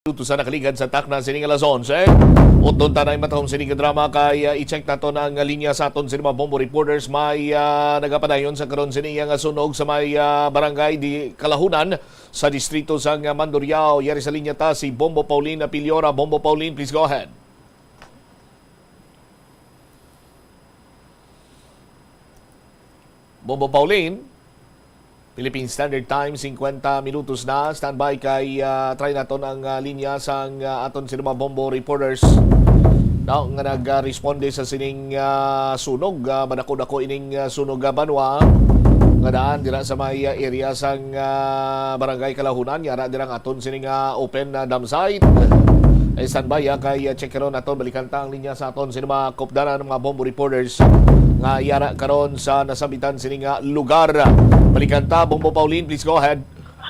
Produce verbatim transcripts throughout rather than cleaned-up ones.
Tusa nakaligad sa takna sining alas onse. Uton ta na ang matahom sining drama kay, ah, i-check naton ang linya sa aton sini mga bombo reporters. May, ah, nagapadayon sa karon sini nga sunog sa may, ah, barangay di Kalahunan sa distrito sang Mandurriao. Yari sa linya ta si Bombo Pauline Apiliora. Bombo Pauline, please go ahead. Bombo Pauline, Philippine Standard Time, singkwenta minutos na. Standby kay, ah, try naton ang, ah, linya sang, ah, aton sini mga bombo reporters, no, nga nagresponde sa sining, ah, sunog. Ah, madako-dako ining, ah, sunog, ah, banwa nga daan dira sa may, ah, area sang, ah, Barangay Kalahunan. Yara dira ang aton sining, ah, open, ah, dump site. Eh, standby, ah, kay, ah, check karon naton. Balikan ta ang linya sa aton sini mga kopdanan, mga bombo reporters nga yara karon sa nasabitan sini nga lugar. Balikan ta, Bombo Pauline, please go ahead.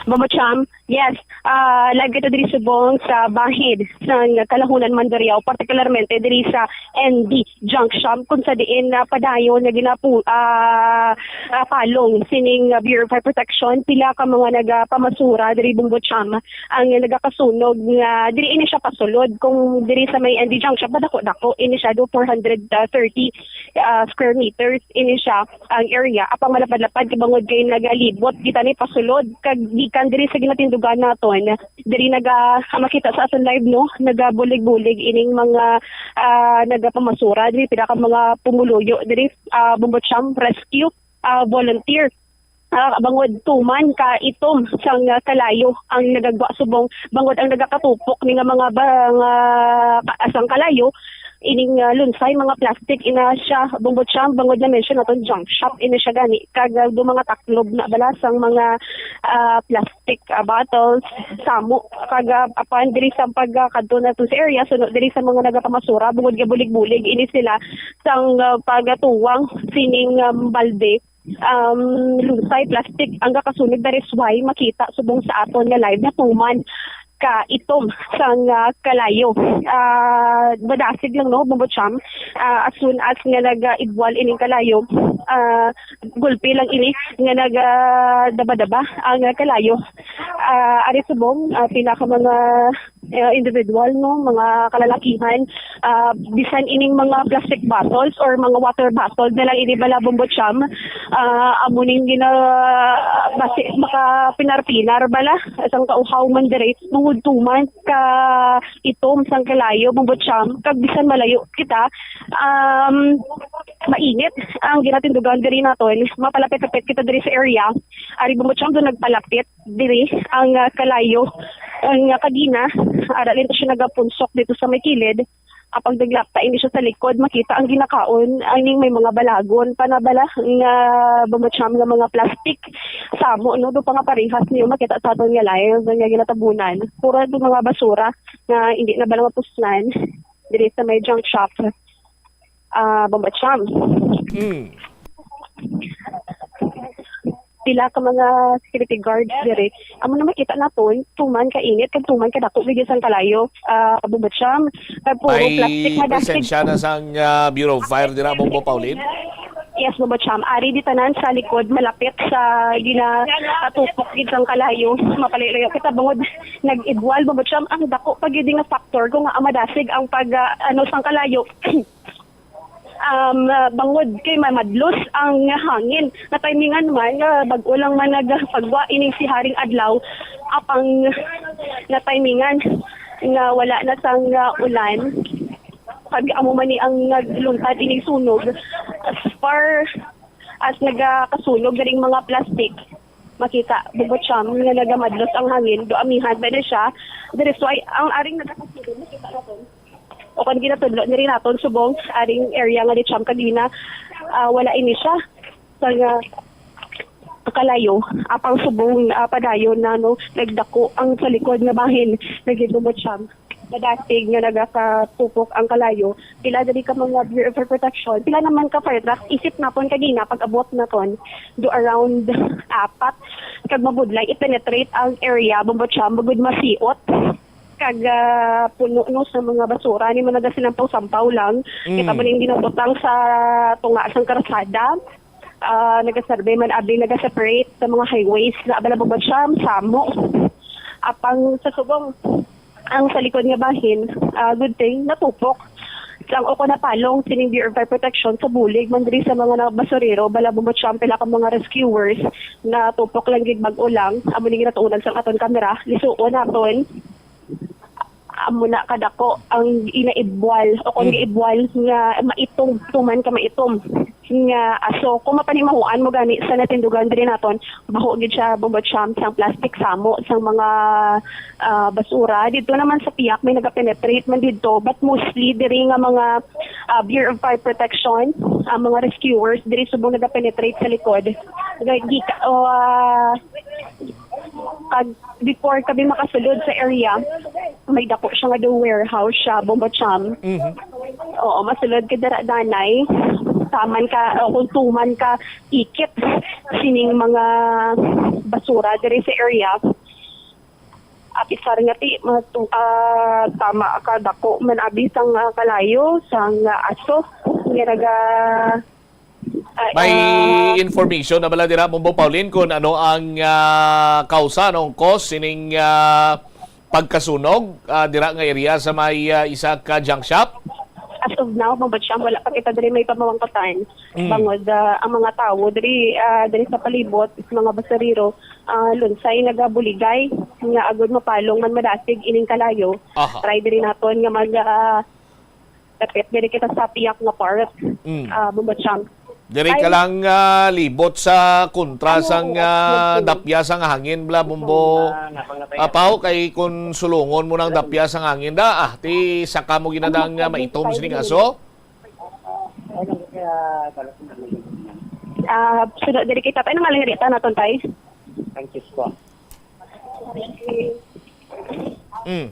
Bombo Cham, yes. Ah, live kita diri subong sa bahin sa Kalahunan, Mandurriao, partikularmente diri sa N D Junk Shop, kung sa diin na padayon nga ginapu-, ah, ah, palong sining, ah, Bureau of Fire Protection. Pila ka mga nagapamasura diri, Bombo Cham, ang nagakasunog nga diri ini siya pasulod. Kung diri sa may N D Junk Shop, madako-dako ini siya, do four hundred thirty, ah, square meters ini siya ang area. Apang malapad-lapad kay bangod kay nagalibot kita ni pasulod, kag gikan diri sa ginatindugan naton, diri naga-, makita sa aton live, no, nagabulig-bulig ining mga, ah, nagapamasura diri, pila ka mga pumuluyo diri, ah, Bombo Cham, rescue, ah, volunteer. Ah, bangod tuman ka itom sang, ah, kalayo ang nagagwa subong, bangod ang nagakatupok ni nga mga ba-, nga ka-, sang kalayo, ining, ah, lunsay, mga plastic ina siya, Bombo Cham, bangod na mention naton junk shop ina siya gani, kag, ah, do mga taklob na bala sang mga, ah, plastic, ah, bottles, samo, kag, ah, apan diri sa pagkadto nato sa area, suno diri sa mga nagapamasura, bangod nga bulig-bulig ini sila sang, ah, pagatuwang sining, um, balde, um, lunsay, plastic ang gakasunog. That is why makita subong sa aton nga live nga tuman ka itom sang, ah, kalayo. Ah, madasig lang, no, Bombo Cham. Ah, as soon as nga nag-idwal ining kalayo, ah, gulpi lang ini nga nag, ah, daba-daba ang, ah, kalayo. Ah, ari subong, ah, pila ka mga, ah, individual, no, mga kalalakihan, ah, bisan ining mga plastic bottles or mga water bottle na lang ini bala, Bombo Cham, ah, amo ning gina-, basi makapinar-pinar bala sang kauhaw man diri, bangod tuman ka itom sang kalayo, Bombo Cham, kag bisan malayo kita, um, mainit ang ginatindugan diri naton, mapalapit-lapit kita diri sa area. Ari, Bombo Cham, do nagpalapit diri ang, ah, kalayo. Ang, ah, kagina, ara lang siya nagapunsok dito sa may kilid. Apang naglapta ini siya sa likod, makita ang ginakaon, aning may mga balagon pa na bala nga, Bombo Cham, nga mga plastic. Samo, no, do pa nga parehas niyo makita sa aton nga live nga ginatabunan. Puro ito mga basura nga hindi na bala mapusnan diri sa may junk shop. Ah, Bombo Cham. Mm. Pila ka mga security guards diri. Amo na makita naton, tuman ka init, kag tuman ka dako gid sang kalayo, ah, Bombo Cham. Kag puro May plastic nga dahil presensya na sang, ah, Bureau of Fire dira, Bombo Pauline? Yes, Bombo Cham. Ari di tanan sa likod, malapit sa gina-, ah, tupok gid sang kalayo. Mapalayo-layo kita bangod nag-idwal, Bombo Cham. Ang dako pa gid nga factor kung nga madasig ang pag, ah, ano, sang kalayo. Um, ah, bangod kay mamadlos ang hangin. Natimingan man nga bag-o lang man nagpagwa ining siharing adlaw, apang natimingan nga wala na sang, ah, ulan. Kag amo man ni ang nagluntad ining sunog. As far as nagakasunog ganing mga plastic, makita, Bombo Cham, nga nagamadlos ang hangin, do amihan ba na siya. That is why ang aring nagakasunog, makita naton. O kung ginatudlo diri naton subong, aring area nga di Cham kagina, ah, wala ini siya. Sa nga kalayo, apang subong, ah, padayon na, no, nagdako ang sa likod nga bahin, naging Bombo Cham. Madasig nga nagakatupok ang kalayo. Pila diri ka mga Bureau of Fire Protection, pila naman ka fire truck, isip naton kagina, pag-abot naton, do around apat, kag mabudlay, i-penetrate ang area, Bombo Cham, bangod masiot. Kag, ah, puno, no, sa mga basura, ni mga nagasilampaw-sampaw lang. Mm. Kita mo ning ginabutang sa tunga sang karsada. Ah, nagasurvey man, abi, nagaseparate sa mga highways na abala, Bombo Cham, samo. Apang sa subong, Ang sa likod nga bahin, ah, good thing, natupok. Sang uko napalong sining Bureau of Fire Protection sa bulig man diri sa mga na-, basurero, bala, Bombo Cham, pila ka mga rescuers natupok lang gid bag-o lang. Amo ning natuunan sang aton kamera. Lisuon naton. Amo na kadako ang inaibwal o kung Mm. giibwal nga maitom, tuman ka maitom nga aso. Kung mapanimahuan mo gani sa natindugan diri naton, baho gid siya, Bombo Cham, sang plastic samo, sang mga, ah, basura. Dito naman sa piyak may nagapenetrate man dito, but mostly diri nga mga, ah, Bureau of Fire Protection, ang mga rescuers diri subong nagapenetrate sa likod. Gay-, gika-, o, ah, kag before kami makasulod sa area, may dako siya nga daw warehouse siya, Bombo Cham. Mhm. Oo, masulod ka dira, danay. Taman ka, o kung tuman ka, ikit sining mga basura diri sa area. Apisar nga ti, matu-, ah, tama ka, dako man abi sang, ah, kalayo, sang, ah, aso nga naga, ah, May ah, information na bala dira, Bombo Pauline, kung ano ang, ah, kausa, no, ang cause sining, ah, pagkasunog, ah, dira nga area sa may, ah, isa ka junk shop? As of now, Bombo Cham, wala pa kita diri may pamawangkatan. Mm. Bangod, ah, ang mga tawo diri, ah, diri sa palibot, mga basurero, ah, lunsay nagabuligay nga agud mapalong man madasig ining kalayo. Aha. Try diri naton nga mag, ah, dapit diri kita sa piyak nga park, Mm. ah, Bombo Cham. Diri ka Ay. lang, ah, libot sa kontra Ano, sang, ah, okay. dapya sang hangin, bala, Bombo. Ah, napanglatay Apaw, kay kun sulungon mo nang dapya sang hangin da, ah, ti saka mo ginadang, Ano, ah, maitom sining aso? Ah, sunod diri kita. Ano nga lang rita naton, tay? Francisco. Mm.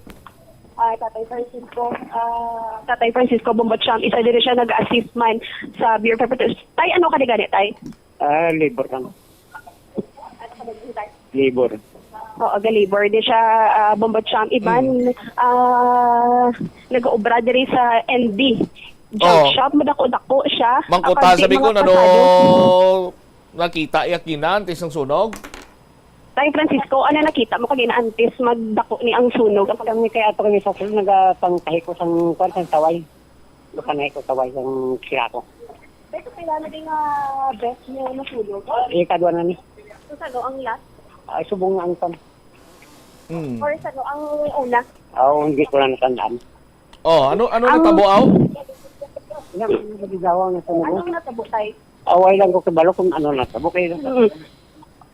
Ah, Tatay Francisco, ah, Tatay Francisco Bombo Cham, isa diri siya nag-assist man sa Bureau of Fire Protection. Tay, ano ka di gani, tay? Ah, labor lang. Ano ka di gani, tay? Labor. Oo, ga-labor di siya, ah, Bombo Cham. Iban, Mm. ah, nag-obra diri sa N D. Junk Oo. shop, madako-dako siya. Mangkuta Ang sabi di ko, mga ano, pasado. nakita ya kina antes ng sunog? Tay Francisco, ano nakita mo kagina antes magdako ni ang sunog? Kami kay ato kami sa sulod, nagapangtahi ko sang kwan, sang taway. Nagapangtahi ko taway sang sirako. Pero kailangan din nga best niya nasunog. Eh, kadwa na ni. So, sano ang last? Ay, subong nga ang kwan. Hmm. Or sano ang una? Oh, hindi ko na natandaan. Oh, ano, ano Ang natabo, aw? Yan, ang nagagawa nga sunog. Anong natabo, tay? Away lang ko kabalo kung ano natabo. Kaya Mm.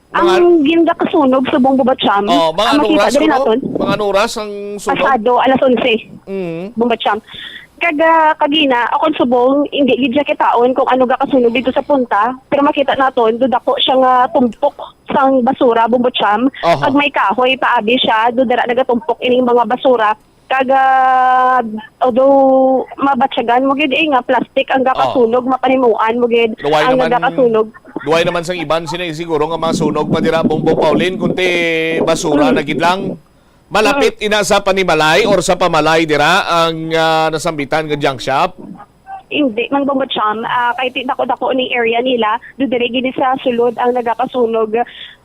Mga Ang gindakasunog subong, Bombo Cham, Oh, mga ang anong makita oras diri kuno? naton. Mga anong oras ang sunog? Pasado, alas onse. Mm. Bombo Cham. Kag, ah, kagina, akon subong, hindi gid siya kitaon kung ano gakasunog dito sa punta, pero makita naton, dudako siya nga tumpok sang basura, Bombo Cham. Aha. Kag may kahoy, paabi siya, dudara nagatumpok ining mga basura. Kag, ah, although mabatyagan mo gid, eh, nga plastic ang gakasunog, Oh. mapanimuan mo gid Luway ang naman, gakasunog. luway naman sang iban sini siguro nga mga sunog pa dira, Bombo Pauline, kunti basura Mm. na gid lang. Malapit Mm. ina sa panimalay or sa pamalay dira ang, ah, nasambitan nga junk shop? Hindi, Mang Bombo Cham, ah, kay ti-, dako-dako ning area nila, do diri gini sa sulod ang nagakasunog.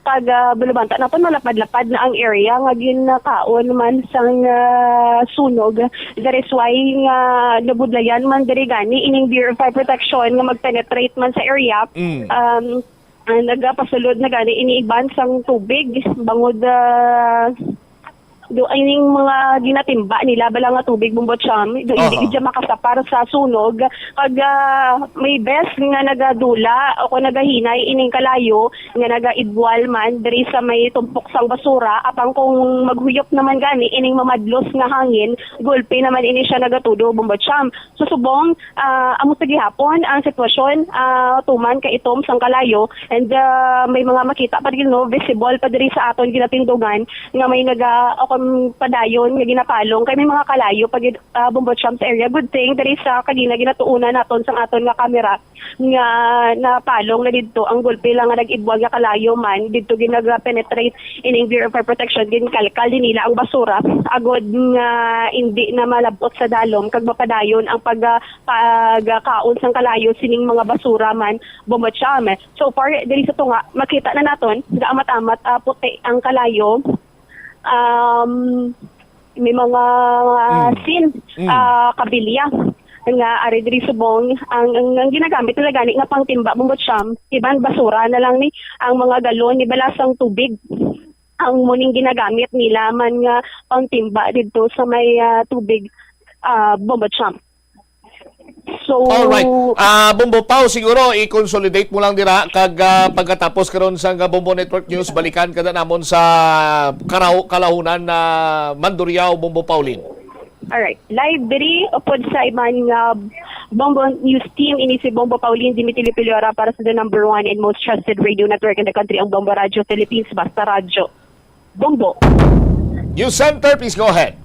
Pag, ah, bulubanta naton, malapad-lapad na ang area nga ginakaon man sang, ah, sunog. That is why nga nabudlayan man diri gani ining Bureau of Fire Protection nga mag-penetrate man sa area. Mm. Um, ah, nagapasulod na gani ini iban sang tubig bangod, ah, do ining mga ginatimba nila bala nga tubig, Bombo Cham, do hindi Aha. gid siya makasapar sa sunog. Kag, ah, may bes nga nagadula o kung nagahinay ining kalayo nga nagaidwal man diri sa may tumpok sang basura, apang kung maghuyop naman gani ining mamadlos nga hangin, gulpi naman ini siya nagatudo, Bombo Cham. So, subong, ah, amo sa gihapon ang sitwasyon, ah, tuman ka itom sang kalayo, and, ah, may mga makita pa rin, no, visible pa diri sa aton ginatindugan nga may naga-, o kung padayon nga ginapalong kay may mga kalayo pa gid, ah, Bombo Cham sa area. Good thing diri sa kagina ginatuunan naton sang aton nga kamera nga napalong na didto ang gulpi lang nga nag-idwag nga kalayo man didto ginaga-penetrate ining Bureau of Fire Protection, ginkalkal din nila ang basura agod nga indi na malabot sa dalom kag mapadayon ang pag, ah, pagkaon sang kalayo sining mga basura man, Bombo Cham. So far, diri sa tunga, makita na naton, gaamat-amat, ah, puti ang kalayo. Um, May mga, ah, Mm. sin, Mm. ah, kabilya nga ari diri subong ang, ang, ang ginagamit nila gani nga pangtimba, Bombo Cham, iban basura na lang ni ang mga galon ni balasang tubig. Ang muning ginagamit nila man nga pangtimba didto sa may, ah, tubig, ah, Bombo Cham. So, Alright. Ah, Bombo Pau, siguro i-consolidate mo lang dira kag, ah, pagkatapos karon sa nga Bombo Network News, balikan ka na namon sa karaw-, kalahunan na Mandurriao, Bombo Paulin. Alright. Live diri upod sa iban nga Bombo News Team, ini si Bombo Paulin Dimitili Piliora para sa the number one and most trusted radio network in the country, ang Bombo Radyo Philippines, Basta Radyo. Bombo. News Center, please go ahead.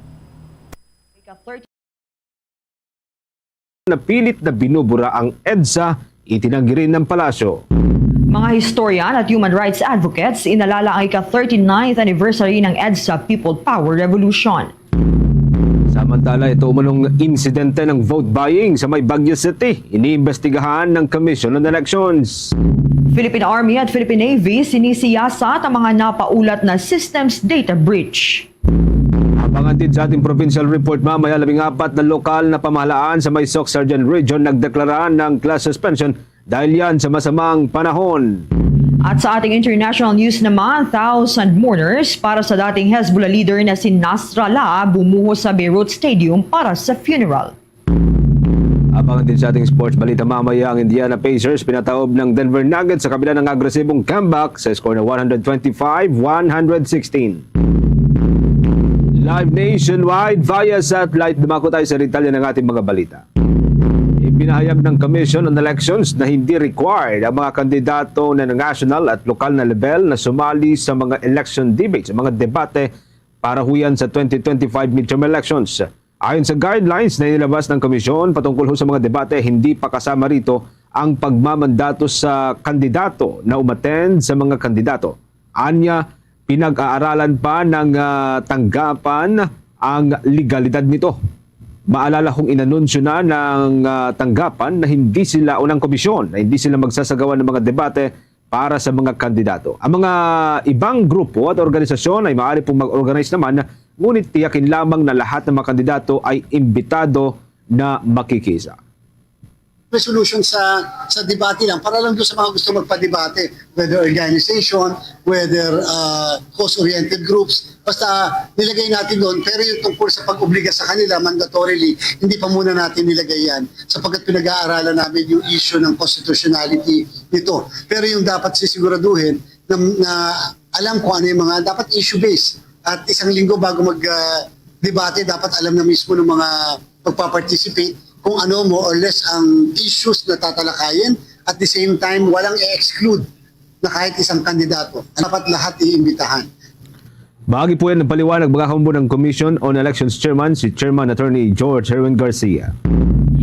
Napilit na binubura ang EDSA, itinanggi rin ng palasyo. Mga historian at human rights advocates inalala ang ika-thirty-ninth anniversary ng EDSA People Power Revolution. Samantala, ito umanong insidente ng vote buying sa may Baguio City, iniimbestigahan ng Commission on Elections. Philippine Army at Philippine Navy sinisiyasat ang mga napaulat na systems data breach. Abangan din sa ating provincial report mamaya, labing apat na lokal na pamahalaan sa may Soccsksargen Region nagdeklara ng class suspension dahil yan sa masamang panahon. At sa ating international news naman, thousand mourners para sa dating Hezbollah leader na si Nasrallah bumuhos sa Beirut Stadium para sa funeral. Abangan din sa ating sports balita mamaya ang Indiana Pacers pinataob ng Denver Nuggets sa kabila ng agresibong comeback sa score na one hundred twenty-five one hundred sixteen. Live nationwide via satellite, dumako tayo sa detalye ng ating mga balita. Ipinahayag ng Commission on Elections na hindi required ang mga kandidato na national at lokal na level na sumali sa mga election debates, mga debate para huyan sa twenty twenty-five midterm elections. Ayon sa guidelines na inilabas ng komisyon patungkol ho sa mga debate, hindi pa kasama rito ang pagmamandato sa kandidato na umattend sa mga kandidato. Anya, pinag-aaralan pa ng, ah, tanggapan ang legalidad nito. Maalala kung inanunsyo na ng, ah, tanggapan na hindi sila o ng komisyon na hindi sila magsasagawa ng mga debate para sa mga kandidato. Ang mga ibang grupo at organisasyon ay maaari pong mag-organize naman, ngunit tiyakin lamang na lahat ng mga kandidato ay imbitado na makikisa. Resolution sa, sa debate lang, para lang doon sa mga gusto magpadebate, whether organization, whether, ah, cause-oriented groups, basta nilagay natin doon, pero yung tungkol sa pag-obliga sa kanila, mandatorily, hindi pa muna natin nilagay yan, sapagkat pinag-aaralan namin yung issue ng constitutionality nito. Pero yung dapat sisiguraduhin na, na alam kung ano yung mga dapat issue-based. At isang linggo bago mag, ah, debate, dapat alam na mismo ng mga magpa-participate kung ano more or less ang issues na tatalakayin. At the same time, walang i-exclude na kahit isang kandidato. Dapat lahat iimbitahan. Bahagi po yan ng paliwanag, mga kaumbo, ng Commission on Elections Chairman, si Chairman Attorney George Herwin Garcia.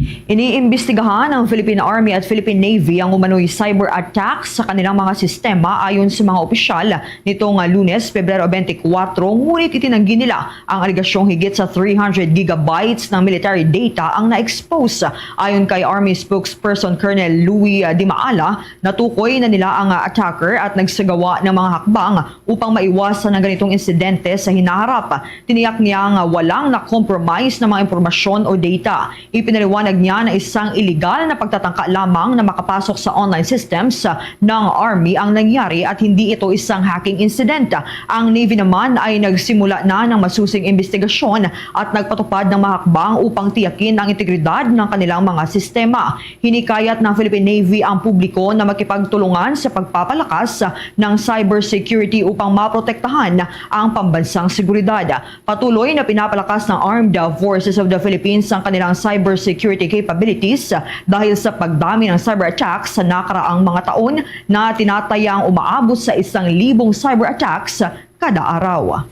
Iniimbestigahan ng Philippine Army at Philippine Navy ang umano'y cyber attack sa kanilang mga sistema, ayon sa mga opisyal, nitong Lunes, Pebrero twenty-four, ngunit itinanggi nila ang alegasyong higit sa three hundred gigabytes ng military data ang na-expose. Ayon kay Army spokesperson Colonel Louis, ah, Dimaala, natukoy na nila ang, ah, attacker at nagsagawa ng mga hakbang upang maiwasan ang ganitong insidente sa hinaharap. Tiniyak niya nga walang na-compromise na mga impormasyon o data. Ipinaliwanag niya na isang iligal na pagtatangka lamang na makapasok sa online systems ng Army ang nangyari at hindi ito isang hacking incident. Ang Navy naman ay nagsimula na ng masusing imbestigasyon at nagpatupad ng mga hakbang upang tiyakin ang integridad ng kanilang mga sistema. Hinikayat ng Philippine Navy ang publiko na makipagtulungan sa pagpapalakas ng cybersecurity upang maprotektahan ang pambansang seguridad. Patuloy na pinapalakas ng Armed Forces of the Philippines ang kanilang cybersecurity capabilities dahil sa pagdami ng cyber attacks sa nakaraang mga taon na tinatayang umaabot sa isang libong cyber attacks kada araw.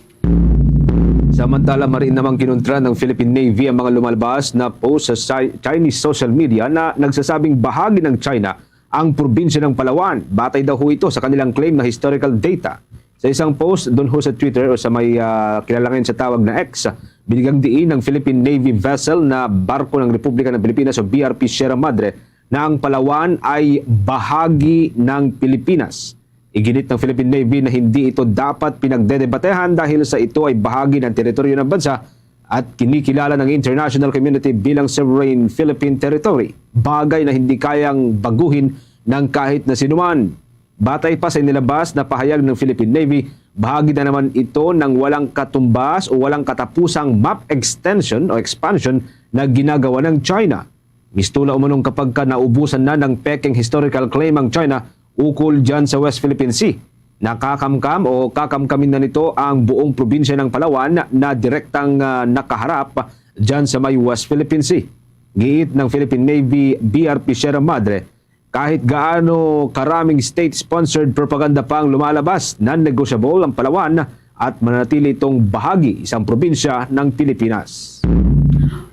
Samantala, mariin namang kinontra ng Philippine Navy ang mga lumalabas na post sa Chi-, Chinese social media na nagsasabing bahagi ng China ang probinsya ng Palawan. Batay daw ho ito sa kanilang claim na historical data. Sa isang post doon ho sa Twitter o sa may, ah, kilala ngayon sa tawag na X, binigyang diin ng Philippine Navy vessel na barko ng Republika ng Pilipinas o B R P Sierra Madre na ang Palawan ay bahagi ng Pilipinas. Iginit ng Philippine Navy na hindi ito dapat pinagdedebatehan dahil sa ito ay bahagi ng teritoryo ng bansa at kinikilala ng international community bilang sovereign Philippine territory, bagay na hindi kayang baguhin ng kahit na sinuman. Batay pa sa inilabas na pahayag ng Philippine Navy, bahagi na naman ito ng walang katumbas o walang katapusang map extension o expansion na ginagawa ng China. Mistula umanong kapag ka naubusan na ng pekeng historical claim ang China ukol dyan sa West Philippine Sea. Nakakamkam o kakamkamin na nito ang buong probinsya ng Palawan na direktang, ah, nakaharap dyan sa may West Philippine Sea. Giit ng Philippine Navy B R P Sierra Madre, kahit gaano karaming state-sponsored propaganda pa ang lumalabas, non-negotiable ang Palawan at mananatili itong bahagi isang probinsya ng Pilipinas.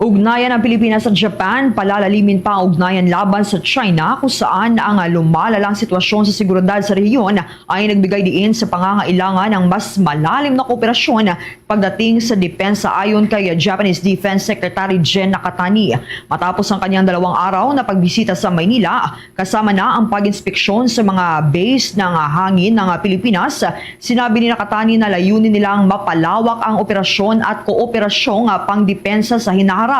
Ugnayan ng Pilipinas at Japan, palalalimin pa ang ugnayan laban sa China, kung saan ang lumalalang sitwasyon sa seguridad sa rehiyon ay nagbigay diin sa pangangailangan ng mas malalim na kooperasyon pagdating sa depensa, ayon kay Japanese Defense Secretary Jen Nakatani. Matapos ang kanyang dalawang araw na pagbisita sa Maynila, kasama na ang pag-inspeksyon sa mga base ng hangin ng Pilipinas, sinabi ni Nakatani na layunin nilang mapalawak ang operasyon at kooperasyong pangdepensa sa hinaharap.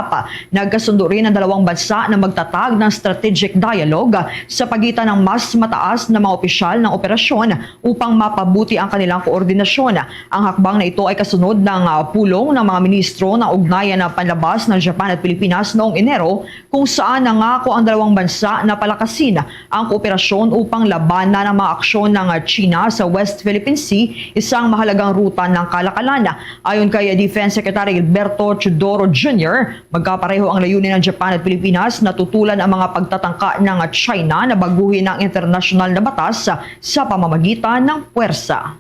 Nagkasundo rin ang dalawang bansa na magtatag ng strategic dialogue sa pagitan ng mas mataas na mga opisyal ng operasyon upang mapabuti ang kanilang koordinasyon. Ang hakbang na ito ay kasunod ng, ah, pulong ng mga ministro ng ugnayan ng panlabas ng Japan at Pilipinas noong Enero, kung saan nangako ang dalawang bansa na palakasin ang kooperasyon upang labanan ang mga aksyon ng, ah, China sa West Philippine Sea, isang mahalagang ruta ng kalakalan. Ayon kay Defense Secretary Gilberto Teodoro Junior, magkapareho ang layunin ng Japan at Pilipinas na tutulan ang mga pagtatangka ng China na baguhin ang internasyonal na batas sa pamamagitan ng puwersa.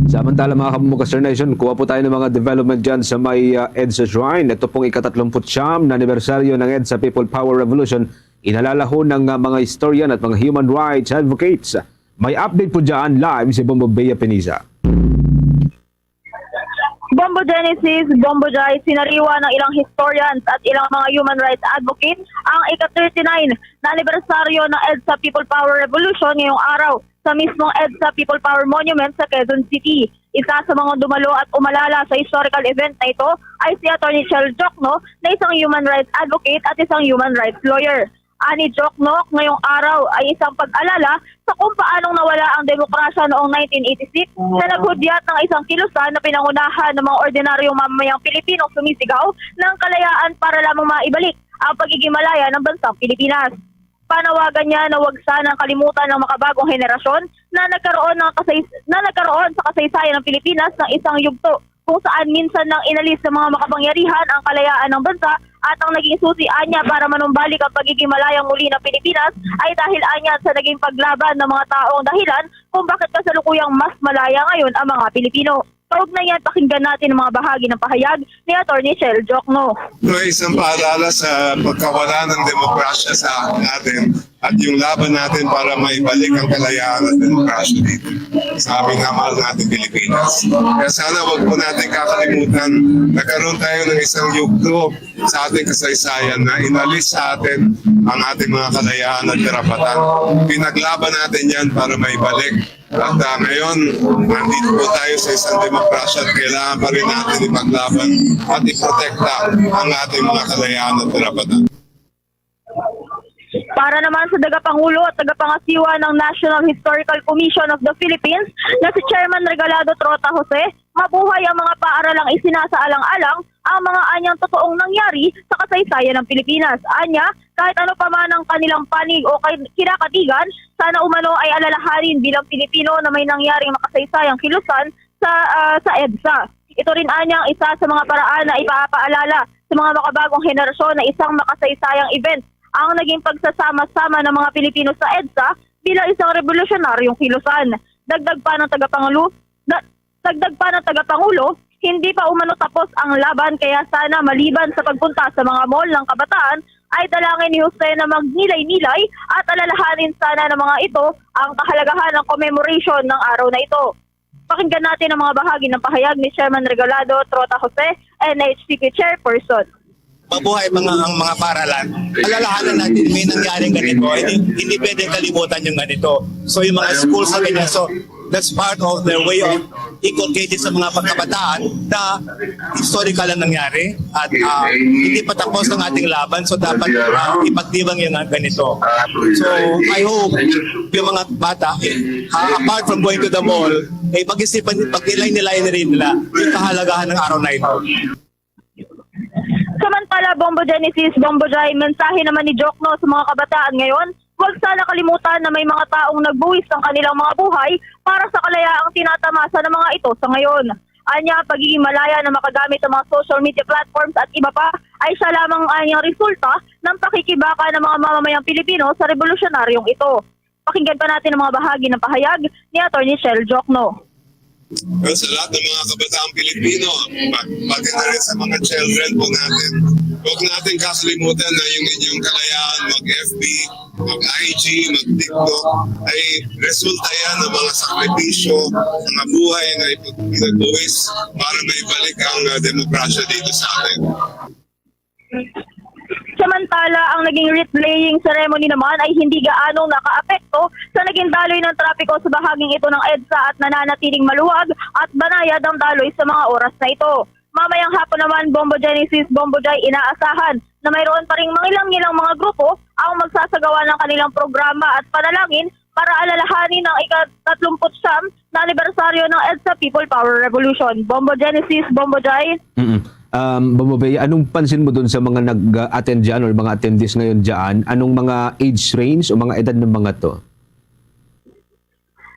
Samantala, mga kabumbukas Star Nation, kuha po tayo ng mga development dyan sa may, ah, EDSA Shrine. Ito pong ika-tatlumput-siyam na anibersaryo ng EDSA People Power Revolution. Inalala ho ng, ah, mga historian at mga human rights advocates. May update po dyan live si Bombo Bea Peniza. Bombo Genesis, Bombo Jai, sinariwa ng ilang historians at ilang mga human rights advocates ang ika-thirty-nine na anibersaryo ng EDSA People Power Revolution ngayong araw sa mismong EDSA People Power Monument sa Quezon City. Isa sa mga dumalo at umalala sa historical event na ito ay si Attorney Chel Diokno, na isang human rights advocate at isang human rights lawyer. Ani Diokno, ngayong araw ay isang pag-alala sa kung paanong nawala ang demokrasya noong nineteen eighty-six, na naghudyat ng isang kilusan na pinangunahan ng mga ordinaryong mamamayang Pilipinong sumisigaw ng kalayaan para lamang maibalik ang pagiging malaya ng bansang Pilipinas. Panawagan niya na huwag sanang kalimutan ng makabagong henerasyon na nagkaroon ng kasay-, na nagkaroon sa kasaysayan ng Pilipinas ng isang yugto kung saan minsan nang inalis ng mga makapangyarihan ang kalayaan ng bansa, at ang naging susi anya para manumbalik ang pagiging malayang muli ng Pilipinas ay dahil anya sa naging paglaban ng mga taong dahilan kung bakit kasalukuyang mas malaya ngayon ang mga Pilipino. Kaugnay niyan, pakinggan natin ang mga bahagi ng pahayag ni Attorney Chel Diokno. Ito ay isang paalala sa pagkawala ng demokrasya sa atin at yung laban natin para maibalik ang kalayaan at demokrasya dito sa aming mahal natin Pilipinas. Kaya sana wag po natin kakalimutan, nagkaroon tayo ng isang yugto sa ating kasaysayan na inalis sa atin ang ating mga kalayaan at karapatan. Pinaglaban natin yan para maibalik. At, ah, ngayon, nandito po tayo sa isang demokrasya at kailangan pa rin natin ipaglaban at iprotekta ang ating mga kalayaan at karapatan. Para naman sa tagapangulo at tagapangasiwa ng National Historical Commission of the Philippines na si Chairman Regalado Trota Jose, mabuhay ang mga paaralang isinasaalang-alang ang mga anyang totoong nangyari sa kasaysayan ng Pilipinas. Anya, kahit ano pa man ang kanilang panig o kay-, kinakatigan, sana umano ay alalahanin bilang Pilipino na may nangyaring makasaysayang kilusan sa, ah, sa EDSA. Ito rin anya ang isa sa mga paraan na ipapaalala sa mga makabagong henerasyon na isang makasaysayang event ang naging pagsasama-sama ng mga Pilipino sa EDSA bilang isang revolusyonaryong kilusan. Dagdag pa ng tagapangulo, da-, dagdag pa ng tagapangulo, hindi pa umano tapos ang laban, kaya sana maliban sa pagpunta sa mga mall ng kabataan, ay dalangin ni Jose na magnilay-nilay at alalahanin sana ng mga ito ang kahalagahan ng commemoration ng araw na ito. Pakinggan natin ang mga bahagi ng pahayag ni Chairman Regalado Trota Jose, N H C P Chairperson. Mabuhay mga ang mga paralan. Alalahanan natin may nangyaring ganito. Hindi, hindi pwedeng kalimutan yung ganito. So yung mga schools na ganyan, so that's part of their way of inculcated sa mga pagkabataan na historical ang nangyari at, ah, hindi pa tapos ang ating laban, so dapat, ah, ipagdiwang yung ganito. So I hope yung mga bata, eh, ah, apart from going to the mall, eh, pag-isipan, pag-nilay-nilay na rin nila yung kahalagahan ng araw na ito. Samantala, Bombo Genesis, Bombo Jai, mensahe naman ni Jokno sa mga kabataan ngayon, huwag sana kalimutan na may mga taong nagbuwis ng kanilang mga buhay para sa kalayaang tinatamasa ng mga ito sa ngayon. Anya, pagiging malaya na makagamit ng mga social media platforms at iba pa ay siya lamang anyang resulta ng pakikibaka ng mga mamamayang Pilipino sa revolusyonaryong ito. Pakinggan pa natin ang mga bahagi ng pahayag ni Attorney Shell Jokno. Well, sa lahat ng mga kabataang Pilipino, pa- pati na rin sa mga children po natin, huwag natin kakalimutan na yung inyong kalayaan mag-F B, mag-I G, mag-TikTok ay resulta yan ng mga sakripisyo, mga buhay na ipag- pinagbuwis para maibalik ang uh, demokrasya dito sa atin. Samantala, ang naging wreath-laying ceremony naman ay hindi gaanong nakaapekto sa naging daloy ng trapiko sa bahaging ito ng EDSA at nananatiling maluwag at banayad ang daloy sa mga oras na ito. Mamayang hapon naman, Bombo Genesis, Bombo Jai, inaasahan na mayroon pa ring mangilang-ngilang mga grupo ang magsasagawa ng kanilang programa at panalangin para alalahanin ang ika-tatlumput siyam na anibersaryo ng EDSA People Power Revolution. Bombo Genesis, Bombo Jai. Mm-mm. Um, Bombo Bea, anong pansin mo doon sa mga nag-attend dyan or mga attendees ngayon dyan? Anong mga age range o mga edad ng mga to?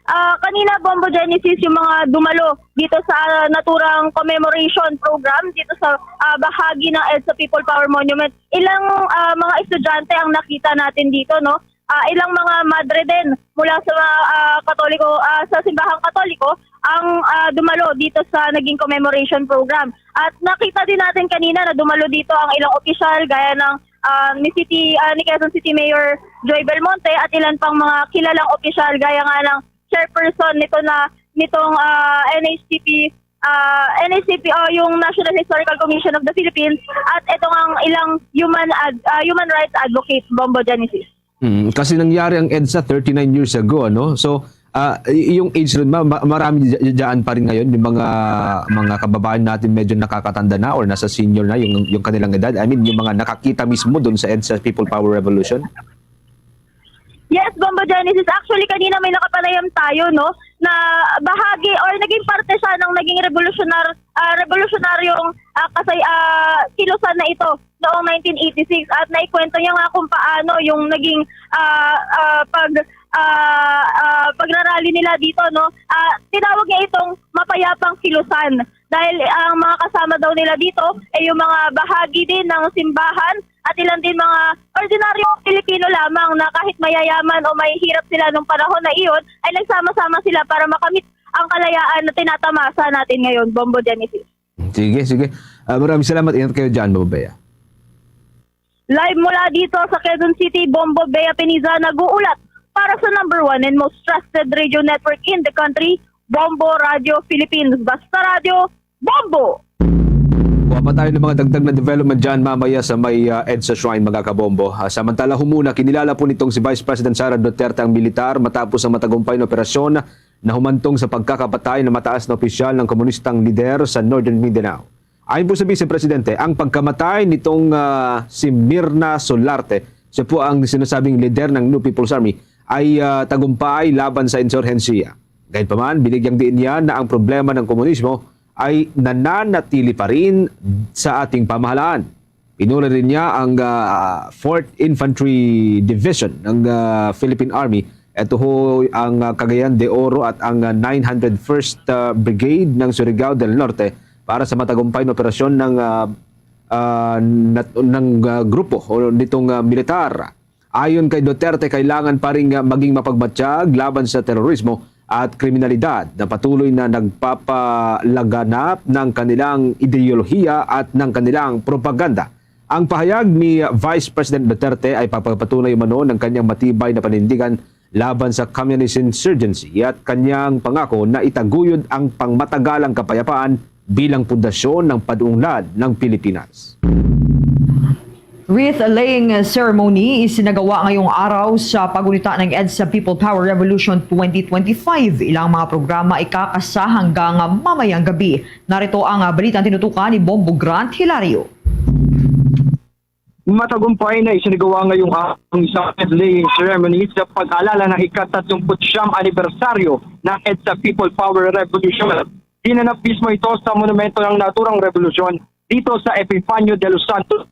Ah, kanina, Bombo Genesis, yung mga dumalo dito sa naturang commemoration program dito sa ah, bahagi ng EDSA People Power Monument. Ilang ah, mga estudyante ang nakita natin dito, no? Ah, ilang mga madre din mula sa ah, Katoliko, ah, sa simbahang Katoliko ang ah, dumalo dito sa naging commemoration program. At nakita din natin kanina na dumalo dito ang ilang opisyal gaya ng ah, ni City ah, ni Quezon City Mayor Joy Belmonte at ilan pang mga kilalang opisyal gaya nga ng chairperson nito na nitong ah, N H C P ah, N H C P o yung National Historical Commission of the Philippines at ito ang ilang human ad, ah, human rights advocate, Bombo Genesis. Hmm, kasi nangyari ang EDSA thirty-nine years ago, ano? So, ah, y- yung age rin, ma- ma- marami dya- dyan pa rin ngayon, yung mga mga kababayan natin medyo nakakatanda na or nasa senior na yung yung kanilang edad. I mean, yung mga nakakita mismo doon sa EDSA People Power Revolution. Yes, Bombo Genesis. Actually, kanina may nakapanayam tayo, no, na bahagi or naging parte siya ng naging revolutionar, ah, revolutionaryong ah, kasay, ah, kilusan na ito noong nineteen eighty-six at naikwento niya nga kung paano yung naging ah, ah, pag ah, ah, pagrarally nila dito, no? Ah, tinawag niya itong mapayapang kilusan dahil ang mga kasama daw nila dito ay yung mga bahagi din ng simbahan at ilan din mga ordinaryong Pilipino lamang na kahit mayayaman o mahihirap sila nung panahon na iyon ay nagsama-sama sila para makamit ang kalayaan na tinatamasa natin ngayon, Bombo Genesis. Sige, sige. Ah, maraming salamat. Ingat kayo dyan, Bombo Bea. Live mula dito sa Quezon City, Bombo Bea Piniza nag-uulat para sa number one and most trusted radio network in the country, Bombo Radio Philippines. Basta Radio, Bombo! Kuha pa tayo ng mga dagdag na development dyan mamaya sa may ah, EDSA Shrine, mga kabombo. Ah, samantala, humuna, kinilala po nitong si Vice President Sara Duterte ang militar matapos ang matagumpay na operasyon na humantong sa pagkakapatay ng mataas na opisyal ng komunistang lider sa Northern Mindanao. Ayon po sa Vice Presidente, ang pagkamatay nitong ah, si Mirna Solarte, siya po ang sinasabing lider ng New People's Army, ay ah, tagumpay laban sa insurhensiya. Gayunpaman, binigyang diin niya na ang problema ng komunismo ay nananatili pa rin sa ating pamahalaan. Pinuri rin niya ang ah, Fourth Infantry Division ng ah, Philippine Army. Ito ho ang ah, Cagayan de Oro at ang ah, nine hundred first ah, Brigade ng Surigao del Norte para sa matagumpay na operasyon ng ah, ah, nat- ng ah, grupo o nitong ah, militar. Ayon kay Duterte, kailangan pa rin ah, maging mapagmatyag laban sa terorismo at kriminalidad na patuloy na nagpapalaganap ng kanilang ideolohiya at ng kanilang propaganda. Ang pahayag ni Vice President Duterte ay pagpapatunay umano ng kanyang matibay na panindigan laban sa communist insurgency at kanyang pangako na itaguyod ang pangmatagalang kapayapaan bilang pundasyon ng pag-unlad ng Pilipinas. Wreath laying ceremony isinagawa ngayong araw sa paggunita ng EDSA People Power Revolution twenty twenty-five. Ilang mga programa ikakasa hanggang mamayang gabi. Narito ang, ah, balitang tinutukan ni Bombo Grant Hilario. Matagumpay na isinagawa ngayong araw ang isang wreath laying ceremony sa pag-alala ng ika-tatlumput-siyam anibersaryo ng EDSA People Power Revolution. Ginanap mismo ito sa Monumento ng Naturang Revolusyon dito sa Epifanio de los Santos,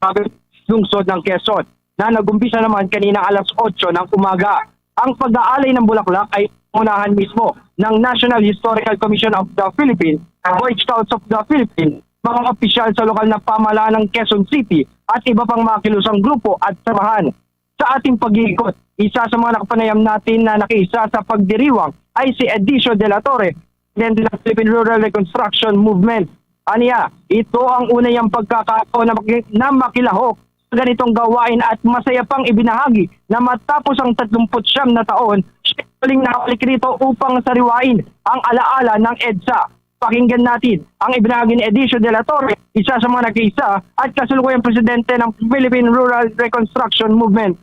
lungsod ng Quezon, na nag-umpisa naman kanina alas otso ng umaga. Ang pag-aalay ng bulaklak ay unahan mismo ng National Historical Commission of the Philippines, Boy Scouts of the Philippines, mga opisyal sa lokal na pamahalaan ng Quezon City at iba pang mga kilusang grupo at samahan. Sa ating pag-iikot, isa sa mga nakapanayam natin na nakiisa sa pagdiriwang ay si Edicio de la Torre, presidente ng Philippine Rural Reconstruction Movement. Aniya, ito ang una niyang pagkakataon na maki-, na makilahok sa ganitong gawain at masaya pang ibinahagi na matapos ang tatlumput siyam na taon, siya uling nakabalik rito upang sariwain ang alaala ng EDSA. Pakinggan natin ang ibinahagi ni Edicio de la Torre, isa sa mga nakiisa at kasalukuyang presidente ng Philippine Rural Reconstruction Movement.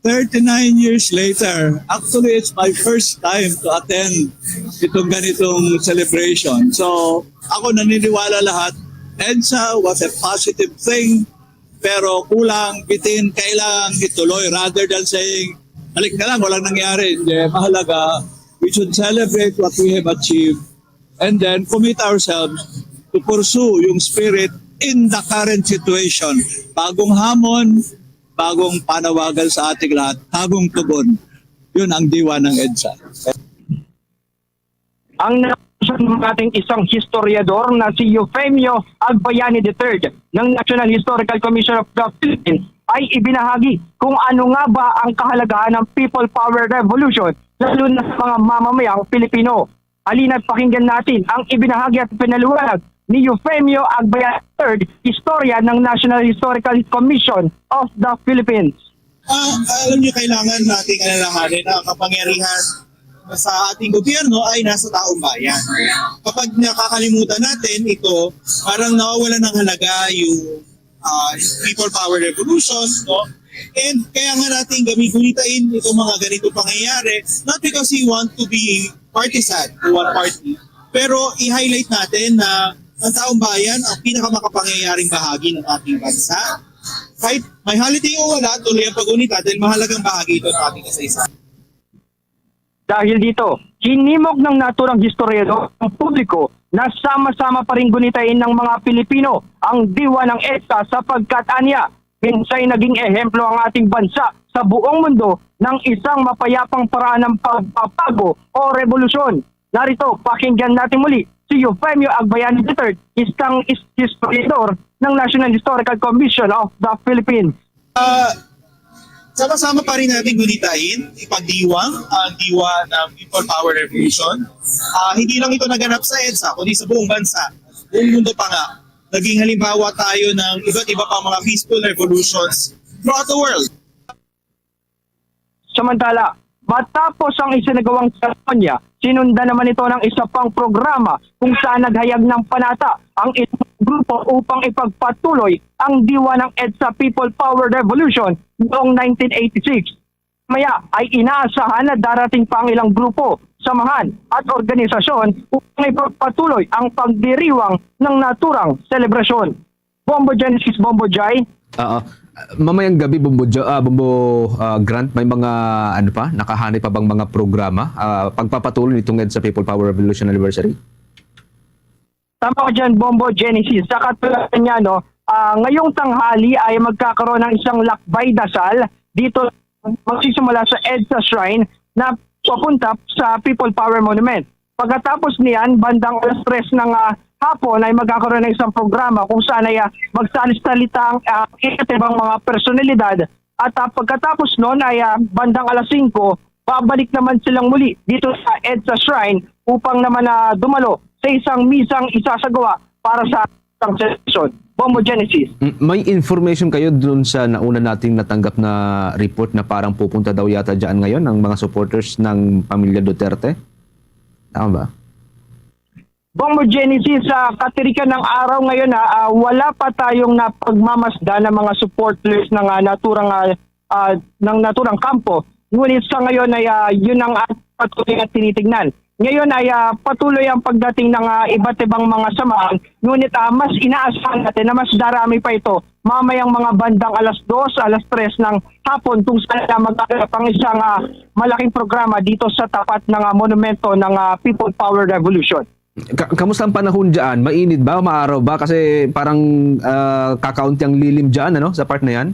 Thirty-nine years later, actually, it's my first time to attend itong ganitong celebration. So, ako naniniwala lahat, EDSA was a positive thing, pero kulang, bitin, kailangan ituloy rather than saying, "Balik na lang, walang nangyari." Hindi, mahalaga, we should celebrate what we have achieved and then commit ourselves to pursue yung spirit in the current situation. Bagong hamon, bagong panawagan sa ating lahat, bagong tugon. Yun ang diwa ng EDSA. Ang napusan ng ating isang historiador na si Eufemio Agbayani the third ng National Historical Commission of the Philippines ay ibinahagi kung ano nga ba ang kahalagahan ng People Power Revolution, lalo na sa mga mamamayang Pilipino. Halina't pakinggan natin ang ibinahagi at pinaliwanag ni Eufemio Agbayani the third, historian ng National Historical Commission of the Philippines. Ah, alam niyo, kailangan nating alalahanin na ang kapangyarihan sa ating gobyerno ay nasa taong bayan. Kapag nakakalimutan natin ito, parang nawawalan ng halaga yung, ah, People Power Revolution, no? And kaya nga natin gamitin itong mga ganito pangyayari, not because we want to be partisan to one party, pero i-highlight natin na ang taong bayan ang pinakamakapangyayari bahagi ng ating bansa. Kahit may holiday o wala, tuloy ang pag-unita dahil mahalagang bahagi ito ng ating kasaysayan. Dahil dito, hinimok ng naturang historiador ang publiko na sama-sama pa rin gunitain ng mga Pilipino ang diwa ng EDSA sapagkat aniya, minsay naging ehemplo ang ating bansa sa buong mundo ng isang mapayapang paraan ng pagbabago o revolusyon. Narito, pakinggan natin muli si Eufemio Agbayani the third, isang is-, historiador ng National Historical Commission of the Philippines. Ah, sama-sama pa rin natin gunitain, ipagdiwang ang diwa ng People Power Revolution. Ah, hindi lang ito naganap sa EDSA, kundi sa buong bansa, buong mundo pa nga. Naging halimbawa tayo ng iba't iba pang mga peaceful revolutions throughout the world. Samantala, matapos ang isinagawang seremonya, sinundan naman ito ng isa pang programa kung saan naghayag ng panata ang ilang grupo upang ipagpatuloy ang diwa ng EDSA People Power Revolution noong nineteen eighty-six. Maya ay inaasahan na darating pa ang ilang grupo, samahan at organisasyon upang ipagpatuloy ang pagdiriwang ng naturang selebrasyon. Bombo Genesis, Bombo Jai. Oo. Mamayang gabi, Bombo Jo-, ah, Bombo, ah, Grant, may mga, ano pa, nakahanay pa bang mga programa, ah, pagpapatuloy nitong EDSA People Power Revolution Anniversary? Tama ka dyan, Bombo Genesis. Sa katulad niya, no, ah, ngayong tanghali ay magkakaroon ng isang lakbay dasal dito, magsisimula sa EDSA Shrine na papunta sa People Power Monument. Pagkatapos niyan, bandang alas tres ng, ah, hapon ay magkakaroon ng isang programa kung saan ay, ah, magsasalita ang, ah, iba't ibang mga personalidad. At, ah, pagkatapos nun ay, ah, bandang alas singko, babalik naman silang muli dito sa EDSA Shrine upang naman, ah, dumalo sa isang misang isasagawa para sa isang selebrasyon. Bombo Genesis. Mm, may information kayo dun sa nauna nating natanggap na report na parang pupunta daw yata dyan ngayon ang mga supporters ng pamilya Duterte? Tama ba? Bombo Genesis, sa katirikan ng araw ngayon, ah, ah, wala pa tayong napagmamasdan ng mga supporters ng, ah, naturang, ah, ah, ng naturang kampo. Ngunit sa ngayon ay, ah, yun ang, ah, patuloy na tinitignan. Ngayon ay, ah, patuloy ang pagdating ng, ah, iba't ibang mga samahan. Ngunit, ah, mas inaasahan natin na mas darami pa ito mamayang mga bandang alas dos, alas tres ng hapon, kung saan na magkakalap ang isang, ah, malaking programa dito sa tapat ng, ah, monumento ng, ah, People Power Revolution. Ka-, kamusta ang panahon dyan? Mainit ba? Maaraw ba? Kasi parang, ah, kakaunti ang lilim dyan, ano, sa part na yan?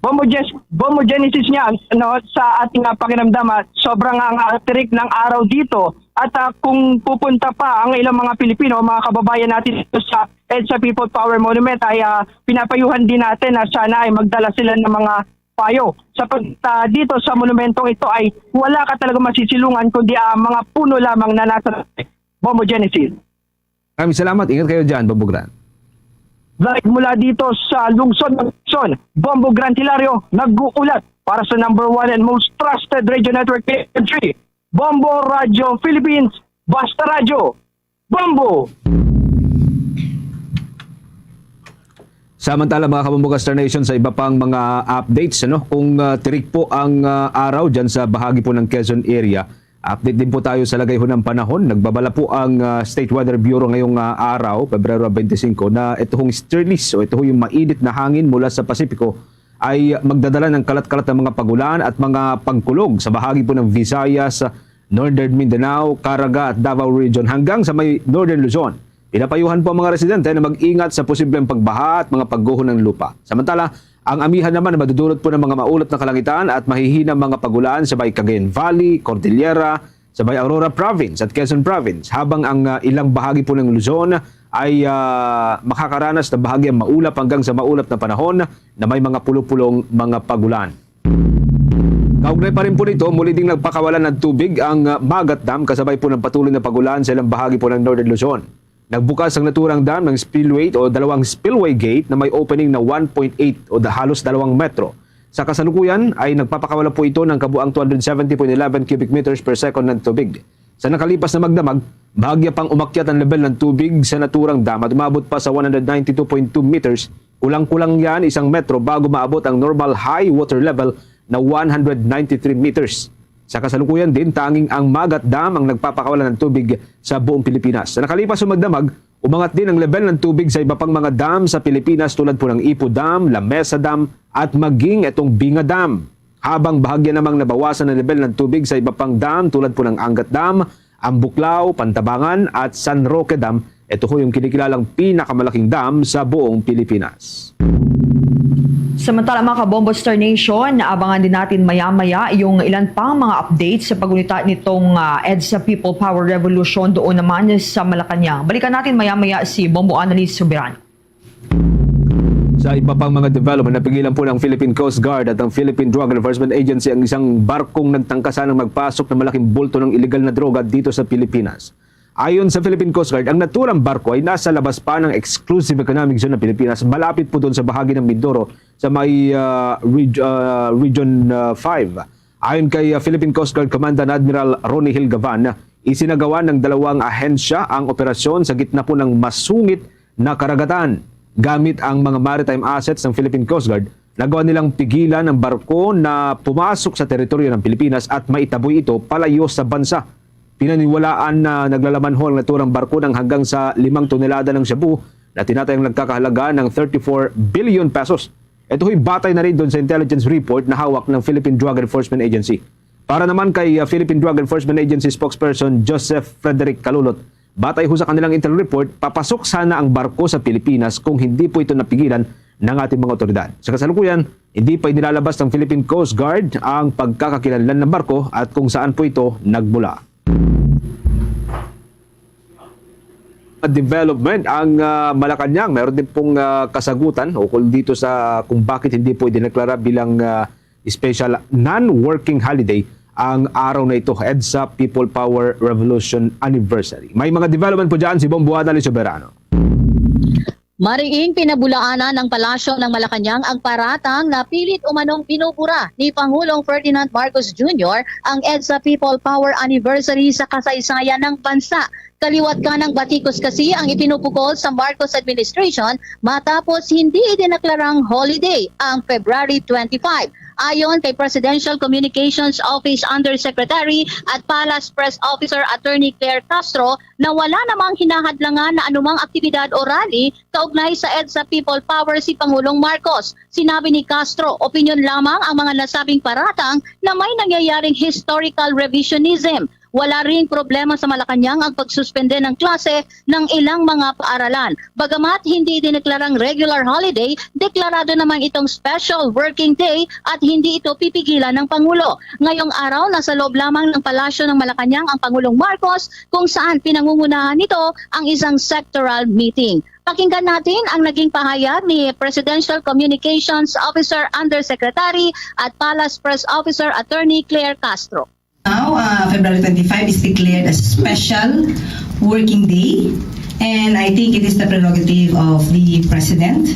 Bombo Ges-, Bombo Genesis niya, ano, sa ating, ah, pakiramdam, ah, sobrang ang, ah, tirik ng araw dito. At, ah, kung pupunta pa ang ilang mga Pilipino, mga kababayan natin dito sa EDSA People Power Monument, ay, ah, pinapayuhan din natin na sana ay magdala sila ng mga payo. Sa pag-, ah, dito sa monumentong ito ay wala ka talaga masisilungan kundi, ah, mga puno lamang na nasa Bombo Genesis. Maraming salamat. Ingat kayo dyan, Bombo Grant. Live mula dito sa lungsod ng Quezon, Bombo Grant Hilario, nag-uulat para sa number one and most trusted radio network in the country, Bombo Radio Philippines, Basta Radyo, Bombo! Samantala, mga kabombo ka Star Nation, sa iba pang mga updates, ano, kung, ah, tirik po ang, ah, araw dyan sa bahagi po ng Quezon area, update din po tayo sa lagay ho ng panahon. Nagbabala po ang, ah, State Weather Bureau ngayong, ah, araw, Pebrero twenty-five, na ito hong easterlies o ito ho yung mainit na hangin mula sa Pasipiko ay magdadala ng kalat-kalat na mga pagulan at mga pagkulog sa bahagi po ng Visayas, Northern Mindanao, Caraga at Davao Region hanggang sa may Northern Luzon. Pinapayuhan po ang mga residente na mag-ingat sa posibleng pagbaha at mga pagguho ng lupa. Samantala, ang amihan naman ay madudulot po ng mga maulap na kalangitan at mahihinang mga pagulan sa may Cagayan Valley, Cordillera, sa may Aurora Province at Quezon Province, habang ang, ah, ilang bahagi po ng Luzon ay, ah, makakaranas ng bahagyang maulap hanggang sa maulap na panahon na may mga pulupulong mga pagulan. Kaugnay pa rin po nito, muli ding nagpakawalan ng tubig ang, ah, Magat Dam kasabay po ng patuloy na pagulan sa ilang bahagi po ng Northern Luzon. Nagbukas ang naturang dam ng spillway o dalawang spillway gate na may opening na one point eight o da-, halos dalawang metro. Sa kasalukuyan ay nagpapakawala po ito ng kabuang two hundred seventy point eleven cubic meters per second ng tubig. Sa nakalipas na magdamag, bahagya pang umakyat ang level ng tubig sa naturang dam at umabot pa sa one hundred ninety two point two meters. Kulang-kulang yan isang metro bago maabot ang normal high water level na one hundred ninety-three meters. Sa kasalukuyan din, tanging ang Magat Dam ang nagpapakawala ng tubig sa buong Pilipinas. Sa nakalipas na magdamag, umangat din ang level ng tubig sa iba pang mga dam sa Pilipinas tulad po ng Ipo Dam, Lamesa Dam, at maging itong Binga Dam. Habang bahagya namang nabawasan ang level ng tubig sa iba pang dam tulad po ng Angat Dam, Ambuklao, Pantabangan, at San Roque Dam, ito ho yung kinikilalang pinakamalaking dam sa buong Pilipinas. Samantala, mga Kabombo Star Nation, abangan din natin maya-maya yung ilan pang mga updates sa paggunita nitong, ah, EDSA People Power Revolution doon naman sa Malacañang. Balikan natin maya-maya si Bombo Annalise Soberano. Sa iba pang mga development, napigilan po ng Philippine Coast Guard at ang Philippine Drug Enforcement Agency ang isang barkong nagtangka sanang magpasok ng malaking bulto ng iligal na droga dito sa Pilipinas. Ayon sa Philippine Coast Guard, ang naturang barko ay nasa labas pa ng exclusive economic zone ng Pilipinas, malapit po doon sa bahagi ng Mindoro sa may, ah, reg-, ah, Region, ah, five. Ayon kay, ah, Philippine Coast Guard Commandant Admiral Ronnie Hill Gavan, isinagawa ng dalawang ahensya ang operasyon sa gitna po ng masungit na karagatan. Gamit ang mga maritime assets ng Philippine Coast Guard, nagawa nilang pigilan ang barko na pumasok sa teritoryo ng Pilipinas at maitaboy ito palayo sa bansa. Pinaniwalaan na naglalaman ho ang naturang barko ng hanggang sa limang tonelada ng shabu na tinatayang nagkakahalaga ng thirty-four billion pesos. Ito ho'y batay na rin doon sa intelligence report na hawak ng Philippine Drug Enforcement Agency. Para naman kay, uh, Philippine Drug Enforcement Agency spokesperson Joseph Frederick Calulot, batay ho sa kanilang intel report, papasok sana ang barko sa Pilipinas kung hindi po ito napigilan ng ating mga otoridad. Sa kasalukuyan, hindi pa inilalabas ng Philippine Coast Guard ang pagkakakilanlan ng barko at kung saan po ito nagmula. Development ang, ah, Malacañang. Meron din pong, ah, kasagutan ukol dito sa kung bakit hindi po idineklara bilang, ah, special non-working holiday ang araw na ito, EDSA People Power Revolution Anniversary. May mga development po dyan si Bombo Annalise Soberano. Mariing pinabulaanan ng Palasyo ng Malacañang ang paratang na pilit umanong binubura ni Pangulong Ferdinand Marcos Junior ang EDSA People Power Anniversary sa kasaysayan ng bansa. Kaliwat ka ng batikos kasi ang ipinupukol sa Marcos administration matapos hindi idineklarang holiday ang February twenty-five. Ayon kay Presidential Communications Office Undersecretary at Palace Press Officer Attorney Claire Castro, na wala namang hinahadlangan na anumang aktibidad o rally kaugnay sa EDSA People Power si Pangulong Marcos. Sinabi ni Castro, opinyon lamang ang mga nasabing paratang na may nangyayaring historical revisionism. Wala ring problema sa Malacañang ang pagsuspende ng klase ng ilang mga paaralan. Bagamat hindi dineklarang regular holiday, deklarado naman itong special working day at hindi ito pipigilan ng Pangulo. Ngayong araw, nasa loob lamang ng Palasyo ng Malacañang ang Pangulong Marcos, kung saan pinangungunahan nito ang isang sectoral meeting. Pakinggan natin ang naging pahayag ni Presidential Communications Officer Undersecretary at Palace Press Officer Attorney Claire Castro. Now, uh, February twenty-five is declared a special working day, and I think it is the prerogative of the President.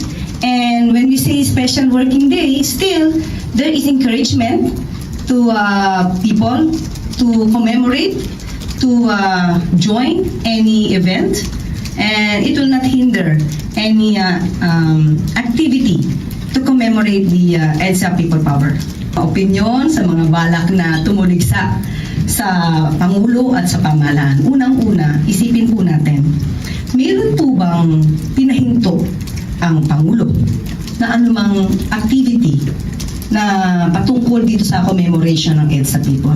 And when we say special working day, still, there is encouragement to uh, people to commemorate, to uh, join any event, and it will not hinder any uh, um, activity to commemorate the uh, EDSA People Power. Opinyon sa mga balak na tumuligsa sa Pangulo at sa pamahalaan. Unang-una, isipin po natin, meron po bang pinahinto ang Pangulo na anumang activity na patungkol dito sa commemoration ng EDSA People?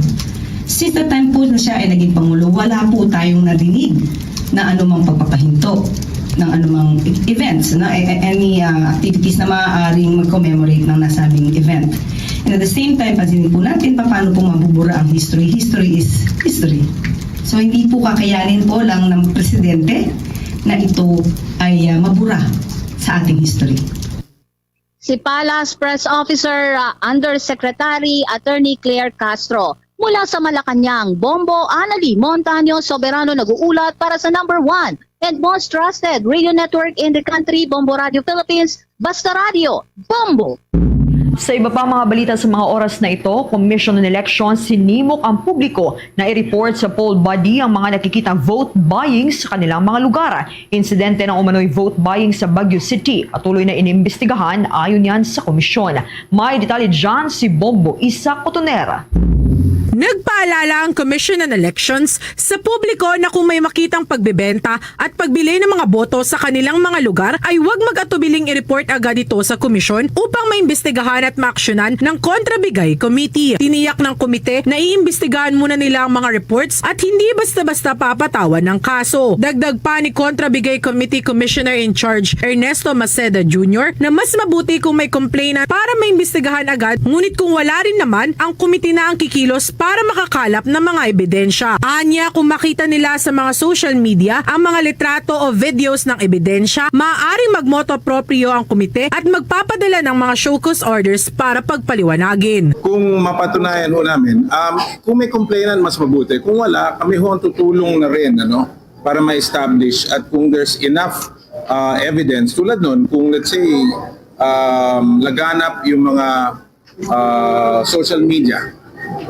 Since the time po na siya ay naging Pangulo, wala po tayong nadinig na anumang pagpapahinto ng anumang e- events, na a- any uh, activities na maaaring mag-commemorate ng nasabing event. And at the same time, pansinin po natin pa paano po mabubura ang history. History is history. So hindi po kakayanin po lang ng presidente na ito ay uh, mabura sa ating history. Si Palace Press Officer uh, Undersecretary Attorney Claire Castro. Mula sa Malacañang, Bombo Anali Montaño Soberano nag-uulat para sa number one and most trusted radio network in the country, Bombo Radio Philippines, Basta Radio, Bombo! Sa iba pa mga balita sa mga oras na ito, Commission on Elections sinimok ang publiko na i-report sa poll body ang mga nakikitang vote buying sa kanilang mga lugar. Insidente ng umano'y vote buying sa Baguio City, patuloy na inimbestigahan ayon yan sa komisyon. May detalye dyan si Bombo Isa Cotonera. Nagpaalala ang Commission on Elections sa publiko na kung may makitang pagbebenta at pagbili ng mga boto sa kanilang mga lugar ay huwag mag-atubiling i-report agad ito sa komisyon upang maimbestigahan at maaksyonan ng Kontrabigay Committee. Tiniyak ng komite na iimbestigahan muna nila ang mga reports at hindi basta-basta papatawan ng kaso. Dagdag pa ni Kontrabigay Committee Commissioner in Charge Ernesto Maceda Junior na mas mabuti kung may complainant para maimbestigahan agad, ngunit kung wala rin naman, ang komite na ang kikilos para makakalap ng mga ebidensya. Anya, kung makita nila sa mga social media ang mga litrato o videos ng ebidensya, maaaring magmoto proprio ang komite at magpapadala ng mga show cause orders para pagpaliwanagin. Kung mapatunayan ho namin, um, kung may complainant, mas mabuti. Kung wala, kami ho ang tutulong na rin, ano, para ma-establish. At kung there's enough uh, evidence, tulad nun, kung let's say, um, laganap yung mga uh, social media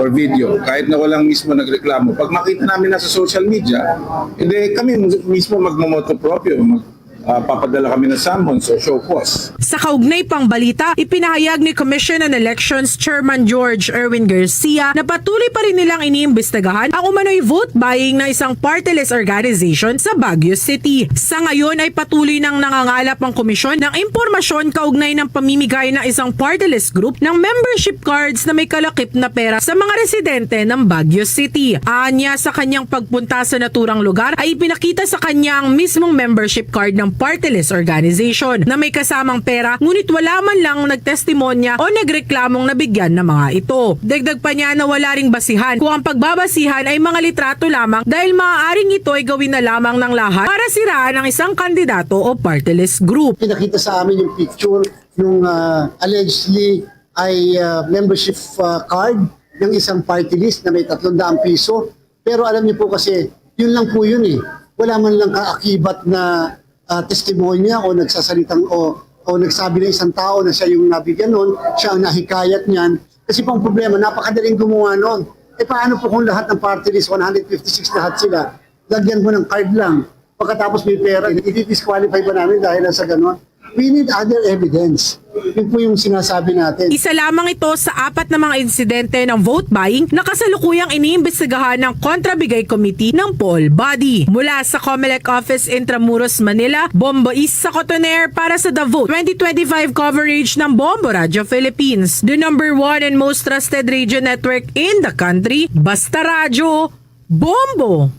or video, kahit na walang mismo nagreklamo, pag makita namin na sa social media, hindi kami mismo magmomoto proprio, mag, uh, papadala kami ng summons o show cause. Sa kaugnay pang balita, ipinahayag ni Commission on Elections Chairman George Erwin Garcia na patuloy pa rin nilang iniimbestigahan ang umano'y vote buying ng isang partyless organization sa Baguio City. Sa ngayon ay patuloy nang nangangalap ang komisyon ng impormasyon kaugnay ng pamimigay ng isang partyless group ng membership cards na may kalakip na pera sa mga residente ng Baguio City. Anya, sa kanyang pagpunta sa naturang lugar ay ipinakita sa kanya ang mismong membership card ng partyless organization na may kasamang pera, ngunit wala man lang nagtestimonya o nagreklamong nabigyan ng mga ito. Dagdag pa niya na wala ring basihan kung ang pagbabasihan ay mga litrato lamang, dahil maaaring ito ay gawin na lamang ng lahat para siraan ang isang kandidato o partyless group. Pinakita sa amin yung picture nung ah, allegedly ay ah, membership ah, card ng isang party list na may tatlong daang piso. Pero alam niyo po kasi, yun lang po yun eh. Wala man lang kaakibat na ah, testimonya o nagsasalitang o, o nagsabi ng isang tao na siya yung nabigyan nun, siya ang nahikayat niyan. Kasi po ang problema, napakadaling gumawa nun. E paano po kung lahat ng party list, one hundred fifty-six lahat sila, lagyan mo ng card lang, pagkatapos may pera, i-disqualify ba namin dahil lang sa ganon? We need other evidence. Yun po yung sinasabi natin. Isa lamang ito sa apat na mga insidente ng vote buying na kasalukuyang iniimbestigahan ng Kontra Bigay Committee ng Poll Body. Mula sa Comelec Office, Intramuros, Manila, Bombo East sa Cotoner para sa The Vote twenty twenty-five coverage ng Bombo Radio Philippines, the number one and most trusted radio network in the country. Basta Radyo, Bombo!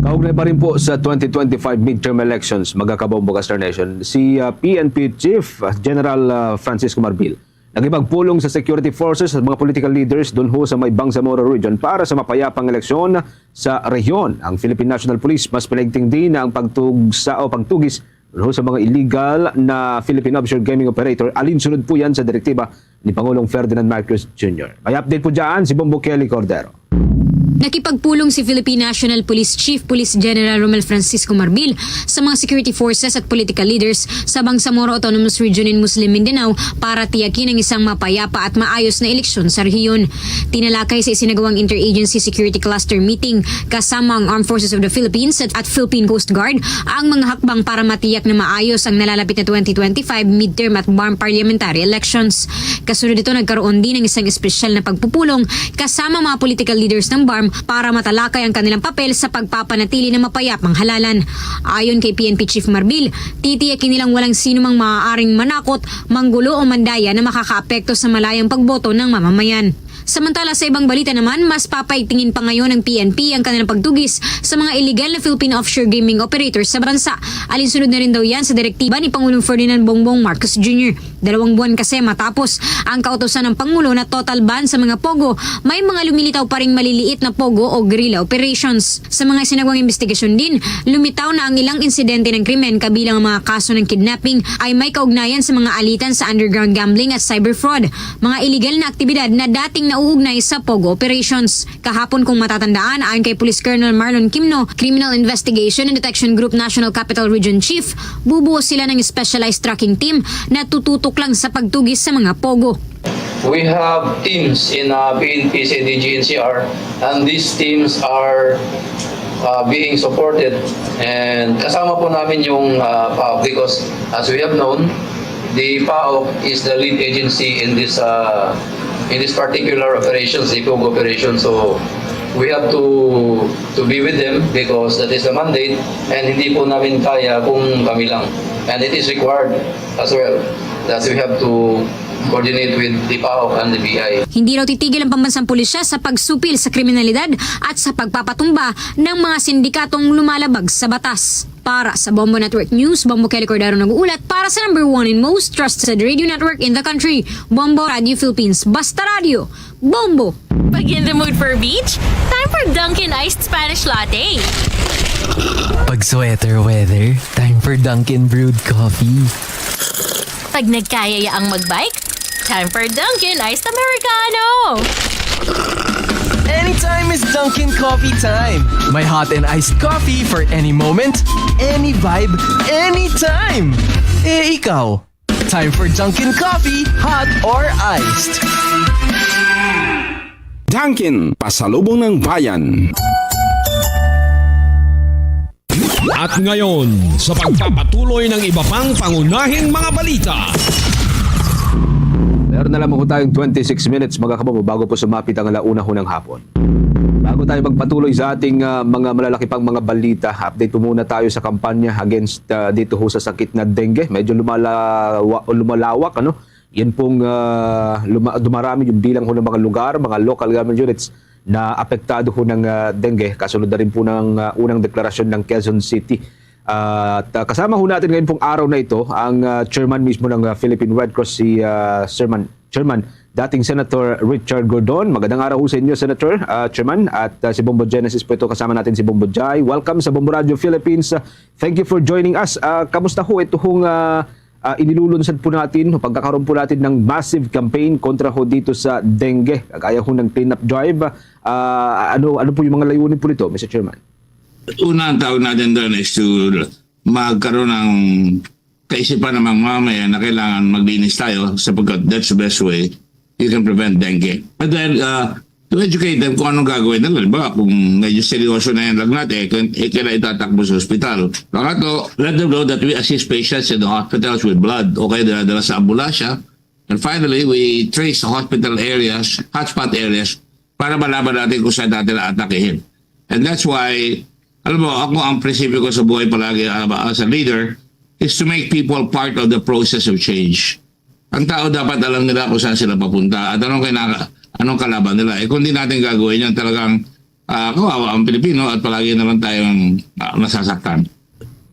Kaugnay pa rin po sa twenty twenty-five midterm elections, mga kabombo ka Star Nation, si, ah, P N P Chief, ah, General, ah, Francisco Marbil nakipagpulong sa security forces at mga political leaders dun ho sa may Bangsamoro region para sa mapayapang eleksyon sa rehiyon. Ang Philippine National Police mas pinaigting din na ang pagtugsa o pagtugis dun ho sa mga illegal na Philippine offshore gaming operator. Alinsunod po yan sa direktiba ni Pangulong Ferdinand Marcos Junior. May update po dyan si Bombo Kelly Cordero. Nakipagpulong si Philippine National Police Chief Police General Romel Francisco Marbil sa mga security forces at political leaders sa Bangsamoro Autonomous Region in Muslim Mindanao para tiyakin ang isang mapayapa at maayos na eleksyon sa rehiyon. Tinalakay sa isinagawang interagency security cluster meeting kasama ang Armed Forces of the Philippines at, at Philippine Coast Guard ang mga hakbang para matiyak na maayos ang nalalapit na twenty twenty-five midterm at BARMM parliamentary elections. Kasunod nito, nagkaroon din ng isang espesyal na pagpupulong kasama mga political leaders ng BARMM para matalakay ang kanilang papel sa pagpapanatili ng mapayapang halalan. Ayon kay P N P Chief Marbil, titiyakin nilang walang sinumang maaaring manakot, manggulo o mandaya na makakaapekto sa malayang pagboto ng mamamayan. Samantala, sa ibang balita naman, mas papaigtingin pa ngayon ng P N P ang kanilang pagtugis sa mga illegal na Philippine offshore gaming operators sa bansa. Alinsunod na rin daw yan sa direktiba ni Pangulong Ferdinand Bongbong Marcos Junior. Dalawang buwan kasi matapos ang kautusan ng Pangulo na total ban sa mga pogo, may mga lumilitaw pa ring maliliit na pogo o guerrilla operations. Sa mga isinagawang investigasyon din, lumitaw na ang ilang insidente ng krimen, kabilang ang mga kaso ng kidnapping, ay may kaugnayan sa mga alitan sa underground gambling at cyber fraud, mga iligal na aktibidad na dating nauugnay sa pogo operations. Kahapon, kung matatandaan, ayon kay Police Colonel Marlon Kimno, Criminal Investigation and Detection Group National Capital Region Chief, bubuo sila ng specialized tracking team na tututok lang sa pagtugis sa mga pogo. We have teams in, uh, P N P, C I D G, N C R, and these teams are, uh, being supported. And kasama po namin yung, uh, PAOK because, as we have known, the PAOK is the lead agency in this, uh, in this particular operations, the POGO operation. So, we have to, to be with them because that is the mandate, and hindi po namin kaya kung kami lang. And it is required as well that we have to coordinate with the PAOK and the B I. Hindi raw titigil ang pambansang pulisya sa pagsupil sa kriminalidad at sa pagpapatumba ng mga sindikatong lumalabag sa batas. Para sa Bombo Network News, Bombo Kelly Cordero nag-uulat para sa number one and most trusted radio network in the country, Bombo Radio Philippines. Basta Radyo, Bombo! Pag in the mood for beach, time for Dunkin' Iced Spanish Latte. Pag sweater weather, time for Dunkin' Brewed Coffee. Pag nagkayaya ang magbike, time for Dunkin' Iced Americano. Anytime is Dunkin' Coffee time. May hot and iced coffee for any moment, any vibe, anytime. Eh, ikaw? Time for Dunkin' Coffee, hot or iced? Dunkin', pasalubong ng bayan. At ngayon, sa pagpapatuloy ng iba pang pangunahing mga balita. Meron na lamang po tayong twenty-six minutes, mga kabombo, bago po sumapit ang ala una ho ng hapon. Bago tayo magpatuloy sa ating, ah, mga malalaki pang mga balita, update po muna tayo sa kampanya against, ah, dito ho sa sakit na dengue. Medyo lumalawa-, lumalawak, ano? Yan pong, ah, luma-, dumarami yung bilang ho ng mga lugar, mga local government units na apektado ho ng, ah, dengue. Kasunod na rin po ng, ah, unang deklarasyon ng Quezon City. At, ah, kasama ho natin ngayon pong araw na ito ang, ah, chairman mismo ng, ah, Philippine Red Cross, si, ah, Chairman, Chairman, dating Senator Richard Gordon. Magandang araw ho sa inyo, Senator, ah, Chairman, at, ah, si Bombo Genesis po ito, kasama natin si Bombo Jai. Welcome sa Bombo Radio Philippines. Ah, thank you for joining us. Ah, kamusta ho ito hong, ah, ah, inilulunsad po natin, pagkakaroon po natin ng massive campaign kontra ho dito sa dengue? Kagaya ho ng cleanup drive. Ah, ano, ano po yung mga layunin po nito, Mister Chairman? Una, ang tawag natin doon is to magkaroon ng kaisipan ng mga mamamayan na kailangan maglinis tayo sapagkat that's the best way you can prevent dengue. And then, uh, to educate them kung anong gagawin nila. Halimbawa, kung medyo seryoso na yung lagnat, eh, kung, eh, kailangan itatakbo sa ospital. Pangatlo, let them know that we assist patients in the hospitals with blood o kaya dala-dala sa ambulansya. And finally, we trace the hospital areas, hotspot areas, para malaman natin kung saan natin aatakihin. And that's why, alam mo, ako, ang prinsipyo ko sa buhay palagi, uh, as a leader, is to make people part of the process of change. Ang tao dapat alam nila kung saan sila papunta at anong kinaka-, anong kalaban nila. Eh, kung di natin gagawin yan, talagang, ah, kawawa ang Pilipino at palagi na lang tayong, ah, nasasaktan.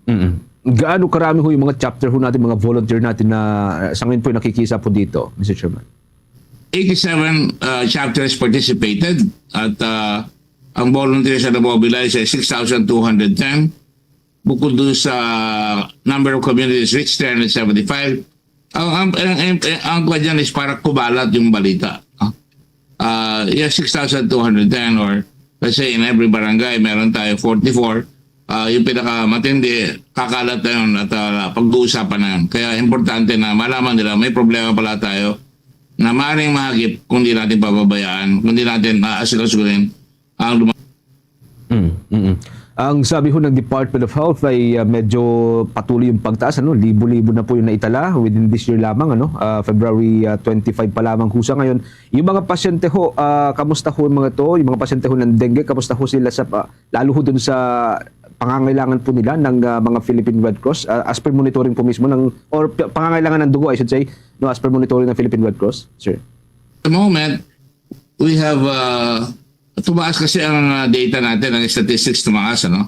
Mm. Gaano karami ho yung mga chapter ho natin, mga volunteer natin na, uh, sa ngayon po nakikisa po dito, Mister Chairman? Eighty-seven, uh, chapters participated at, uh, ang volunteers na na-mobilize ay six thousand two hundred ten. Bukod doon sa number of communities reached, three hundred seventy-five. Ang, ang, ang, ang, ang kwan dyan is para kumalat yung balita. Ah, uh, yeah, six thousand two hundred ten, or let's say in every barangay, meron tayo forty-four. Ah, yung pinakamatindi, kakalat na yun at, ah, pag-uusapan na yun. Kaya importante na malaman nila may problema pala tayo na maaaring mahagip kung di natin pababayaan, kung di natin aasikasuhin ang luma- Mm, mm. Ang sabi ho ng Department of Health ay, ah, medyo patuloy yung pagtaas, ano, libo-libo na po yung naitala within this year lamang, ano, ah, February, ah, twenty-five pa lamang ho sa ngayon. Yung mga pasyente ho, ah, kamusta ho yung mga to? Yung mga pasyente ho ng dengue, kamusta ho sila sa pa-, lalo ho dun sa pangangailangan po nila ng, ah, mga Philippine Red Cross, ah, as per monitoring po mismo ng, or p-, pangangailangan ng dugo, I should say, no, as per monitoring ng Philippine Red Cross, sir? At the moment, we have, uh, tumaas kasi ang, uh, data natin, ang statistics tumaas, ano?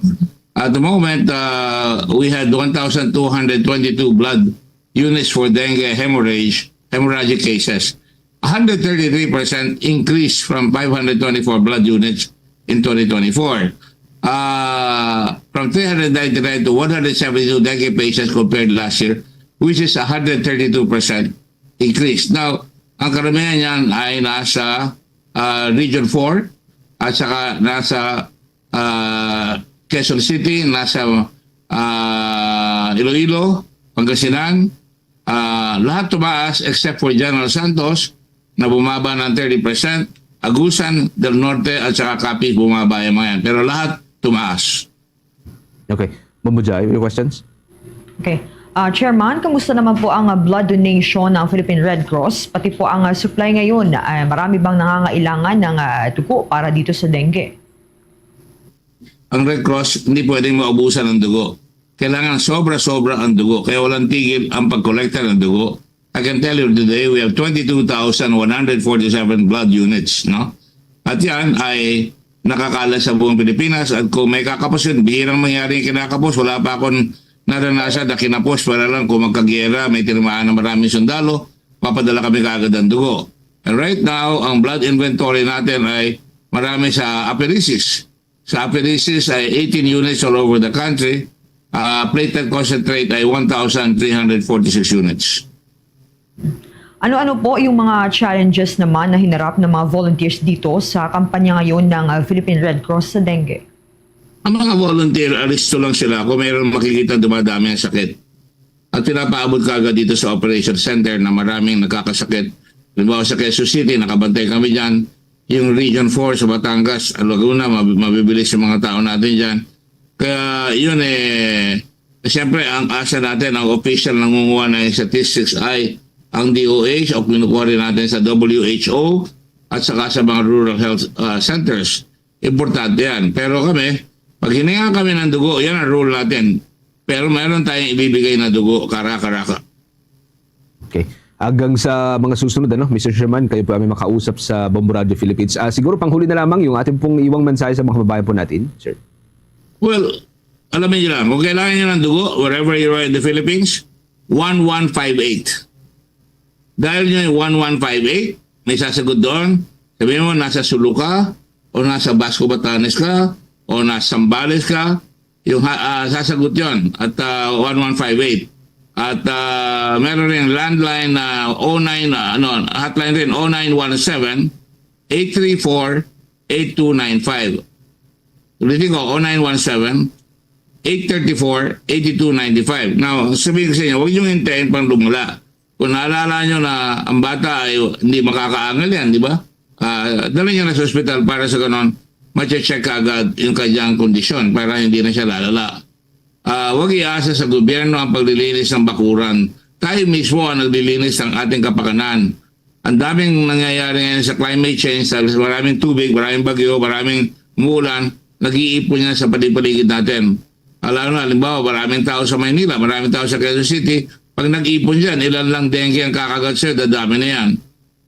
At the moment, uh, we had one thousand two hundred twenty-two blood units for dengue hemorrhage, hemorrhagic cases. One hundred thirty-three percent increase from five hundred twenty-four blood units in twenty twenty-four. Uh, from three hundred ninety-nine to one hundred seventy-two dengue patients compared last year, which is one hundred thirty-two percent increase. Now, ang karamihan niyan ay nasa, ah, Region four at saka nasa, ah, Quezon City, nasa, ah, Iloilo, Pangasinan. Ah, lahat tumaas except for General Santos na bumaba ng thirty percent, Agusan, Del Norte at saka Capiz bumaba yung mga yan. Pero lahat tumaas. Okay. Ma'am Bujay, your questions? Okay. Ah, Chairman, kamusta naman po ang, ah, blood donation ng Philippine Red Cross? Pati po ang, ah, supply ngayon, ah, marami bang nangangailangan ng, ah, dugo para dito sa dengue? Ang Red Cross, hindi pwedeng maubusan ng dugo. Kailangan sobra-sobra ang dugo. Kaya walang tigil ang pagkolekta ng dugo. I can tell you today, we have twenty-two thousand one hundred forty-seven blood units, no? At yan ay nakakalat sa buong Pilipinas. At kung may kakapos yun, bihirang mangyari yung kinakapos. Wala pa akong naranasan na kinapos. Para lang kung magkagiyera, may tinamaan na maraming sundalo, papadala kami kaagad ng dugo. And right now, ang blood inventory natin ay marami sa apheresis. Sa apheresis ay eighteen units all over the country. Ah, platelet concentrate ay one thousand three hundred forty-six units. Ano-ano po yung mga challenges naman na hinarap ng mga volunteers dito sa kampanya ngayon ng, ah, Philippine Red Cross sa dengue? Ang mga volunteer, alisto lang sila kung mayroon makikita dumadami ang sakit. At pinapaabot kaagad dito sa operation center na maraming nagkakasakit. Halimbawa sa Quezon City, nakabantay kami dyan. Yung Region four sa Batangas, Laguna, mab-, mabibilis yung mga tao natin dyan. Kaya yun eh, siyempre ang asa natin, ang official nangunguha ng statistics ay ang D O H o kinukuha rin natin sa W H O at saka sa mga rural health, ah, centers. Importante yan. Pero kami, pag hininga kami ng dugo, yan ang rule natin. Pero mayroon tayong ibibigay na dugo, karaka-raka. Okay. Hanggang sa mga susunod, ano, Mister Sherman, kayo po aming makausap sa Bombo Radio Philippines. Ah, siguro panghuli na lamang yung ating pong iwang mensahe sa mga kababayan po natin, sir. Well, alam niyo lang, kung kailangan niyo ng dugo, wherever you are in the Philippines, one one five eight. Dial niyo yung one one five eight, may sasagot doon. Sabihin mo, nasa Sulu ka, o nasa Basco Batanes ka, o nasa Zambales ka, yung ha-, ah, sasagot yon at, ah, one one five eight. At, ah, meron rin landline na oh nine, ah, ano, hotline rin, oh nine one seven, eight three four, eight two nine five. Ulitin ko, oh nine one seven, eight thirty-four, eighty-two ninety-five. Now, sabihin ko sa inyo, huwag niyong hintayin pang lumala. Kung naalala nyo na ang bata ay hindi makakaangal yan, di ba? Ah, dala niya na sa ospital para sa ganon, mache-check agad yung kanyang kondisyon para hindi na siya lalala. Ah, huwag iasa sa gobyerno ang paglilinis ng bakuran. Tayo mismo ang naglilinis ng ating kapakanan. Ang daming nangyayari ngayon sa climate change, sa maraming tubig, maraming bagyo, maraming umuulan, nag-iipon yan sa paligid natin. Ah, lalo na, halimbawa, maraming tao sa Maynila, maraming tao sa Quezon City, pag nag-ipon dyan, ilan lang dengue ang kakagat sa'yo, dadami na yan.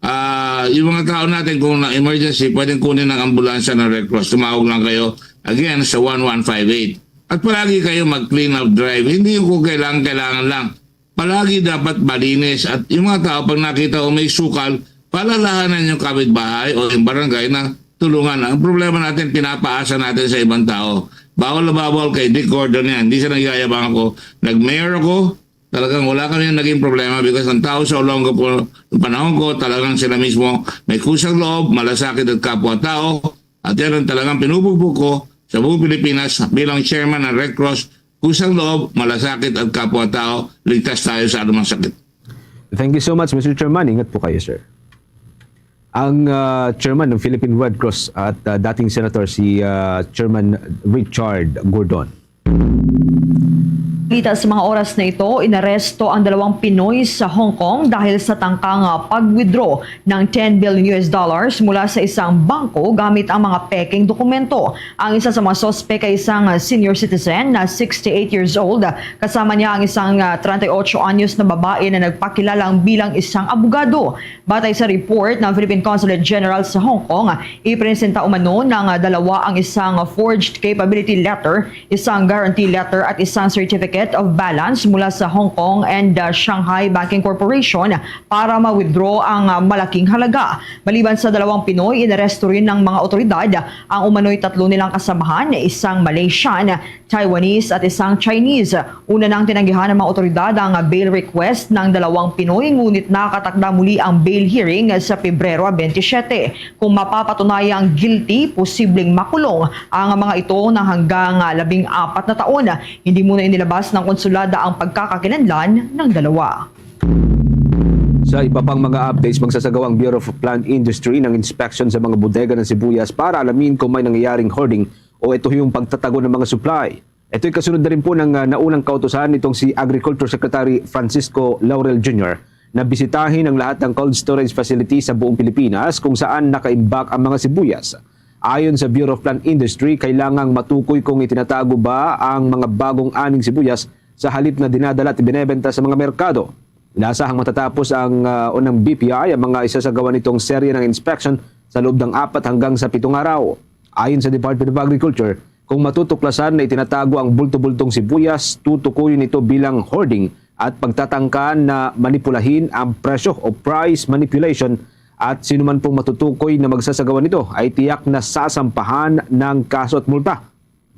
Ah, yung mga tao natin, kung na-emergency, pwedeng kunin ng ambulansya ng Red Cross. Tumawag lang kayo, again, sa one one five eight. At palagi kayo mag-clean up drive. Hindi yung kung kailangan, kailangan lang. Palagi dapat malinis. At yung mga tao, pag nakita o may sukal, palalahanan yung kapitbahay o yung barangay na tulungan. Ang problema natin, pinapaasa natin sa ibang tao. Bawal na bawal kay Dick Gordon yan. Hindi siya nagyayabang ako. Nag-mayor ako, talagang wala kami naging problema because ang tao sa Olongapo, noong panahon ko, talagang sila mismo may kusang loob, malasakit at kapwa-tao. At yan ang talagang pinupugpog ko sa buong Pilipinas bilang chairman ng Red Cross, kusang loob, malasakit at kapwa-tao, ligtas tayo sa anumang sakit. Thank you so much, Mister Chairman. Ingat po kayo, sir. Ang ah, chairman ng Philippine Red Cross at ah, dating senator si ah, Chairman Richard Gordon. Kita sa mga oras na ito, inaresto ang dalawang Pinoy sa Hong Kong dahil sa tangkang ah, pag-withdraw ng ten billion U S dollars mula sa isang bangko gamit ang mga pekeng dokumento. Ang isa sa mga suspek ay isang ah, senior citizen na sixty-eight years old. Kasama niya ang isang ah, treinta y ocho anyos na babae na nagpakilalang bilang isang abogado. Batay sa report ng Philippine Consulate General sa Hong Kong, ipresenta umano ng ah, dalawa ang isang forged capability letter, isang guarantee letter at isang certificate of balance mula sa Hong Kong and ah, Shanghai Banking Corporation para ma-withdraw ang ah, malaking halaga. Maliban sa dalawang Pinoy, inaresto rin ng mga otoridad ang umano'y tatlo nilang kasamahan, isang Malaysian, Taiwanese at isang Chinese. Una nang tinanggihan ng mga otoridad ang bail request ng dalawang Pinoy, ngunit nakatakda muli ang bail hearing sa Pebrero twenty-seven. Kung mapapatunayang guilty, posibleng makulong ang mga ito ng hanggang labing apat na taon. Hindi muna inilabas ng konsulada ang pagkakakilanlan ng dalawa. Sa iba pang mga updates, magsasagawa ang Bureau of Plant Industry ng inspection sa mga bodega ng sibuyas para alamin kung may nangyayaring hoarding o ito yung pagtatago ng mga supply. Ito'y kasunod na rin po ng ah, naunang kautusan nitong si Agriculture Secretary Francisco Laurel Junior na bisitahin ang lahat ng cold storage facility sa buong Pilipinas kung saan nakaimbak ang mga sibuyas. Ayon sa Bureau of Plant Industry, kailangang matukoy kung itinatago ba ang mga bagong aning sibuyas sa halip na dinadala at ibinebenta sa mga merkado. Inasahang matatapos ang uh, unang B P I ang mga isasagawa nitong serye ng inspection sa loob ng apat hanggang sa pitong araw. Ayon sa Department of Agriculture, kung matutuklasan na itinatago ang bulto-bultong sibuyas, tutukuyin ito bilang hoarding at pagtatangka na manipulahin ang presyo o price manipulation, at sino man pong matutukoy na magsasagawa nito ay tiyak na sasampahan ng kaso at multa.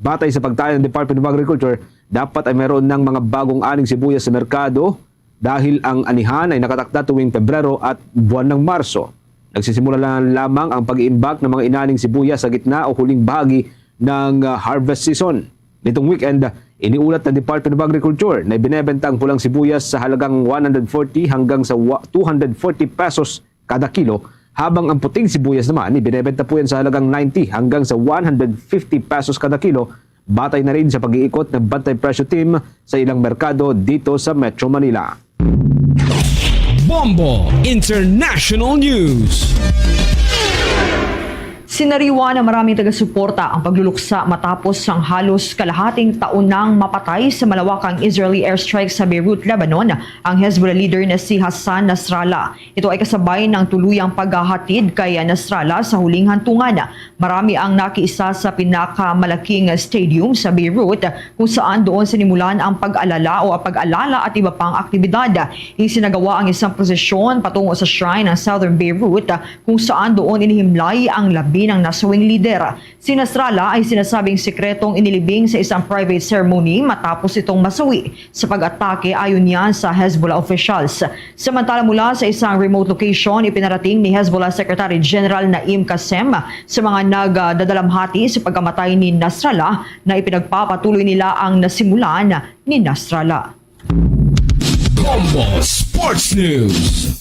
Batay sa pagtayo ng Department of Agriculture, dapat ay mayroon ng mga bagong aning sibuyas sa merkado dahil ang anihan ay nakatakda tuwing Pebrero at buwan ng Marso. Nagsisimula na lamang ang pag-iimbak ng mga inaning sibuyas sa gitna o huling bahagi ng ah, harvest season. Nitong weekend, iniulat ng Department of Agriculture na ibinebenta ang pulang sibuyas sa halagang one hundred forty hanggang sa wa- two hundred forty pesos kada kilo, habang ang puting sibuyas naman ibinebenta po yan sa halagang ninety hanggang sa one hundred fifty pesos kada kilo, batay na rin sa pag-iikot ng Bantay Presyo Team sa ilang merkado dito sa Metro Manila. Bombo International News. Sinariwa na maraming taga-suporta ang pagluluksa matapos ang halos kalahating taon nang mapatay sa malawakang Israeli airstrike sa Beirut, Lebanon, ang Hezbollah leader na si Hassan Nasrallah. Ito ay kasabay ng tuluyang paghahatid kay Nasrallah sa huling hantungan. Marami ang nakiisa sa pinakamalaking stadium sa Beirut, kung saan doon sinimulan ang pag-alala o pag-alala at iba pang aktibidad. Isinagawa ang isang prosesyon patungo sa shrine ng Southern Beirut, kung saan doon inihimlay ang labi ng nasawing lider. Si Nasrallah ay sinasabing sikretong inilibing sa isang private ceremony matapos itong masawi sa pag-atake, ayon niya sa Hezbollah officials. Samantala, mula sa isang remote location, ipinarating ni Hezbollah Secretary General Naim Qassem sa mga nagdadalamhati sa pagkamatay ni Nasrallah na ipinagpapatuloy nila ang nasimulan ni Nasrallah. Bombo Sports News.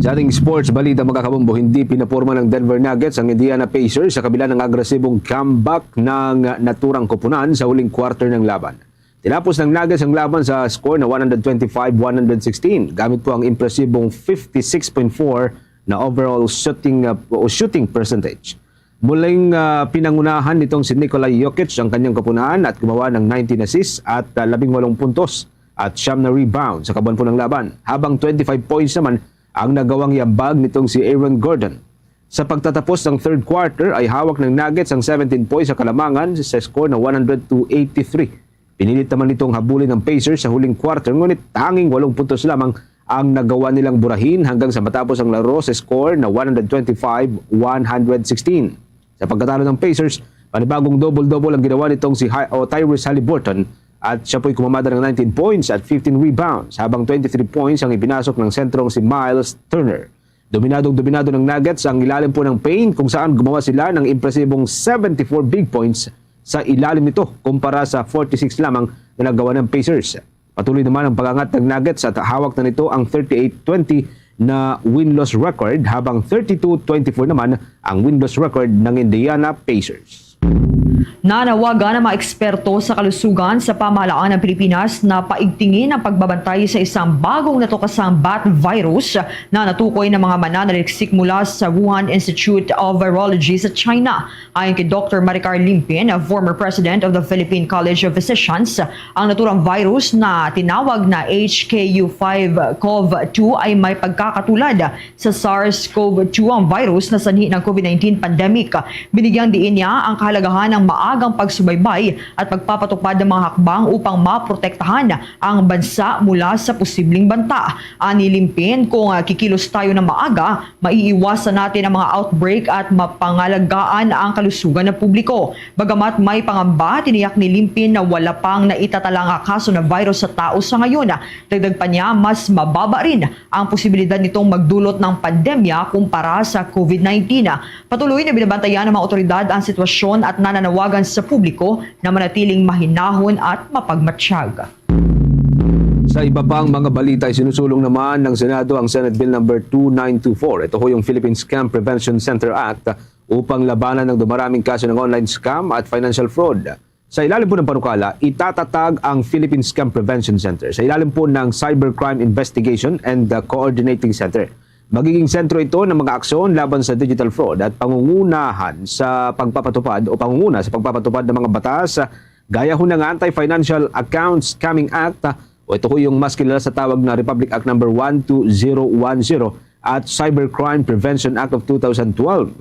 Sa ating sports balita, mga kabombo, hindi pinaporma ng Denver Nuggets ang Indiana Pacers sa kabila ng agresibong comeback ng naturang koponan sa huling quarter ng laban. Tinapos ng Nuggets ang laban sa score na one twenty-five one sixteen gamit po ang impresibong fifty-six point four na overall shooting, uh, o shooting percentage. Muling, ah, pinangunahan nitong si Nikola Jokic ang kanyang koponan at gumawa ng nineteen assists at, ah, labing walong puntos at siyam na rebound sa kabuuan po ng laban, habang twenty-five points naman ang nagawang iambag nitong si Aaron Gordon. Sa pagtatapos ng third quarter ay hawak ng Nuggets ang seventeen points sa kalamangan sa score na one hundred to eighty-three. Pinilit naman nitong habulin ng Pacers sa huling quarter, ngunit tanging walong puntos lamang ang nagawa nilang burahin hanggang sa matapos ang laro sa score na one twenty-five one sixteen. Sa pagkatalo ng Pacers, panibagong double-double ang ginawa nitong si Hi- o Tyrese Haliburton, at siya po'y kumamada ng nineteen points at fifteen rebounds, habang twenty-three points ang ipinasok ng sentrong si Miles Turner. Dominadong-dominado ng Nuggets ang ilalim po ng paint, kung saan gumawa sila ng impresibong seventy-four big points sa ilalim nito kumpara sa forty-six lamang na nagawa ng Pacers. Patuloy naman ang pag-angat ng Nuggets at hawak na nito ang thirty-eight twenty na win-loss record, habang thirty-two twenty-four naman ang win-loss record ng Indiana Pacers. Nanawagan ang mga eksperto sa kalusugan sa pamahalaan ng Pilipinas na paigtingin ang pagbabantay sa isang bagong natukasang bat virus na natukoy ng mga mananaliksik mula sa Wuhan Institute of Virology sa China. Ayon kay Doctor Maricar Limpin, former president of the Philippine College of Physicians, ang naturang virus na tinawag na H K U five cov two ay may pagkakatulad sa SARS-CoV two ang virus na sanhi ng COVID nineteen pandemic. Binigyang diin niya ang kahalagahan ng maagang pagsubaybay at pagpapatupad ng mga hakbang upang maprotektahan ang bansa mula sa posibleng banta. Ani Limpin, kung, ah, kikilos tayo ng maaga, maiiwasan natin ang mga outbreak at mapangalagaan ang kalusugan ng publiko. Bagamat may pangamba, tiniyak ni Limpin na wala pang naitatala nga kaso ng virus sa tao sa ngayon. Dagdag pa niya, mas mababa rin ang posibilidad nitong magdulot ng pandemya kumpara sa COVID nineteen. Patuloy na binabantayan ng mga otoridad ang sitwasyon at nananawagan sa publiko na manatiling mahinahon at mapagmatsyag. Sa iba pang mga balita, isinusulong naman ng Senado ang Senate Bill number two nine two four. Ito ho yung Philippine Scam Prevention Center Act upang labanan ang dumaraming kaso ng online scam at financial fraud. Sa ilalim po ng panukala, itatatag ang Philippine Scam Prevention Center sa ilalim po ng Cybercrime Investigation and, uh, Coordinating Center. Magiging sentro ito ng mga aksyon laban sa digital fraud at pangungunahan sa pagpapatupad o pangunguna sa pagpapatupad ng mga batas gaya ho ng Anti-Financial Account Scamming Act, o ito ho yung mas kilala sa tawag na Republic Act number one two zero one zero at Cybercrime Prevention Act of two thousand twelve.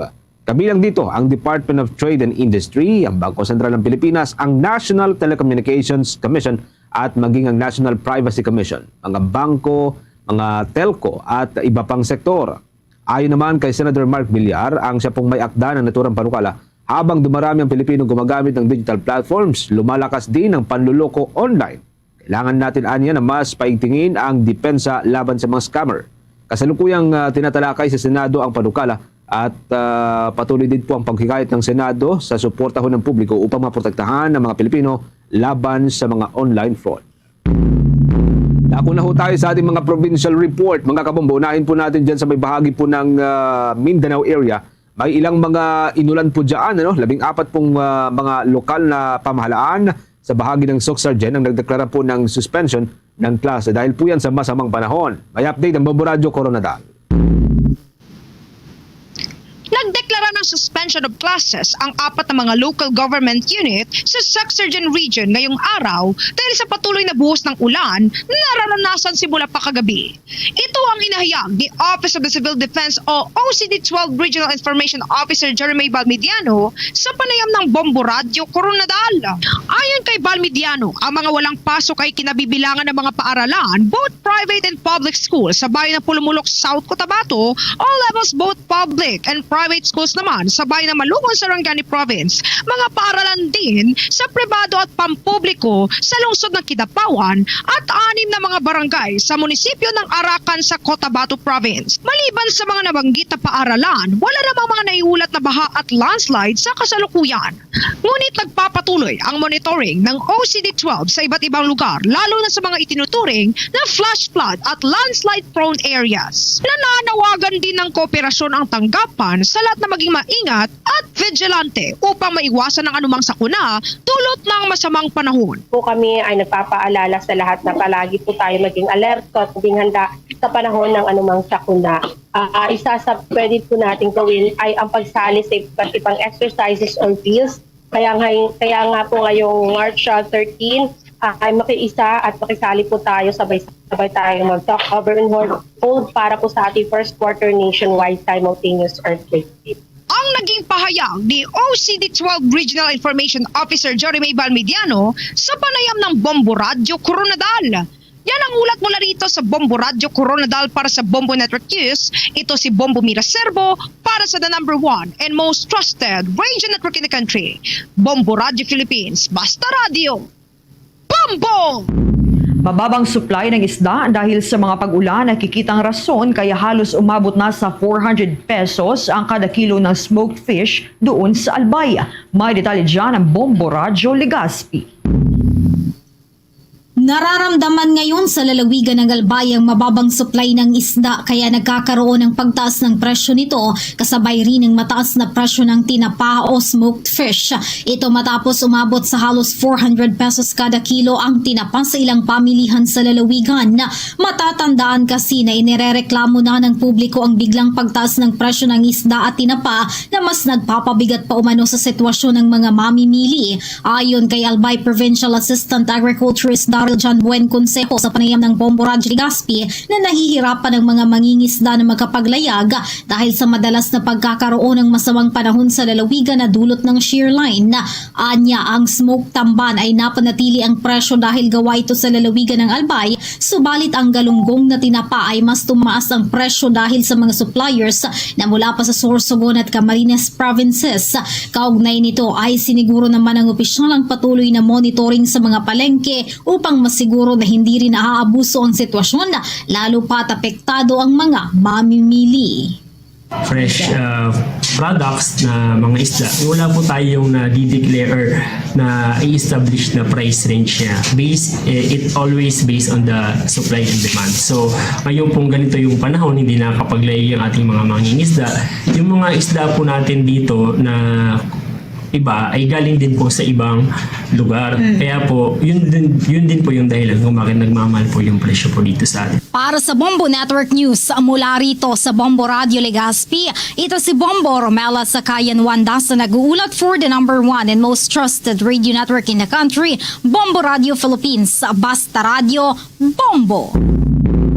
Kabilang dito ang Department of Trade and Industry, ang Bangko Sentral ng Pilipinas, ang National Telecommunications Commission at maging ang National Privacy Commission, mga bangko, mga telco at iba pang sektor. Ayon naman kay Senator Mark Villar, ang siya pong may akda ng naturang panukala, habang dumarami ang Pilipino gumagamit ng digital platforms, lumalakas din ang panluloko online. Kailangan natin anya na mas paigtingin ang depensa laban sa mga scammer. Kasalukuyang, ah, tinatalakay sa Senado ang panukala at, ah, patuloy din po ang paghikayat ng Senado sa suporta ho ng publiko upang maprotektahan ang mga Pilipino laban sa mga online fraud. Dako na ho tayo sa ating mga provincial report. Mga kabombo, unahin po natin dyan sa may bahagi po ng, ah, Mindanao area. May ilang mga inulan po dyan, ano? Labing apat pong, ah, mga lokal na pamahalaan sa bahagi ng Soccsksargen ang nagdeklara po ng suspension ng klase dahil po yan sa masamang panahon. May update ang Bombo Radyo Koronadal. Nagdeklara ng suspension of classes ang apat na mga local government unit sa Soccsksargen Region ngayong araw dahil sa patuloy na buhos ng ulan na naranasan simula pa kagabi. Ito ang inahayag ni Office of the Civil Defense o O C D twelve Regional Information Officer Jeremy Balmediano sa panayam ng Bombo Radyo Koronadal. Ayon Kay Val Mediano, ang mga walang pasok ay kinabibilangan ng mga paaralan, both private and public schools, sa bayan ng Pulumulok, South Cotabato, all levels, both public and private schools naman, sa bayan ng Malungon, Sarangani Province, mga paaralan din sa pribado at pampubliko sa lungsod ng Kidapawan at anim na mga barangay sa munisipyo ng Arakan sa Cotabato Province. Maliban sa mga nabanggit na paaralan, wala namang mga naiulat na baha at landslide sa kasalukuyan. Ngunit nagpapatuloy ang monitoring ng O C D twelve sa iba't ibang lugar, lalo na sa mga itinuturing na flash flood at landslide-prone areas. Nananawagan din ng kooperasyon ang tanggapan sa lahat na maging maingat at vigilante upang maiwasan ang anumang sakuna dulot ng masamang panahon. Po kami ay nagpapaalala sa lahat na palagi po tayo maging alerto at maging handa sa panahon ng anumang sakuna. Ah, isa sa pwede po natin gawin ay ang pagsali sa iba't ibang exercises or drills. Kaya nga, kaya nga po ngayong March, ah, thirteen, ah, ay makiisa at makisali po tayo, sabay-sabay tayo mag-talk, cover, and hold, hold para po sa ating first quarter nationwide simultaneous earthquake. Ang naging pahayag ni O C D twelve Regional Information Officer Jeremy Valmediano sa panayam ng Bombo Radyo Coronadal. Yan ang ulat mula rito sa Bombo Radyo Coronadal para sa Bombo Network News. Ito si Bombo Mira Serbo para sa the number one and most trusted radio network in the country, Bombo Radyo Philippines. Basta radyo, Bombo! Mababang supply ng isda dahil sa mga pag-ulan, nakikitang rason kaya halos umabot na sa four hundred pesos ang kada kilo ng smoked fish doon sa Albay. May detalye dyan ang Bombo Radyo Legazpi. Nararamdaman ngayon sa lalawigan ng Albay ang mababang supply ng isda, kaya nagkakaroon ng pagtaas ng presyo nito, kasabay rin ng mataas na presyo ng tinapa o smoked fish. Ito matapos umabot sa halos four hundred pesos kada kilo ang tinapa sa ilang pamilihan sa lalawigan. Matatandaan kasi na inirereklamo na ng publiko ang biglang pagtaas ng presyo ng isda at tinapa na mas nagpapabigat pa umano sa sitwasyon ng mga mamimili. Ayon kay Albay Provincial Assistant Agriculturist Daryl John Buen Consejo sa panayam ng Bombo Radyo Legazpi na nahihirapan ang mga mangingisda na makapaglayag dahil sa madalas na pagkakaroon ng masamang panahon sa lalawigan na dulot ng shear line. Anya, ang smoke tamban ay napanatili ang presyo dahil gawa ito sa lalawigan ng Albay, subalit ang galunggong na tinapa ay mas tumaas ang presyo dahil sa mga suppliers na mula pa sa Sorsogon at Camarines provinces. Kaugnay nito ay siniguro naman ng opisyal ang patuloy na monitoring sa mga palengke upang masiguro na hindi rin naaabuso ang sitwasyon, lalo pa at apektado ang mga mamimili. Fresh, uh, products na mga isda. Wala po tayong na-declare or na i-establish na price range niya. Base, eh, it always based on the supply and demand. So, ngayon pong ganito yung panahon, hindi nakakapaglayag yung ating mga mangingisda. Yung mga isda po natin dito na iba ay galing din po sa ibang lugar. Mm. Kaya po, yun din, yun din po yung dahilan kung bakit nagmamahal po yung presyo po dito sa atin. Para sa Bombo Network News, mula rito sa Bombo Radio Legazpi, ito si Bombo Romela Sakayan Wanda sa nag-uulat for the number one and most trusted radio network in the country, Bombo Radio Philippines. Basta Radio, Bombo!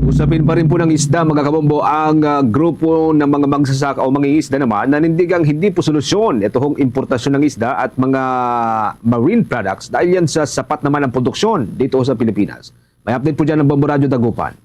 Usapin pa rin po ng isda, mga kabombo, ang, ah, grupo ng mga magsasaka o mangingisda naman nanindigang hindi po solusyon ito hong importasyon ng isda at mga marine products dahil yan sa sapat naman ang produksyon dito sa Pilipinas. May update po dyan ng Bombo Radyo Dagupan.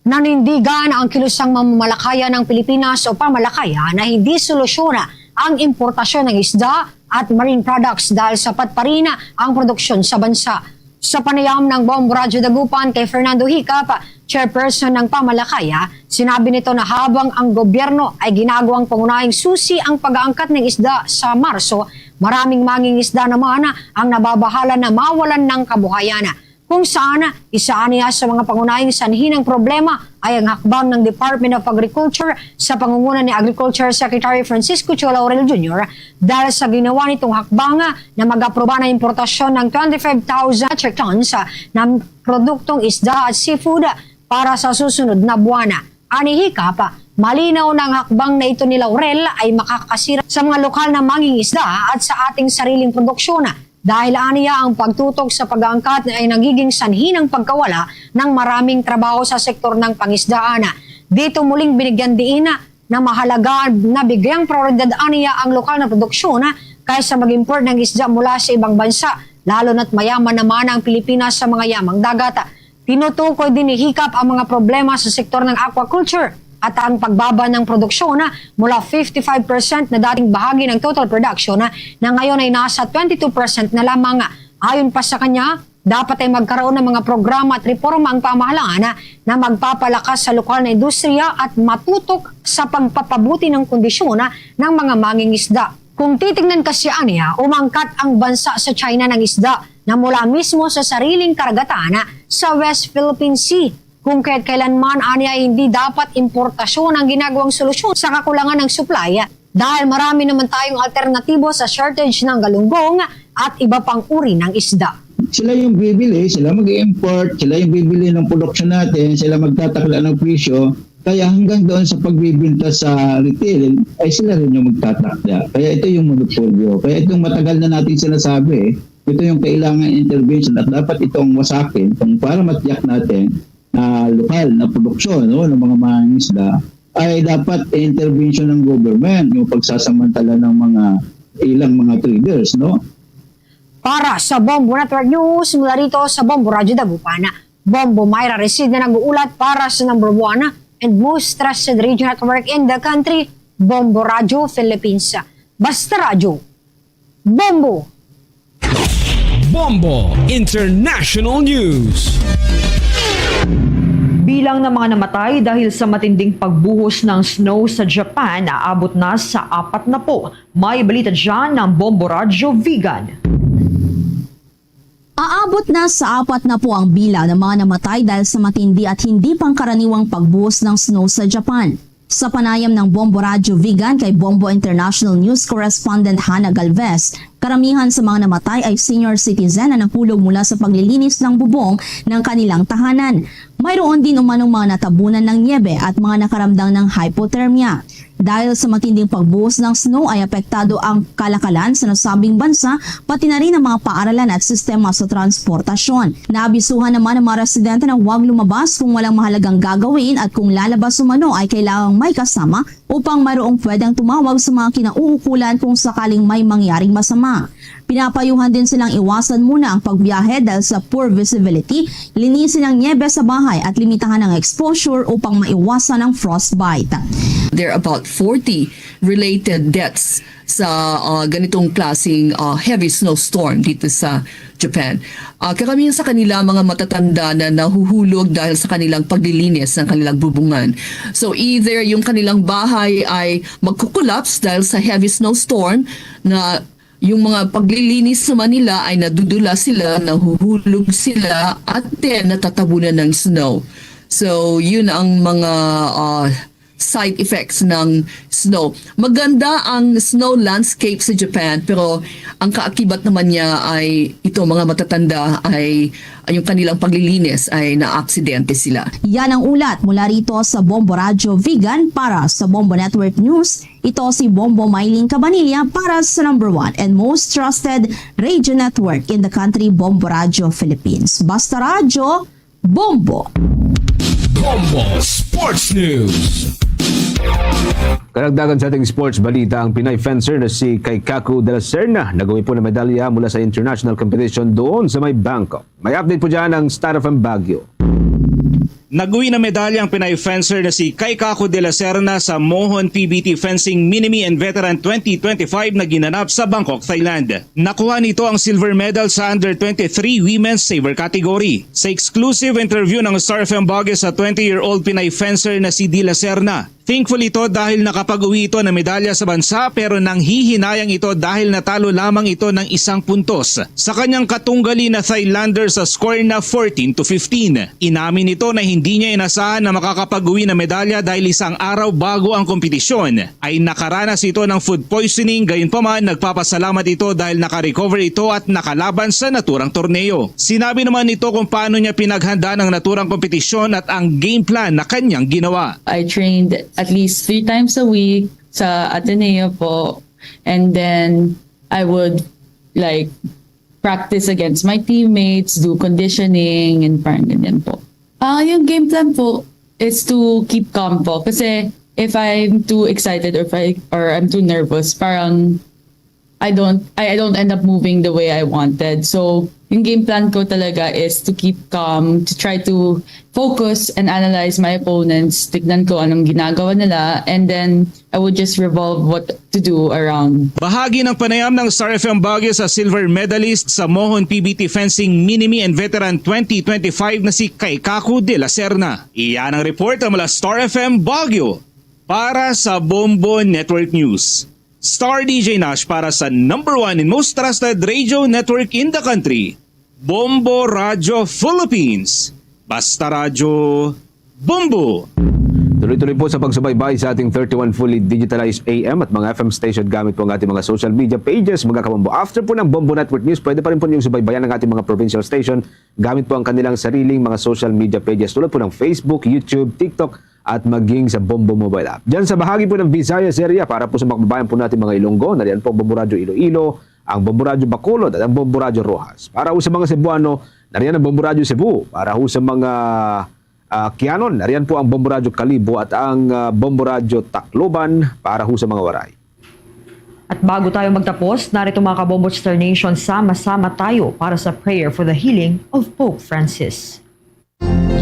Nanindigan ang kilusang mamamalakaya ng Pilipinas o pamalakaya na hindi solusyon ang importasyon ng isda at marine products dahil sapat pa rin ang produksyon sa bansa. Sa panayam ng Bombo Radyo Dagupan kay Fernando Hicap, chairperson ng pamalakaya, sinabi nito na habang ang gobyerno ay ginagawang pangunahing susi ang pag-aangkat ng isda sa Marso, maraming mangingisda naman ang nababahala na mawalan ng kabuhayan. Kung saan, isa niya sa mga pangunahing sanhi ng problema ay ang hakbang ng Department of Agriculture sa pangunguna ni Agriculture Secretary Francisco Cho Laurel Junior dahil sa ginawa nitong hakbang na mag-aproba ng importasyon ng twenty-five thousand metric tons na produktong isda at seafood para sa susunod na buwan. Ani Hicap, malinaw na ang hakbang na ito ni Laurel ay makakasira sa mga lokal na mangingisda at sa ating sariling produksyon. Dahil aniya ang pagtutok sa pag-aangkat ay nagiging sanhi ng pagkawala ng maraming trabaho sa sektor ng pangisdaan. Dito muling binigyan diin na mahalaga na bigyang prioridad aniya ang lokal na produksyon, kaysa mag-import ng isda mula sa ibang bansa, lalo na't mayaman naman ang Pilipinas sa mga yamang dagat. Tinutukoy din ni Hiccup ang mga problema sa sektor ng aquaculture at ang pagbaba ng produksyon mula fifty-five percent na dating bahagi ng total production na ngayon ay nasa twenty-two percent na lamang. Ayon pa sa kanya, dapat ay magkaroon ng mga programa at reforma ang pamahalaan na magpapalakas sa lokal na industriya at matutok sa pagpapabuti ng kondisyon ng mga mangingisda. Kung titingnan kasi, aniya, umangkat ang bansa sa China ng isda na mula mismo sa sariling karagatan sa West Philippine Sea. Kung kahit kailanman, aniya, hindi dapat importasyon ang ginagawang solusyon sa kakulangan ng supply, dahil marami naman tayong alternatibo sa shortage ng galunggong at iba pang uri ng isda. Sila yung bibili, sila mag-import, sila yung bibili ng produksyon natin, sila magtatakda ng presyo. Kaya hanggang doon sa pagbibenta sa retail, ay sila rin yung magtatakda. Kaya ito yung monopolyo. Kaya itong matagal na nating sinasabi, ito yung kailangan intervention at dapat itong wasakin kung para matiyak natin na lokal na produksyon, no, ng mga mangingisda, ay dapat intervention ng government, yung pagsasamantala ng mga ilang mga traders, no? Para sa Bombo Network News, mula rito sa Bombo Radyo Dagupan, Bombo Myra Reside na nag-uulat para sa number one and most trusted radio network in the country, Bombo Radyo Philippines. Basta Radyo, Bombo! Bombo International News. Bilang ng mga namatay dahil sa matinding pagbuhos ng snow sa Japan, aabot na sa apat na po. May balita dyan ng Bombo Radyo Vigan. Aabot na sa apat na po ang bilang ng mga namatay dahil sa matindi at hindi pangkaraniwang pagbuhos ng snow sa Japan. Sa panayam ng Bombo Radyo Vigan kay Bombo International News Correspondent Hannah Galvez, karamihan sa mga namatay ay senior citizen na nahulog mula sa paglilinis ng bubong ng kanilang tahanan. Mayroon din umanong mga natabunan ng niyebe at mga nakaramdang ng hypothermia. Dahil sa matinding pagbuhos ng snow ay apektado ang kalakalan sa nasabing bansa, pati na rin ang mga paaralan at sistema sa transportasyon. Naabisuhan naman ang mga residente na huwag lumabas kung walang mahalagang gagawin at kung lalabas umano ay kailangang may kasama upang mayroong pwedeng tumawag sa mga kinauukulan kung sakaling may mangyaring masama. Pinapayuhan din silang iwasan muna ang pagbiyahe dahil sa poor visibility, linisin ang niyebe sa bahay at limitahan ang exposure upang maiwasan ang frostbite. There are about forty related deaths sa, ah, ganitong klaseng, ah, heavy snowstorm dito sa Japan. Ah, karamihan sa kanila mga matatanda na nahuhulog dahil sa kanilang paglilinis ng kanilang bubungan. So either yung kanilang bahay ay magkukulapse dahil sa heavy snowstorm na yung mga paglilinis naman nila ay nadudula sila, nahuhulog sila, at then natatabunan ng snow. So, yun ang mga, ah, side effects ng snow. Maganda ang snow landscape sa Japan, pero ang kaakibat naman niya ay ito, mga matatanda, ay, ay yung kanilang paglilinis ay naaksidente sila. Yan ang ulat mula rito sa Bombo Radyo Vigan para sa Bombo Network News. Ito si Bombo Mylene Cabanilla para sa number one and most trusted radio network in the country, Bombo Radyo Philippines. Basta Radyo, Bombo! Bombo Sports News. Karagdagan sa ating sports balita, ang Pinay fencer na si Kaikaku de la Serna nag-uwi po ng medalya mula sa international competition doon sa may Bangkok. May update po dyan ang Star F M Baguio. Nag-uwi ng medalya ang Pinay fencer na si Kaikaku de la Serna sa Mohon P B T Fencing Minimi and Veteran twenty twenty-five na ginanap sa Bangkok, Thailand. Nakuha nito ang silver medal sa under twenty-three women's sabre category. Sa exclusive interview ng Star F M Baguio sa twenty-year-old Pinay fencer na si De La Serna, thankful ito dahil nakapag-uwi ito ng medalya sa bansa, pero nanghihinayang ito dahil natalo lamang ito ng isang puntos sa kanyang katunggali na Thailander sa score na fourteen to fifteen. Inamin nito na hindi niya inasahan na makakapag-uwi ng medalya dahil isang araw bago ang kompetisyon ay nakaranas ito ng food poisoning, gayunpaman nagpapasalamat ito dahil nakarecover ito at nakalaban sa naturang torneo. Sinabi naman nito kung paano niya pinaghandaan ang naturang kompetisyon at ang game plan na kanyang ginawa. I trained at least three times a week sa Ateneo po. And then, I would, like, practice against my teammates, do conditioning, and parang ganyan po. Ah, yung game plan po is to keep calm po. Kasi if I'm too excited or if I, or I'm too nervous, parang I don't I, I don't end up moving the way I wanted. So yung game plan ko talaga is to keep calm, to try to focus and analyze my opponents, tignan ko anong ginagawa nila, and then I would just revolve what to do around. Bahagi ng panayam ng Star F M Baguio sa silver medalist sa Mohon P B T Fencing Mini-Me and Veteran twenty twenty-five na si Kaikaku de la Serna. Iyan ang report mula Star F M Baguio para sa Bombo Network News. Star D J Nash para sa number one and most trusted radio network in the country, Bombo Radio Philippines. Basta Radyo, Bombo! Tuloy-tuloy po sa pagsubaybay sa ating thirty-one fully digitalized A M at mga F M station gamit po ang ating mga social media pages, mga kabombo. After po ng Bombo Network News, pwede pa rin po niyong subaybayan ang ating mga provincial station gamit po ang kanilang sariling mga social media pages tulad po ng Facebook, YouTube, TikTok, at maging sa Bombo Mobile App. Diyan sa bahagi po ng Visayas area, para po sa mga kababayan po natin mga Ilonggo, nariyan po ang Bombo Radyo Iloilo, ang Bombo Radyo Bacolod, at ang Bombo Radyo Roxas. Para po sa mga Cebuano, nariyan ang Bombo Radyo Cebu. Para po sa mga ah, Kianon, nariyan po ang Bombo Radyo Kalibo at ang ah, Bombo Radyo Tacloban para ho sa mga Waray. At bago tayo magtapos, narito mga kabombo Star Nation, sama-sama tayo para sa prayer for the healing of Pope Francis.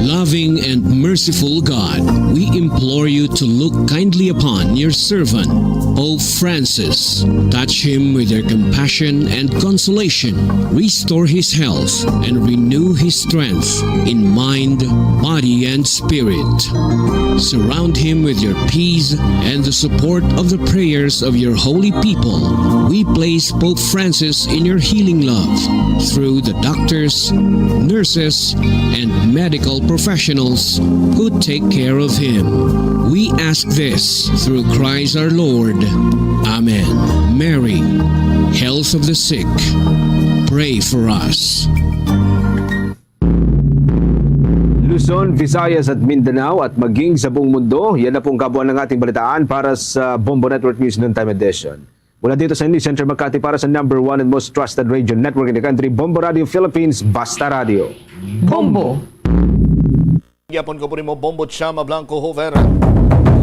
Loving and merciful God, we implore you to look kindly upon your servant, Pope Francis. Touch him with your compassion and consolation. Restore his health and renew his strength in mind, body, and spirit. Surround him with your peace and the support of the prayers of your holy people. We place Pope Francis in your healing love through the doctors, nurses, and medical professionals who take care of him. We ask this through Christ our Lord. Amen. Mary, health of the sick, pray for us. Luzon, Visayas at Mindanao at maging sa buong mundo, yan na po ang kabuuan ng ating balitaan para sa Bombo Network News Noontime Edition. Mula dito sa News Center Makati para sa number one and most trusted radio network in the country, Bombo Radio Philippines, Basta Radio. Bombo! Yapon ko po nimo, Bombo Chama Blanco Hover.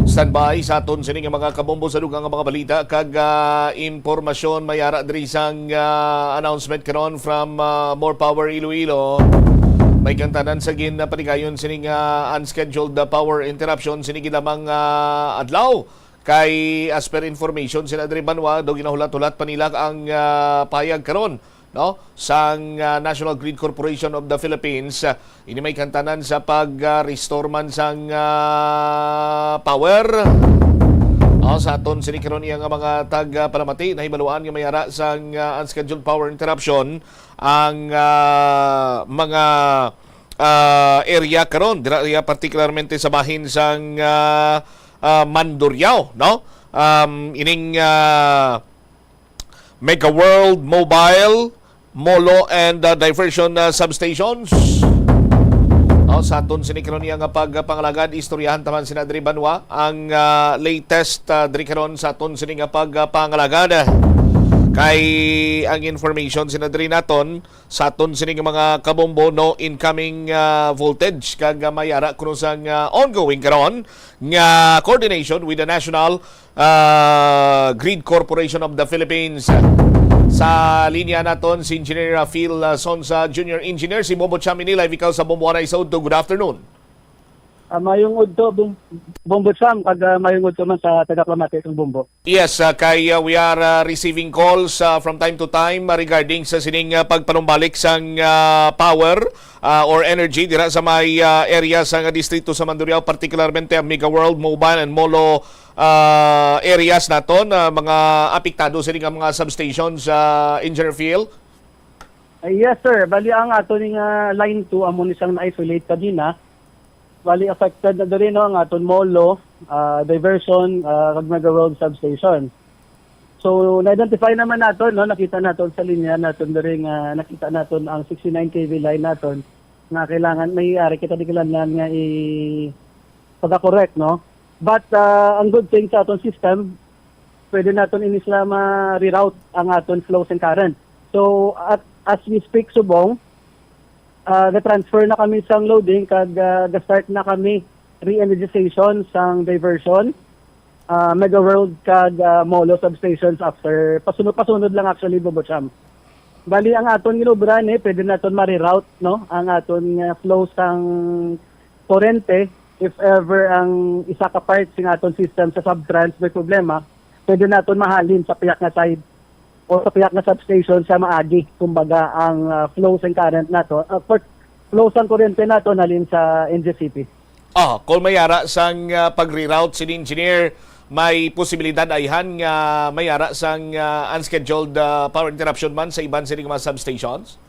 Standby sa aton sini nga mga kabombo sa dugang nga mga balita kag ah, impormasyon. May ara diri sang ah, announcement karon from ah, More Power Iloilo. May kantanan sa ginapatigayon sini nga unscheduled ah, power interruption sini gid lamang ah, adlaw. Kay as per information sina diri banwa, daw ginahulat-hulat pa nila ang ah, payag karon, no, sang ah, National Grid Corporation of the Philippines. Ah, ini may kantanan sa pag-restore man sang ah, power. Oh, sa aton sini karon iya nga mga tag ah, palamati, nahibaluan nga may ara sang ah, unscheduled power interruption ang ah, mga ah, area karon dira, iya particularmente sa bahin sang ah, ah, Mandurriao, no? Um, ining ah, Mega World Mobile, Molo and ah, Diversion ah, Substations. Oh, sa aton sini karon iya nga pagpangalagad, istoryahan taman sina diri banwa ang ah, latest ah, diri karon sa aton sini nga pagpangalagad. Kay ang information sina diri naton sa aton sini nga mga kabombo, no incoming ah, voltage kag ah, may ara kuno sang ah, ongoing karon nga coordination with the National ah, Grid Corporation of the Philippines. Sa linya naton si Engineer ah, Phil ah, Sonsa, Junior Engineer, si Bombo Cham ini live ikaw sa Bombo Anay sa Udto. Good afternoon. Ah, mayong udto, Bum- Bombo Sam, kag ah, mayong udto man sa taga-Pamati kang Bombo. Yes, ah, kay ah, we are ah, receiving calls ah, from time to time ah, regarding sa sining ah, pagpanumbalik sang ah, power ah, or energy dira sa may ah, area sa nga distrito sa Mandurriao, particularmente ang Mega World Mobile and Molo ah, areas naton, ah, mga apektado sini nga mga substations, ah, Engineer Phil. Ah, yes, sir. Bali, ang ato ni nga line two, amo ni siyang na-isolate kanina. Bali, affected na diri, no, ang aton Molo, ah, Diversion, ah, kag Mega World Substation. So, na-identify naman naton, no, nakita naton sa linya naton diri nga nakita naton ang sixty-nine K V line naton nga kailangan may ari kita di kailangan nga i pagka-correct, no. But ah, ang good thing sa aton system, pwede naton ini sila ma-reroute ang aton flows and current. So, at as we speak subong, ah, ga-transfer na kami sang loading kag ah, ga-start na kami re-energization sang diversion. ah, Mega World kag, ah, Molo substations after. Pasunod-pasunod lang actually, Bombo Cham. Bali, ang aton ginobra ni, pwede naton ma-reroute, no? Ang aton nga flow sang kurente, if ever ang isa ka part sing aton system sa subtrans may problema, pwede naton mahalin sa piyak nga side o sa piyak nga substation sa maagi, kumbaga, ang, ah, flow sang current nato, ah, for, flow sang kurente nato halin sa N G C P. Ah, kung may ara sang, ah, pag-reroute sini, engineer, may posibilidad ayhan nga may ara sang, ah, unscheduled, ah, power interruption man sa iban sini nga mga substations?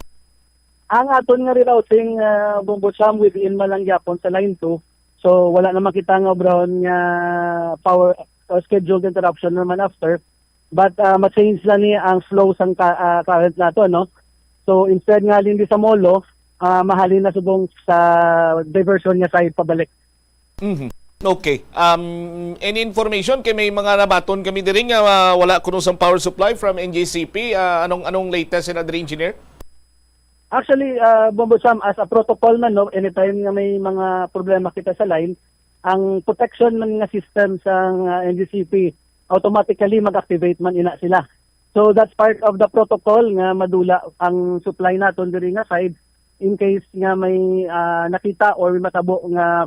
Ang aton nga rerouting, ah, Bombo Cham, within man lang gyapon sa line two. So, wala naman kita nga obrahon nga power, uh, scheduled interruption naman after. But, ah, ma-change lang ni ang flow sang ka-, ah, current nato, no? So, instead nga halin di sa Molo, ah, mahalin na subong sa diversion nga side pabalik. Mhm. Okay. Um, any information? Kay may mga nabaton kami diri nga, ah, wala kuno sang power supply from N G C P. Ah, anong, anong latest na diri, engineer? Actually, ah, Bombo Cham, as a protocol man, no, anytime nga may mga problema kita sa line, ang protection man nga system sang, ah, N G C P, automatically mag-activate man ina sila. So that's part of the protocol nga madula ang supply naton diri nga side in case nga may, ah, nakita or may matabo nga,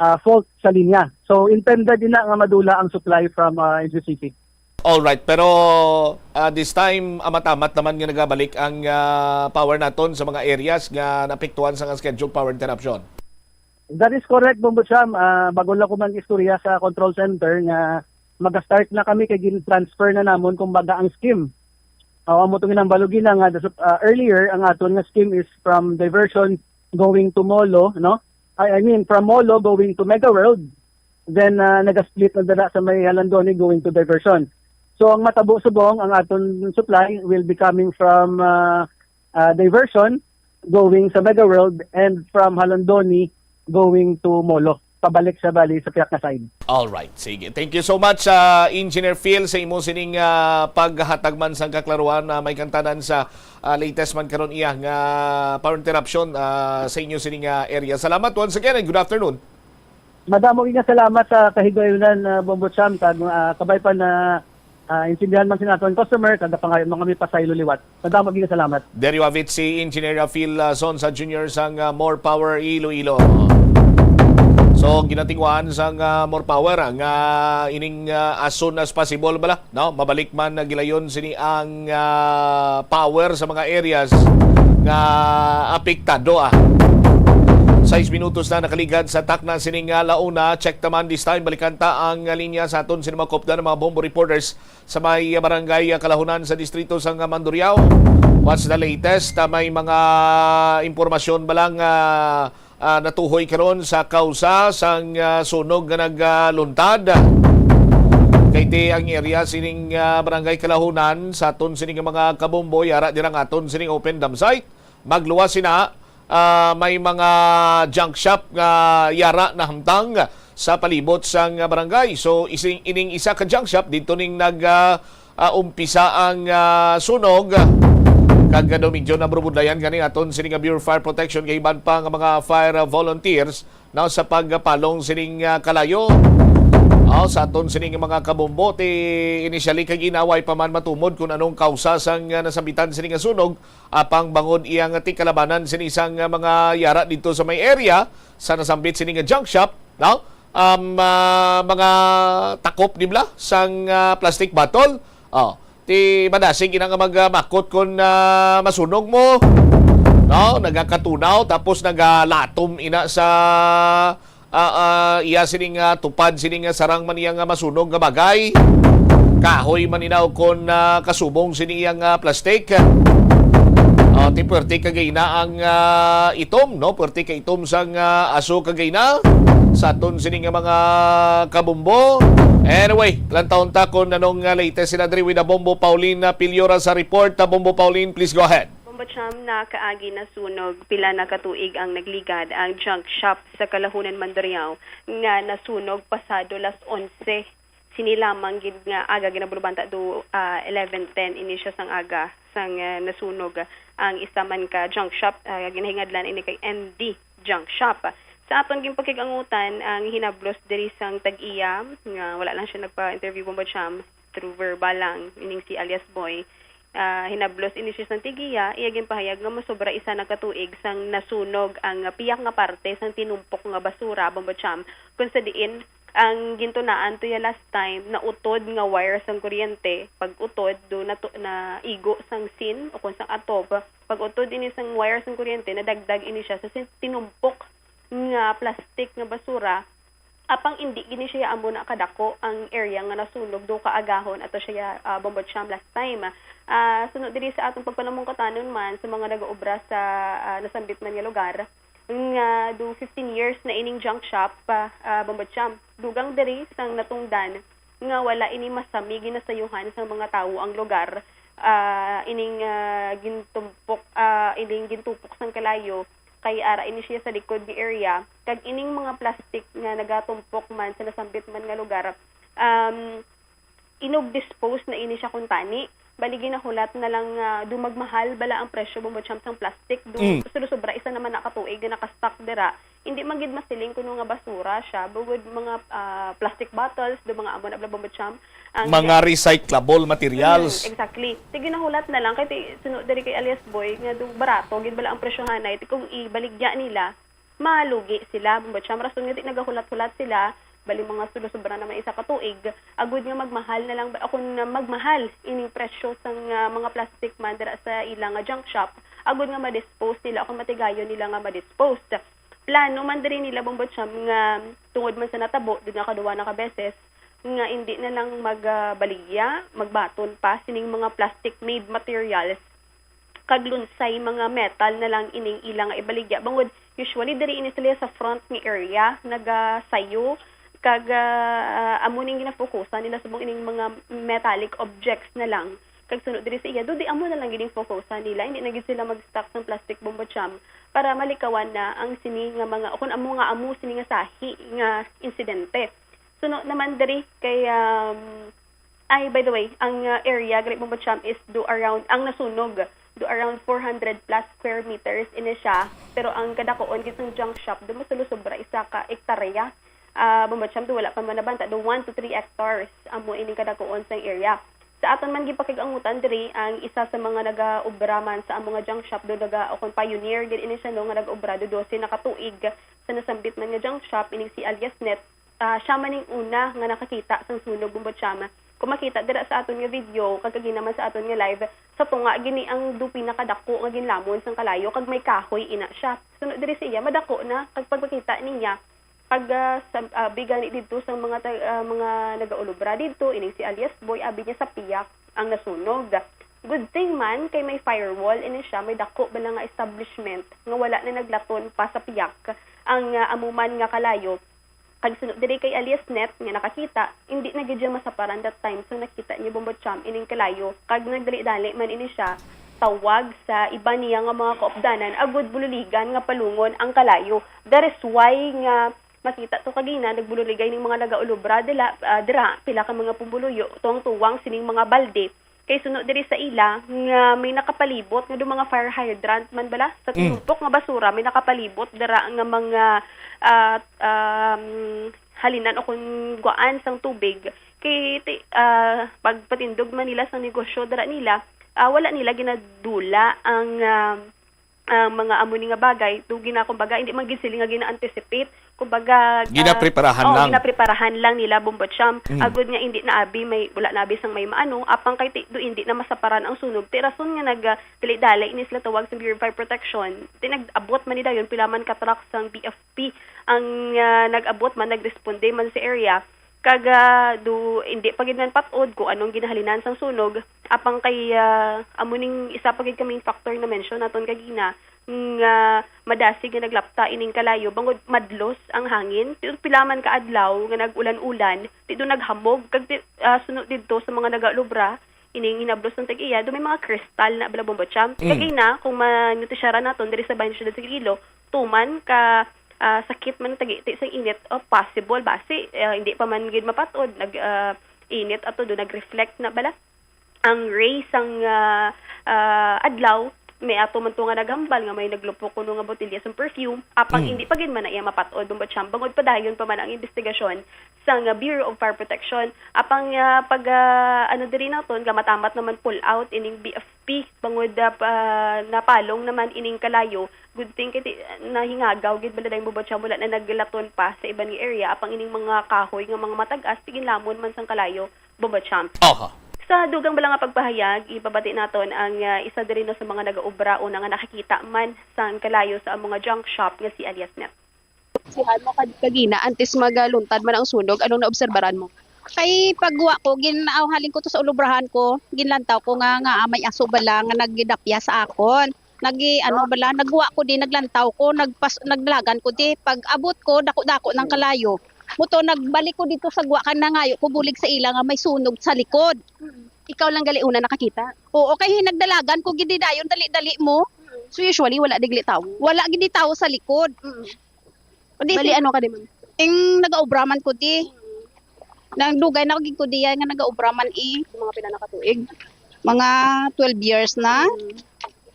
ah, fault sa linya. So intended ina nga madula ang supply from, ah, N G C P. All right, pero, ah, this time, amat-amat naman nga nagabalik ang, ah, power naton sa mga areas nga naapektuhan sa scheduled power interruption. That is correct, Bombo Cham. Ah, bago lang ko man istorya sa control center nga mag-start na kami kay gin-transfer na namon, kumbaga, ang scheme. Ah, amo tong ginambalugi na nga, the sup-, ah, earlier, ang aton nga scheme is from diversion going to Molo, no? I, I mean, from Molo going to Mega World. Then, ah, nag-split na dala sa may Halandoni going to diversion. So, ang matabo subong, ang aton supply will be coming from, ah, ah, diversion going sa Mega World and from Halandoni going to Molo. Pabalik sa bali sa piyak na side. All right, sige. Thank you so much, ah, Engineer Phil, sa imo sining, ah, paghatag man sang kaklaruhan, ah, may kantanan sa, ah, latest man karon iya nga power interruption, ah, sa inyo sining, ah, area. Salamat once again and good afternoon. Madamo gid nga salamat sa kahigayunan, ah, Bombo Cham, kag, ah, kabay pa na, ah, intindihan man sa aton customer, kag pangayo man kami pasaylo liwat. Madamo gid nga salamat. There you have it, si Engineer Phil, ah, Sonsa Junior sang, ah, More Power Iloilo. So, ginatinguhaan sang, ah, More Power, ah, nga ining, ah, as soon as possible bala, no? Mabalik man na gilayon sini ang, ah, power sa mga areas nga apektado, ah. Sais minutos na nakaligad sa takna sining, ah, launa. Check naman this time. Balikan ta ang, ah, linya sa aton sini mga kopdan, mga bombo reporters sa may, ah, barangay, ah, Kalahunan sa distrito sang, ah, Mandurriao. What's the latest? Ah, may mga impormasyon ba lang, ah, ah, natuhoy karon sa kausa sang, ah, sunog nga nagluntad? Kay ti ang area sining, ah, barangay Kalahunan, sa aton sining mga kabombo, yara dira nga aton sining open dump site. Magluwas sina, ah, may mga junk shop nga yara nahamtang sa palibot sang barangay. So, ising, ining isa ka junk shop, dito ning nag, ah, ah, umpisa ang, ah, sunog. Kag daw medyo nabrubudlayan gani aton sini nga Bureau of Fire Protection kay iban pa nga mga fire volunteers na sa pagpalong sining, ah, kalayo. Ah, sa aton sining mga kabombo, ti initially kay ginaway pa man matumod kung anong kausa sang, ah, nasambitan sini nga sunog, apang bangod iya nga ti kalabanan sini sang, ah, mga yara dito sa may area sa nasambit sini nga junk shop, no? Um, ah, mga takop, di ba, sang, ah, plastic bottle. Oh, ti madasig ina nga magmakot kon, ah, masunog mo. No, nagakatunaw tapos nagalatom ina sa, ah, ah, iya sining, ah, tupad sining, ah, sarang man iya nga masunog nga bagay. Kahoy man ina o kon, ah, kasubong sini iya nga plastic. Ah, ti puwerte kagay na ang, ah, itom, no? Puwerte ka itom sang, ah, aso kagay na sa aton sini nga mga kabombo. Anyway, lantawon ta kung anong, ah, latest sila diri with a Bombo Pauline, ah, Piliora sa report. Ah, Bombo Pauline, please go ahead. Bombo Cham, nakaagi na sunog. Pila na ka tuig ang nagligad ang junk shop sa Kalahunan, Mandurriao nga nasunog pasado las onse. Sini lamang gid nga aga, ginabulubanta do, ah, eleven ten ini siya sang aga, sang, ah, nasunog ang isa man ka junk shop, ah, ginahingadlan ini kay N D Junk Shop. Sa aton ginpakig-angutan ang hinablos diri sang tag-iya, nga wala lang siya nagpa-interview, Bombo Cham, through verbal lang, ining si alias Boy. Ah, hinablos ini siya sang tag-iya, iya ginpahayag nga mosobra isa na ka tuig sang nasunog ang piyak nga parte sang tinumpok nga basura, Bombo Cham, kung sa diin ang gintunaan to ya last time, nautod nga wire sang kuryente. Pag-utod, do nato-, naigo sang sin o kung sang atob. Pag-utod ini sang wire sang kuryente, nadagdag ini siya sa sin-, tinumpok nga plastic nga basura. Apang indi gini siya amo na kadako ang area nga nasunog, do ka agahon ato siya, ah, Bombo Cham, last time. Ah, suno diri sa atong pagpanamungkatanon man sa mga nagaobra sa, ah, nasambit man nga lugar, nga do fifteen years na ining junk shop, ah, ah, Bombo Cham. Dugang diri sang natungdan nga wala ini masami ginasayuhan sang mga tawo ang lugar, ah, ining, ah, gintumpok, ah, ining gintupok sang kalayo, kay ara ini siya sa likod nga area, kag ining mga plastic nga nagatumpok man sa nasambit man nga lugar, um, inug-dispose na ini siya kuntani. Bali, ginahulat na lang nga do magmahal bala ang presyo, Bombo Cham, sang plastic. Do Mm. sulusubra isa naman na ka tuig nga naka-stock dira. Hindi man gid masiling kuno nga basura siya, bugod mga, ah, plastic bottles, do mga amo na bala, Bombo Cham. Ang Mga recyclable materials. Mm, exactly. Ti ginahulat na lang kay ti, suno diri kay alias Boy nga do barato gid bala ang presyohanay. Ti kung ibaligya nila, malugi sila, Bombo Cham. Rason nga di nagahulat-hulat sila, bali mga sulo-sobra naman isa ka tuig, agud nga magmahal na lang ba, o kung magmahal ining presyo sang, ah, mga plastic man dira sa ila nga junk shop, agud nga ma-dispose nila o kung matigayon nila nga ma-dispose. Plano man diri nila, Bombo Cham, nga tungod man sa natabo, dun nga kaduwa na ka beses, nga indi na lang magbaligya, magbaton pa sining mga plastic-made materials kag lunsay mga metal na lang ining ila nga ibaligya. Bangod, usually diri ini sila sa front nga area nagasayo, kag, ah, amo ning ginafokusan nila subong ining mga metallic objects na lang. Kag sunod diri sa iya, do di amo na lang gid ang fokusan nila. Hindi na gid sila mag-stock sang plastic, Bombo Cham, para malikawan na ang sini nga mga, o kung amo nga amo sini nga sahi nga insidente. Suno naman diri kay, um, ay, by the way, ang, uh, area, Great Bombo Cham, is do around, ang nasunog, do around four hundred plus square meters ini siya. Pero ang kadakuon gid sang junk shop, do masulo sobra isa ka ektarya. Ah, Bombo Cham, do wala pa man nabanta, do one to three hectares amo ining kadakuon sang area. Sa aton man gipakig-angutan diri, ang isa sa mga nagaobra man sa amo nga junk shop, do naga, o kon pioneer gid ini siya, no, nga nag-obra, do dose na ka tuig sa nasambit man nga junk shop, ining si alias Net, ah, siya man ning una nga nakakita sang sunog, Bombo Cham. Kung makita dira sa aton nga video, kag kagina man sa aton nga live, sa tunga gini ang do pinakadako nga ginlamon sang kalayo, kag may kahoy ina siya. Sunod diri sa iya, madako na, kag pagpakita niya, pag, ah, sa, ah, abi gani didto sang mga ta-, ah, mga nagaulobra didto, ining si alias Boy, abi niya sa piyak ang nasunog. Good thing man kay may firewall ini siya, may dako bala nga establishment nga wala na naglaton pa sa piyak ang, ah, amo man nga kalayo. Kag sunod diri kay alias Net nga nakakita, indi na gid siya masaparan that time, so nakita niya, Bombo Cham, ining kalayo, kag nagdali-dali man ini siya tawag sa iban niya nga mga kaupdanan agud bululigan nga palungon ang kalayo. That is why nga makita to kagina, nagbululigay ning mga nagaulobra dila, ah, dira, pila ka mga pumbuluyo, tuwang-tuwang sining mga balde. Kay suno diri sa ila nga may nakapalibot nga do mga fire hydrant man bala sa Mm. tinumpok nga basura, may nakapalibot dira nga mga, ah, um, halinan o kun guwaan sang tubig. Kay ti-, ah, pagpatindog man nila sang negosyo dira nila, ah, wala nila ginadula ang, ah, ang mga amo ni nga bagay, do gina-, kumbaga, hindi man gid sila nga gina-anticipate. Kumbaga, ah, Ginapreparahan oh, lang. ginapreparahan lang nila, Bombo Cham. Mm. Agud nga hindi na abi may, wala na abi sang may maano, apang kay ti-, do hindi na masaparan ang sunog. Ti rason nga nag, ah, dali-dali ini sila tawag sa Bureau of Fire Protection. Ti nag-abot man ni dayon pila man ka truck sang B F P ang, ah, nag-abot man, nagresponde man sa area. Kag, ah, do, hindi pa gid man pat-od kung anong ginahalinan sang sunog. Apang kay, ah, amo ning isa pa gid ka main factor na mention naton kagina, nga madasig nga naglapta ining kalayo, bangod madlos ang hangin. Ti-, pila man ka adlaw nga nag-ulan-ulan, ti do naghamog, kag ti-, ah, suno didto sa mga nagaulobra, ining hinablos ng tag-iya, do may mga kristal na bala, Bombo Cham. Mm. Kagina, kung manotisiyaran naton diri sa bahin sa siyudad sa Iloilo, tuman ka, ah, sakit man ang tagiti sa init, o possible, basi, ah, hindi pa man gid mapat-od, nag, ah, init ato do, nag-reflect na bala ang ray sang, ah, ah, adlaw, May ato man to nga naghambal nga may naglupok kuno nga botelya sang perfume, apang Mm. hindi pa gid man na iya mapat-od, Bombo Champ, bangod padayon pa man ang investigasyon sang Bureau of Fire Protection. Apang, ah, pag, ah, ano diri naton, gamat-amat naman pull out ining B F P, bangod, ah, pa, napalong naman ining kalayo. Good thing kay ti-, nahingagaw gid bala dayong, Bombo Champ, wala na naglaton pa sa iban nga area, apang ining mga kahoy nga mga matag-as, ti ginlamon man sang kalayo, Bombo Champ. Aha. Sa dugang bala nga pagpahayag, ipabati naton ang, ah, isa diri na sa mga nagaobra o na nga nakakita man sang kalayo sa amo nga junk shop nga si alias Net. Sihan mo kag-, kagina, antes magaluntad man ang sunog, anong naobserbaran mo? Kay pagwa ko, gin-, aw, halin ko to sa ulubrahan ko, ginlantaw ko nga, nga may aso bala nga nagidapya sa akon. Nagi, ano bala, nagwa ko di, naglantaw ko, nagpas-, nagdalagan ko di. Pag abot ko, dako-dako ng kalayo. Muto, nagbalik ko dito sa gwa, kag nangayo ko bulig sa ila nga may sunog sa likod. Ikaw lang gali una nakakita? Oo, kay nagdalagan ko gid di dayon, dali-dali mo. So, usually, wala digli tawo? Wala gid di tawo sa likod. Di Bali, si ano ka di, ma'am? Ing nagaobra man ko di. Nagdugay na gid ko diya nga nagaobra man, eh. Mga pila na ka tuig? Mga twelve years na. Mm.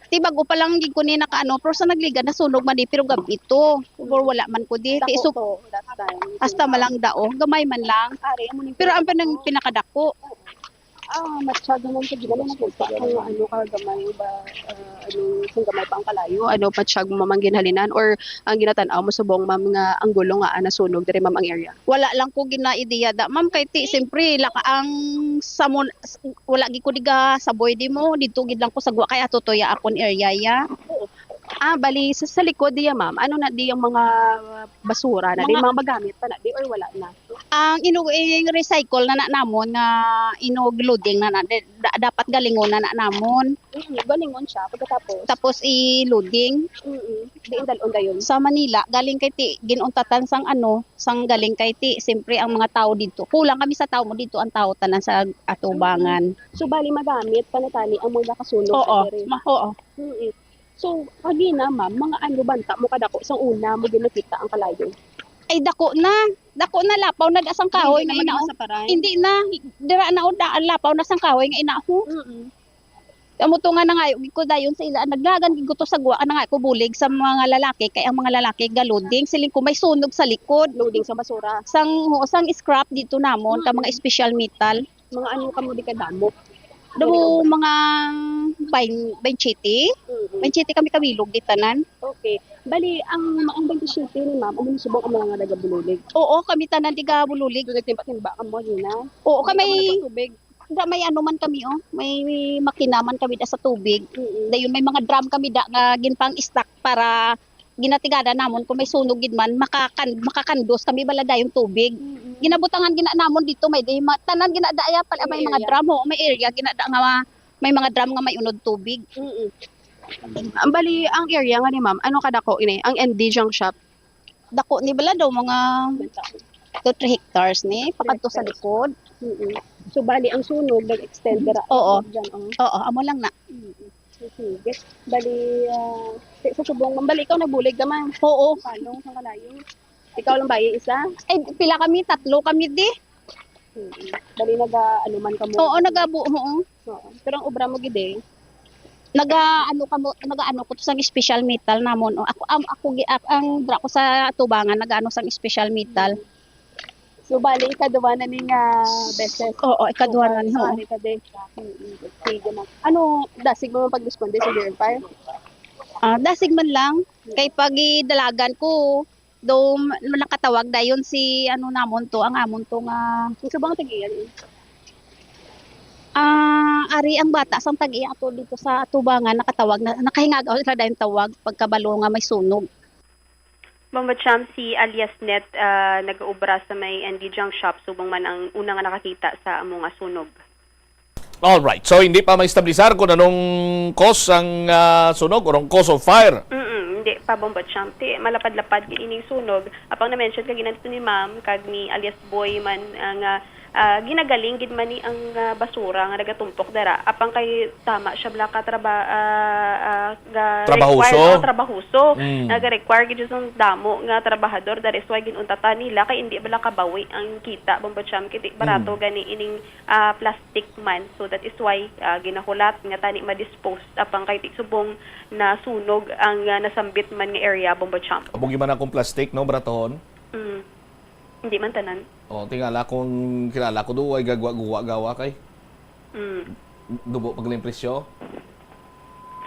Ti bag-o pa lang gid ko ni nakaano, pero sa nagligad nasunog man di, pero gab-i to. Siguro wala man ko di. Ti Dako iso-, to, that time. Hasta malang dao, gamay man lang. Ari, amo ni Pero ang pinang-, pinakadako. Ah, masyado man sa ginala na po sa ang ano ka gamay ba, ah, ano, kung gamay pa ang kalayo, ano, patsyag mo mang ginhalinan or ang ginatan-aw mo subong, ma'am, nga ang gulong nga, ah, nasunog diri, ma'am, ang area? Wala lang ko gina-idea da, ma'am, kay ti, siyempre, laka ang samon, s-, wala gid ko diga saboy di mo, dito gid lang ko sa gwa kay ato to ya akon area ya. Ah, bali, sa, sa likod diya, ma'am, ano na di ang mga basura na di, Mga mga magamit pa na di or wala na? Ang ino-, ing recycle na na namon nga inog loading na na, da-, dapat galingon na na namon. Mm, galingon siya. Pagkatapos? Tapos i-loading. Mm, di indalon dayon. Sa Manila, galing kay ti, ginuntatan sang ano, sang galing kay ti, siyempre ang mga tao dito. Kulang kami sa tao mo dito, ang tao tanan sa atubangan. Mm. So, bali magamit pa na tani ang mga kasunog Oo, sa diri? Ma-, oo. Mm. So, kagina, ma'am, mga ano banta mo kadako sang una mo ginakita ang kalayo? Ay, dako na. Dako na, lapaw na da sang kahoy Hindi nga naman inaho. Masaparan? Hindi na. Dira na, o, da-, lapaw na sang kahoy nga inaho. Mm-mm. Amo to nga nangayo gid ko dayon sa ila, naglagan gid ko to sa gwa, nangayo ko bulig sa mga lalaki, kay ang mga lalaki galuding, siling ko may sunog sa likod. Loading sa basura. Sang, sang scrap dito namon, ka mga Mm. special metal. Mga ano ka mo di kadamo? Damo mga bain-, baintsiti. Mm-mm. Baintsiti kami kabilog di tanan. Okay. Bali, ang, ang baintsiti ni ma'am, amo ni subong ang mga nagabululig? Oo, kami tanan di gabululig. So, nagtimba-timba ka mo, Gina? Oo, Hindi kami ka mo nagtubig? Da, may ano man kami, oh. May, may makina man kami da sa tubig. Mm-mm. Dayon, may mga drum kami da nga ginpang-stock para ginatigada namon kung may sunog gid man, makakan-, makakandos kami bala dayon tubig. Mm-mm. Ginabutangan gina namon dito, may di ma-, tanan gina da, ay, pala, may May mga area. Drum, oh, may area gina da nga ma-, may mga drum nga may unod tubig. Mm-mm. Ang bali, ang area nga ni ma'am, ano kadako ini? Ang N D Junk Shop? Dako ni bala daw, mga two, three hectares ni, pakadto sa likod. Mm-mm. So, bali, ang sunog, nag-extend dira. Oo. Diyan, oh. Oo, amo lang na. Mm-mm. Sige. Bali, ah, sa, sa subong, ma'am, bali, ikaw nagbulig ka man? Oo. Paano sa kalayo? Ikaw lang ba, isa? Ay, pila kami? Tatlo kami, di. Mm-mm. Bali, naga, ano man ka mo? Oo, nagabu-, oo. Oo. Pero ang obra mo gid eh. Naga, ano ka mo, naga, ano ko to sang special metal namon. O, ako, am-, ako gi-, ak-, ang dra ko sa atubangan, naga, ano sang special metal. So, bali, ikaduha na ni nga beses. Oo, ikaduha na ni, oo. Sorry ka din. Mm-mm. Sige, ma'am. Ano, dasig mo pag-responde sa verify? Ah, dasig man lang. Kay pag idalagan ko, do, nakatawag dayon si, ano, namon to, ang amon to nga Ang subong tag-iya, eh. Ah, ari ang bata sang tag-iya ato dito sa atubangan, nakatawag na, nakahingagaw sila dayon tawag pagkabalo nga may sunog. Ma'am Bacham, si alias Net, ah, nag-uubra sa may N D Junk Shop, subong man ang una nga nakakita sa amo nga sunog. Alright. So, hindi pa maestablisar kung anong cause ang, ah, sunog or ang cause of fire. Mm-mm, hindi pa, Bombo Champ. Ti, malapad-lapad gid ining sunog. Apang na-mention kagina ni Ma'am, kag ni alias Boy man, ah, nga, ah, ginagaling gid man ni ang, ah, basura nga nagatumpok dara. Apang kay tama siya bala ka traba-, ah, ah, ga-, Trabahoso? Required, oh, trabahoso. Mm. Nag-require gid sa damo nga trabahador, that is why ginuntatan nila kay hindi bala kabawi ang kita, Bombo Cham, kay di barato Mm. gani ining ah, plastic man. So that is why ah, ginahulat nga tani ma-dispose apang kay di subong nasunog ang ah, nasambit man nga area, Bombo Cham. Amo gyud man akong plastic, no, baratohon? Mm. Hindi man tanan. O, tingala kung kilala ko do, ay gagwa-guwa gawa kay. Mm. Dubo pag yung presyo.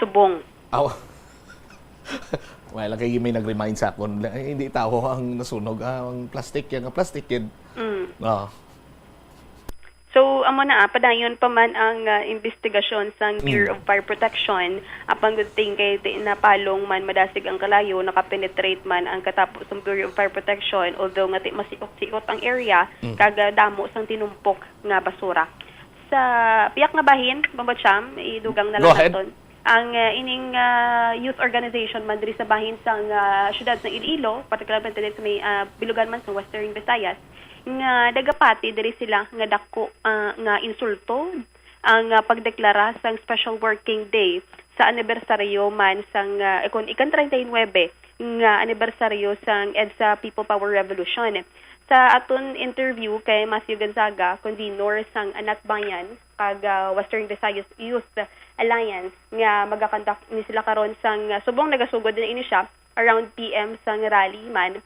Subong. Aw. May lang kay may nag-remind sa akon, "Ay, hindi tao ang nasunog, ah, ang plastic yan, ang plastic yan." Mm. Ah. So, amo na, ah, padayon pa man ang ah, investigasyon sang Bureau Mm. of Fire Protection. Apang good thing kay di napalong man madasig ang kalayo, nakapenetrate man ang katapo sang Bureau of Fire Protection, although nga di masiot-siot ang area, Mm. kag ah, damo sang tinumpok nga basura. Sa piyak nga bahin, Bombo Cham, idugang na Go lang ahead. naton. Ang ah, ining ah, youth organization man diri sa bahin sang ah, siyudad sa Iloilo, partikularmente diri sa may ah, bilugan man sa Western Visayas, nga nagapati diri sila nga dako ah, nga insulto ang ah, pagdeklara sang special working day sa anibersaryo man sang ah, ikon ikan treinta y nuebe nga anibersaryo sang EDSA People Power Revolution. Sa aton interview kay Matthew Gonzaga, convenor sang Anak Bayan kag ah, Western Visayas Youth Alliance, nga magakonduct ni sila karon sang ah, subong nagasugod na ini siya around P M sang rally man.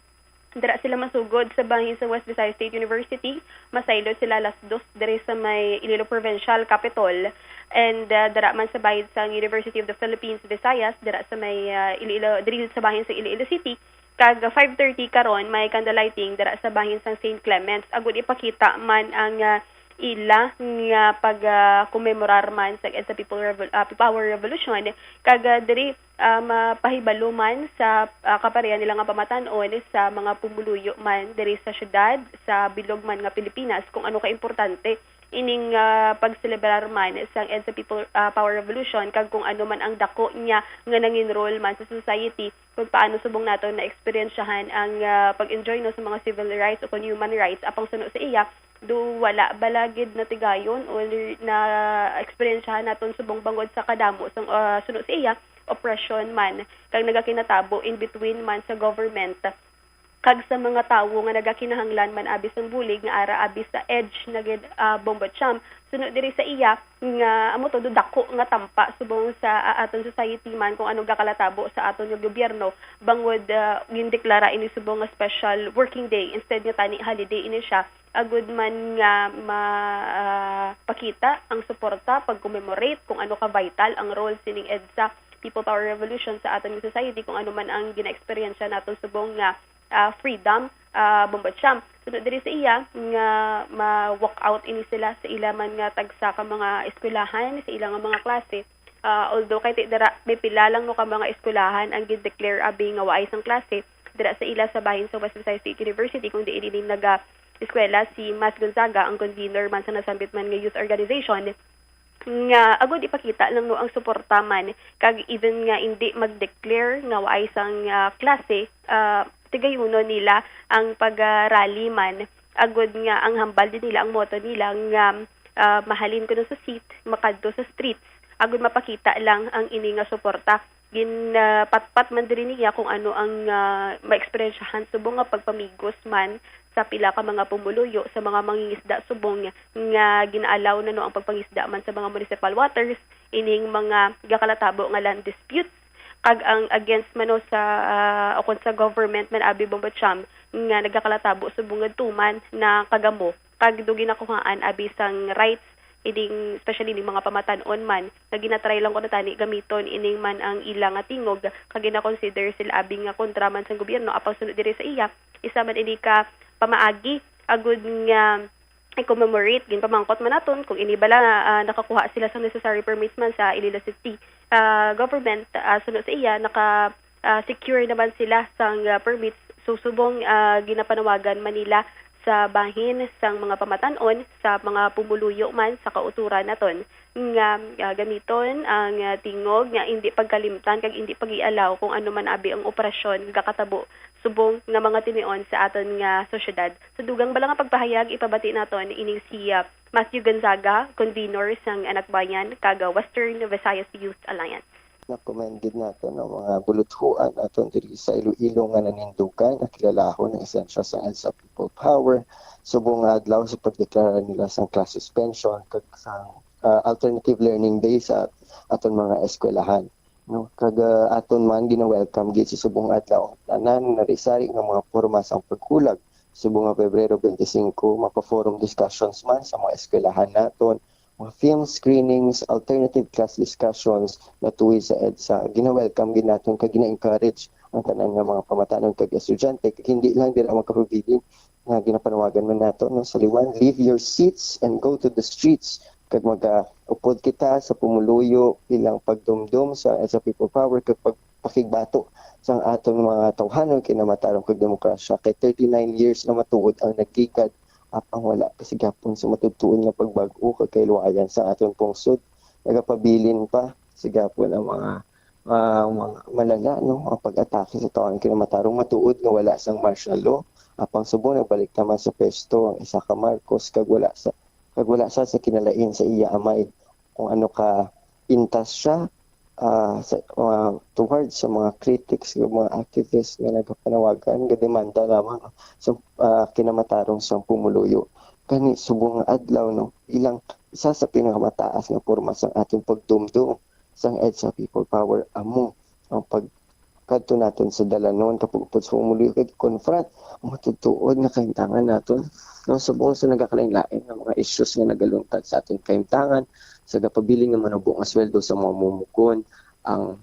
Dira sila masugod sa bahin sa West Visayas State University. Masaylo sila alas dos diri sa may Iloilo Provincial Capitol. And ah, dira man sa bahin sa University of the Philippines Visayas, dira sa may ah, Iloilo, diri sa bahin sa Iloilo City. Kag five thirty karon, may candlelighting dira sa bahin sang Saint Clements. Agud ipakita man ang ah, ila nga pag ah, commemorar man sa EDSA People Revol- ah, Power Revolution. Kag ah, diri ah, mapahibalo man sa ah, kapareha nila nga pamatan-on sa mga pumuluyo man diri sa syudad, sa bilog man nga Pilipinas, kung ano kaimportante ining ah, pagselebrar man sang EDSA People ah, Power Revolution, kag kung ano man ang dako niya nga nanginrol man sa society, kung paano subong naton na-eksperyensyahan ang ah, pag-enjoy, no, sa mga civil rights o kon human rights, apang suno sa iya, do wala bala gid natigayon o na-eksperyensyahan naton subong bangod sa kadamo sang ah, suno sa iya, oppression man kag nagakinatabo in between man sa government kag sa mga tawo nga nagakinahanglan man abi sang bulig nga ara abi sa EDSA na gid, ah, Bombo Cham. Suno diri sa iya nga amo to, do dako nga tampa subong sa ah, aton society man kung ano gakalatabo sa aton nga gobyerno, bangod ah, gindeklara ini subong nga special working day instead nga tani holiday ini siya, agud man nga ma ah, pakita ang suporta, pag-commemorate kung ano ka vital ang role sining EDSA People Power Revolution sa aton nga society, kung ano man ang gina-eksperyensya naton subong nga ah, freedom, ah, Bombo Cham. Suno diri sa iya nga ma-walk out ini sila sa ila man nga tagsa ka mga eskwelahan, sa ila nga mga klase. Ah, although kay ti-, dira may pila lang, no, ka mga eskwelahan ang gin-declare abi nga waay sang klase dira sa ila sa bahin sa West Visayas State University, kung diin ini naga-eskwela si Mas Gonzaga, ang convener man sa nasambit man nga youth organization, nga agud ipakita lang, no, ang suporta man, kag even nga indi mag-declare nga waay sang ah, klase, ah, tigayunon nila ang pag-rally man, agud nga ang hambal din nila, ang motto nila nga ah, mahalin kuno sa seat, makadto sa streets, agud mapakita lang ang ini nga suporta. Ginpatpat man diri niya kung ano ang ah, maeksperiensyahan subong nga pagpamigos man sa pila ka mga pumuluyo sa mga mangingisda subong nga gin-allow na, no, ang pagpangisda man sa mga municipal waters ining mga gakalatabo nga land disputes. Kag ang against man, no, sa ah, o kon sa government man abi, Bombo Cham, nga nagakalatabo subong nga tuman na kagamo kag do ginakuhaan abi sang rights ining, especially ining mga pamatan-on man, nga ginatry lang kuno tani gamiton ining man ang ila nga tingog, kag gina-consider sila abi nga kontra man sang gobyerno. Apang sunod diri sa iya, isa man ini ka pamaagi agud nga i-commemorate. Ginpamangkot man naton kung ini bala ah, nakakuha sila sang necessary permits man sa Iloilo City ah, government. Ah, sunod sa iya, naka ah, secure naman sila sang ah, permits. So subong ah, ginapanawagan man nila sa bahin sang mga pamatan-on, sa mga pumuluyo man sa kauturan naton, nga ah, gamiton ang ah, tingog nga indi pagkalimtan kag indi pag-ialaw kung ano man abi ang operasyon nga gakatabo subong nga mga tinion sa aton nga sosyedad. Sa dugang bala nga pagpahayag, ipabati naton ining si ah, Matthew Gonzaga, convenor sang Anak Bayan kag ah, Western Visayas Youth Alliance. Na-commend gid nato, no, mga buluthuan naton diri sa Iloilo nga nanindugan, nga kilalahon ang esensya sa EDSA People Power. Subong nga adlaw sa pagdeklara nila sang class suspension kag sang, ah, alternative learning day sa aton mga eskwelahan, no? Kag, ah, aton man gina-welcome gid sa subong adlaw ang tanan nga sari-sari nga mga porma sang paghulag. Subong nga Pebrero twenty-five, mapa-forum discussions man sa mga eskwelahan naton, mga film screenings, alternative class discussions, natuwi sa EDSA. Gina-welcome gid naton kag gina-encourage ang tanan nga mga pamatanon kag estudyante, kag hindi lang dira magkapabilin nga ginapanawagan man nato, no, sa liwan, "Leave your seats and go to the streets." Kag mag-upod kita sa pumuluyo bilang pagdumdom sa EDSA People Power kag pagpakigbato sang aton mga tawhanon kinamatarong kag demokrasya. Kay thirty-nine years na matuod ang nagligad, apang wala pa sa gihapon sa matutuon nga pagbag-o kag kahilwayan sa aton pungsod. Nagapabilin pa sa gihapon ang mga, ah, mga malala, no, ang pag-atake sa tawhanon kinamatarong matuod nga wala sang martial law. Apang subong nagbalik naman sa pwesto ang isa ka Marcos kag wala sa, kag wala sa, sa kinalain sa iya amay kung ano ka pintas siya, ah, sa, ah, towards sa mga critics, sa mga activists nga nagapanawagan, gademanda lamang sa, ah, kinamatarong sang pumuluyo. Kani subong nga adlaw, no, bilang isa sa pinakamataas nga porma sang aton pagdumdom sang EDSA People Power, amo ang pagkadto naton sa dalanon, kapag upod sa pumuluyo kag confront ang matutuod nga kahimtangan naton, no, subong sa nagakalain-lain nga mga issues nga nagaluntad sa aton kahimtangan, sa gapabilin nga manubo nga sweldo sa mga mamumukon, ang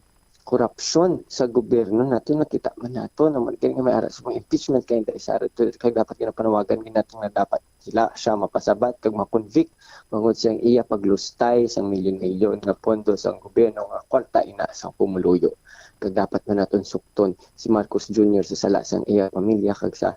korupsyon sa gobyerno naton, nakita man naton naman kay nga may ara sa mga impeachment kay Inday Sara Duterte, kay dapat ginapanawagan gid naton nga dapat sila siya mapasabat kag ma-convict bangod sa iya paglustay sang milyon-milyon nga pondo sang gobyerno nga kwarta ina sang pumuluyo. Kag dapat man naton sukton si Marcos Junior sa sala sang iya pamilya kag sa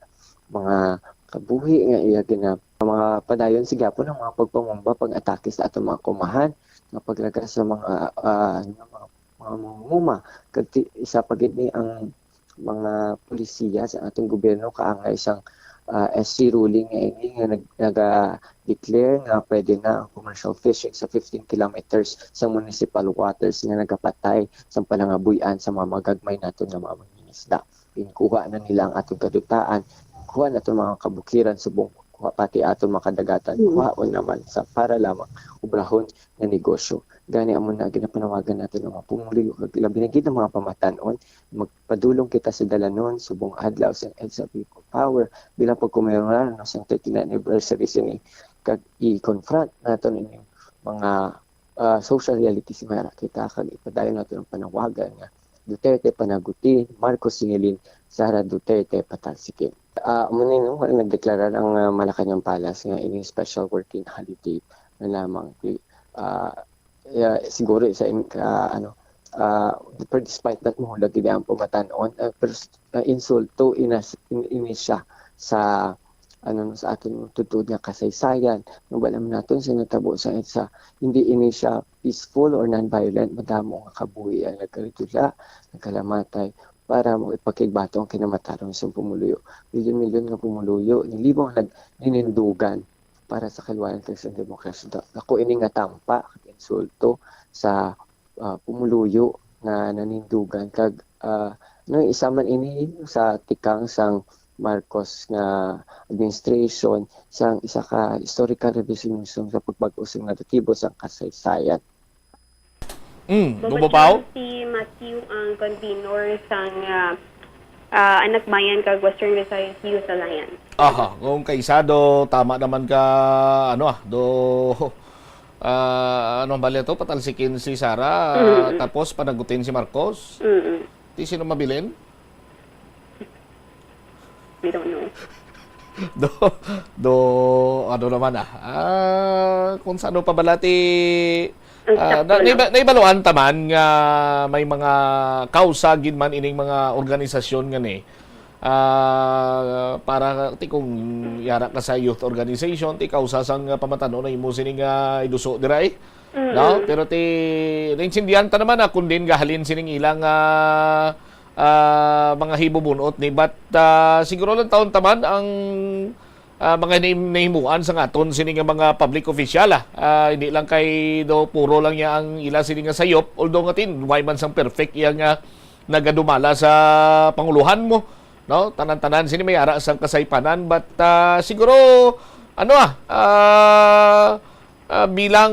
mga kabuhi nga iya gina-, mga padayon sa gihapon ang mga pagpangumba, pag-atake sa aton mga kaumahan, nga paglagas sa mga, ah, ano, mga, mga mangunguma. Kag ti-, isa pa gid ni ang mga polisiya sa aton gobyerno kaangay sang, ah, S C ruling nga ini nga nag-, naga-declare nga pwede na ang commercial fishing sa fifteen kilometers sa municipal waters nga nagapatay sa panangabuy-an sa mga magagmay naton nga mga mangingisda. Ginkuha na nila ang aton kadutaan, kuha naton mga kabukiran, subong kuha pati aton mga kadagatan, Mm. kuhaon naman sa para lamang obrahon nga negosyo. Gani amo na ginapanawagan naton ang mga pumuluyo, kag labi na gid ang mga pamatan-on, magpadulong kita sa dalanon subong adlaw sa EDSA People Power bilang pagkomemorar, no, sa thirty-nine anniversary sini, kag i-confront naton ining mga, ah, social realities nga ara kita, kag ipadayon naton ang panawagan nga Duterte panaguti, Marcos sinilin, Sara Duterte patalsikin. Ah, amo ni, no, nagdeklarar ang, ah, Malacañang Palace nga ining special working holiday na lamang, ah, ah, siguro sa in-, ah, ano, ah, pero despite that, mahulag gid ang pamatan-on, ah, pero s-, ah, insulto inas-, in-, ini siya sa, ano, sa aton tutuod nga kasaysayan. Nung alam naton sa natabo sa, sa hindi ini siya peaceful or non-violent, madamo nga kabuhi ang nagkaridula, nagkalamatay para mo ipakigbato ang kinamatarong sa pumuluyo. Milyon-milyon nga pumuluyo, nilibong nag-, ninindugan para sa kaliwayan kag sa demokrasya. Ako ini nga tampa kag insulto sa, ah, pumuluyo nga nanindugan kag, ah, no, isa man ini sa tikang sang Marcos nga administration sang isa ka historical revisionism sa pagbag-o sang naratibo sang kasaysayan. Mm, Bobo Bobo Pao? Pao, si Matthew ang convenor sang, ah, ah, Anak Bayan kag Western Visayas Youth Alliance. Aha, kung kaisado, tama naman ka, ano, ah, do, ah, ano ang bali to? Patalsikin si Sara, Mm-mm. tapos panagutin si Marcos? Mm-mm. Ti sino mabilin? We don't know. Do, do, ano naman, ah, ah, kung saan pa bala ti, Ang ah, sakto na, lang. Naiba-, naibaluan taman nga may mga kausa gid man ining mga organisasyon nga ni, ah, para ti kung yara ka sa youth organization, ti kausa sang, ah, pamatan-on na imo sini nga iduso diray. Mm-mm. No? Pero ti, naintindihan ta naman, ah, kung din gahalin sining ilang, ah, ah, mga hibubunot ni. But, ah, siguro lang taon taman ang, ah, mga nahim-, nahimuan sa aton sini nga mga public official, ah. Ah, hindi lang kay do puro lang niya ang ila sini nga sayop, although nga tin, way man sang perfect iya nga nagadumala sa panguluhan mo, no? Tanan-tanan sini may ara sang kasaypanan, but, ah, siguro, ano, ah, ah, ah, bilang,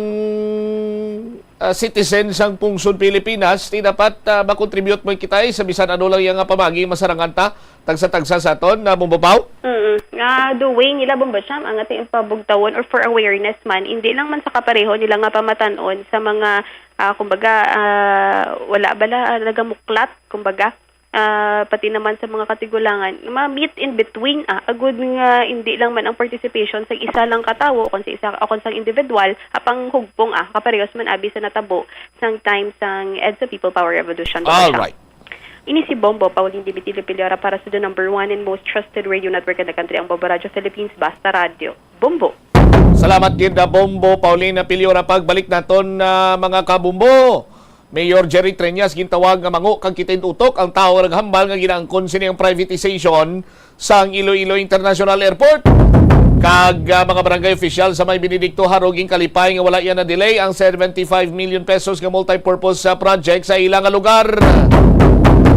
ah, citizen sang pungsod Pilipinas, ti dapat, ah, makontribute mo kita, eh, sa bisan ano lang iya nga pamagi masarangan ta, tagsa-tagsa sa aton, na Bombo Pao? Mm. Nga, the way nila, Bombo Sam, ang ating pabugtawon or for awareness man, hindi lang man sa kapareho nila nga pamatan-on sa mga, ah, kumbaga, ah, wala bala, ah, nagamuklat, kumbaga, ah, pati naman sa mga katigulangan, ma-meet in between, ah, agud nga hindi lang man ang participation sa isa lang ka tawo o kung sa isa, o kung sa individual, apang hugpong, ah, kaparehos man abi sa natabo sang time sang EDSA People Power Revolution, Bombo Sam. Alright. Ini si Bombo Pauline Dimitri Piliora para sa the number one and most trusted radio network in the country, ang Bombo Radyo Philippines, Basta Radyo. Bombo. Salamat gid, ah, Bombo Pauline Piliora. Pagbalik naton, ah, mga kabombo, Mayor Jerry Treñas gintawag nga mango kag kitin utok ang tawo nga naghambal nga ginaangkon sini ang privatization sang Iloilo International Airport. Kag, ah, mga barangay official sa May Benedicto Jaro ginkalipay nga wala iya na-delay ang seventy-five million pesos nga multipurpose, ah, project sa ila nga lugar.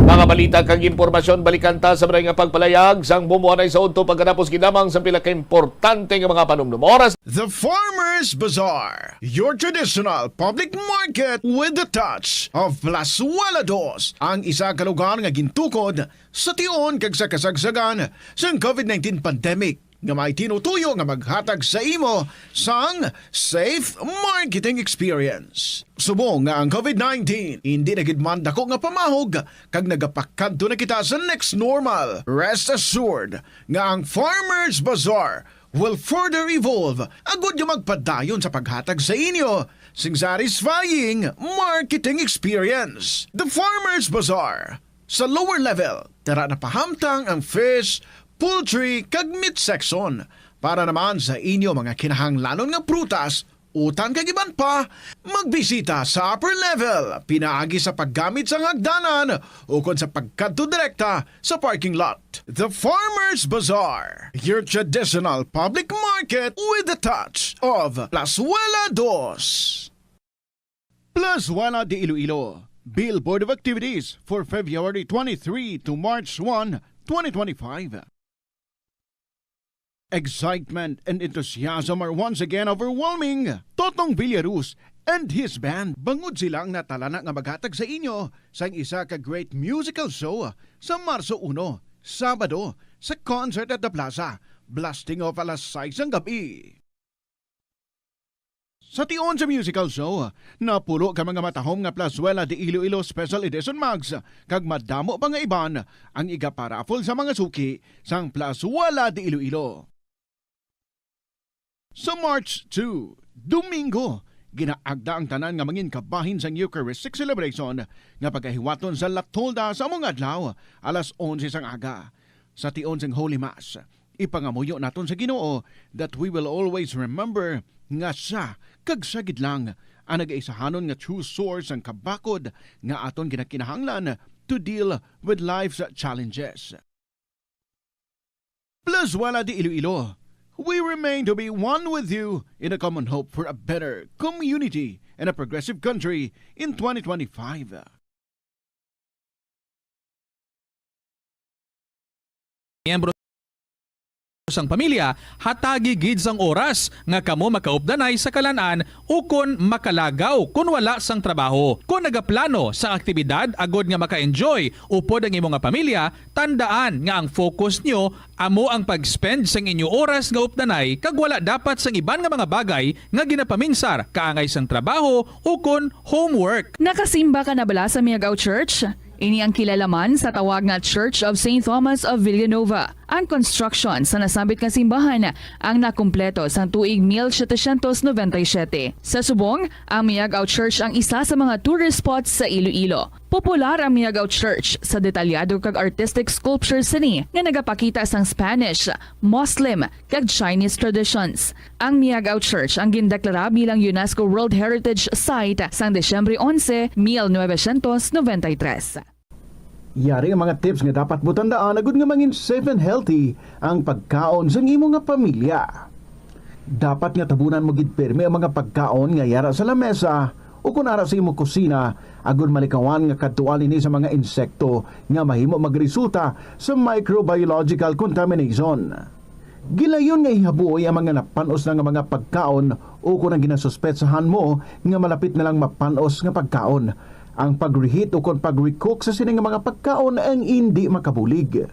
Mga balita kag impormasyon, balikan ta sa balay nga pagpalayag sang bumuanay sa udto pagkatapos gidamang sa pila ka importante nga mga panumdum. Oras. The Farmers Bazaar, your traditional public market with the touch of Plazuela Dos, ang isa ka lugar nga gintukod sa tion kag sa kasagsagan sang COVID nineteen pandemic, nga may tinutuyo nga maghatag sa imo sang safe marketing experience. Subong nga ang COVID nineteen hindi na gid man dako nga pamahog kag nagapakadto na kita sa next normal, rest assured nga ang Farmers Bazaar will further evolve agud nga magpadayon sa paghatag sa inyo sing satisfying marketing experience. The Farmers Bazaar, sa lower level, dara na pahamtang ang fish, poultry, kag meat section. Para naman sa inyo mga kinahanglanon nga prutas, utan kag iban pa, magbisita sa upper level, pinaagi sa paggamit sang hagdanan ukon sa pagkadto direkta sa parking lot. The Farmers Bazaar, your traditional public market with the touch of Plazuela Dos. Plazuela de Iloilo, Billboard of Activities for February twenty-three to March one, twenty twenty-five. Excitement and enthusiasm are once again overwhelming. Totong Villarus and his band, bangod sila ang natalana nga maghatag sa inyo sang isa ka great musical show sa Marso uno, Sabado, sa Concert at the Plaza, blasting off alas sais sang gab-i. Sa tion sa musical show, napulo ka mga matahom nga Plazuela de Iloilo Special Edition mugs, kag madamo pa nga iban ang igaparaffle sa mga suki sang Plazuela de Iloilo. Sa March two, Domingo, ginaagda ang tanan nga mangin kabahin sang Eucharistic celebration nga pagahiwaton sa La Tolda sa among adlaw, alas onse sang aga. Sa tion sang Holy Mass, ipangamuyo naton sa Ginoo that we will always remember nga siya kag siya gid lang ang nagaisahanon nga true source sang kabakod nga aton ginakinahanglan to deal with life's challenges. Plazuela de Iloilo, we remain to be one with you in a common hope for a better community and a progressive country in twenty twenty-five. Miyembro sang pamilya, hatagi gid sang oras nga kamo makaupdanay sa kalan-an ukon makalagaw kon wala sang trabaho. Kon nagaplano sang aktibidad agod nga maka-enjoy upod ang imo nga pamilya, tandaan nga ang focus nyo amo ang pag-spend sang inyo oras nga updanay kag wala dapat sang iban nga mga bagay nga ginapaminsar kaangay sang trabaho ukon homework. Nakasimba ka na bala sa Miagao Church? Ini ang kilalaman sa tawag nga Church of Saint Thomas of Villanova. Ang construction sa nasambit nga simbahan ang nakumpleto sang tuig mil setecientos noventa y siete. Sa subong, ang Miagao Church ang isa sa mga tourist spots sa Iloilo. Popular ang Miagao Church sa detalyado kag artistic sculptures sini nga nagapakita sang Spanish, Muslim, kag Chinese traditions. Ang Miagao Church ang gindeklara bilang UNESCO World Heritage Site sang Disyembre onse, mil novecientos noventa y tres. Yari ang mga tips nga dapat mo tandaan agud nga mangin safe and healthy ang pagkaon sang imo nga pamilya. Dapat nga tabunan mo gid pirmi ang mga pagkaon nga yara sa lamesa o kon ara sa imo kusina, agud malikawan nga kadtuan ini sa mga insekto nga mahimo magresulta sa microbiological contamination. Gilayon nga ihaboy ang mga napan-os na nga mga pagkaon o kon ang ginasuspetsahan mo nga malapit na lang mapan-os nga pagkaon. Ang pag-reheat o kon pag-recook sa sini nga mga pagkaon ang indi makabulig.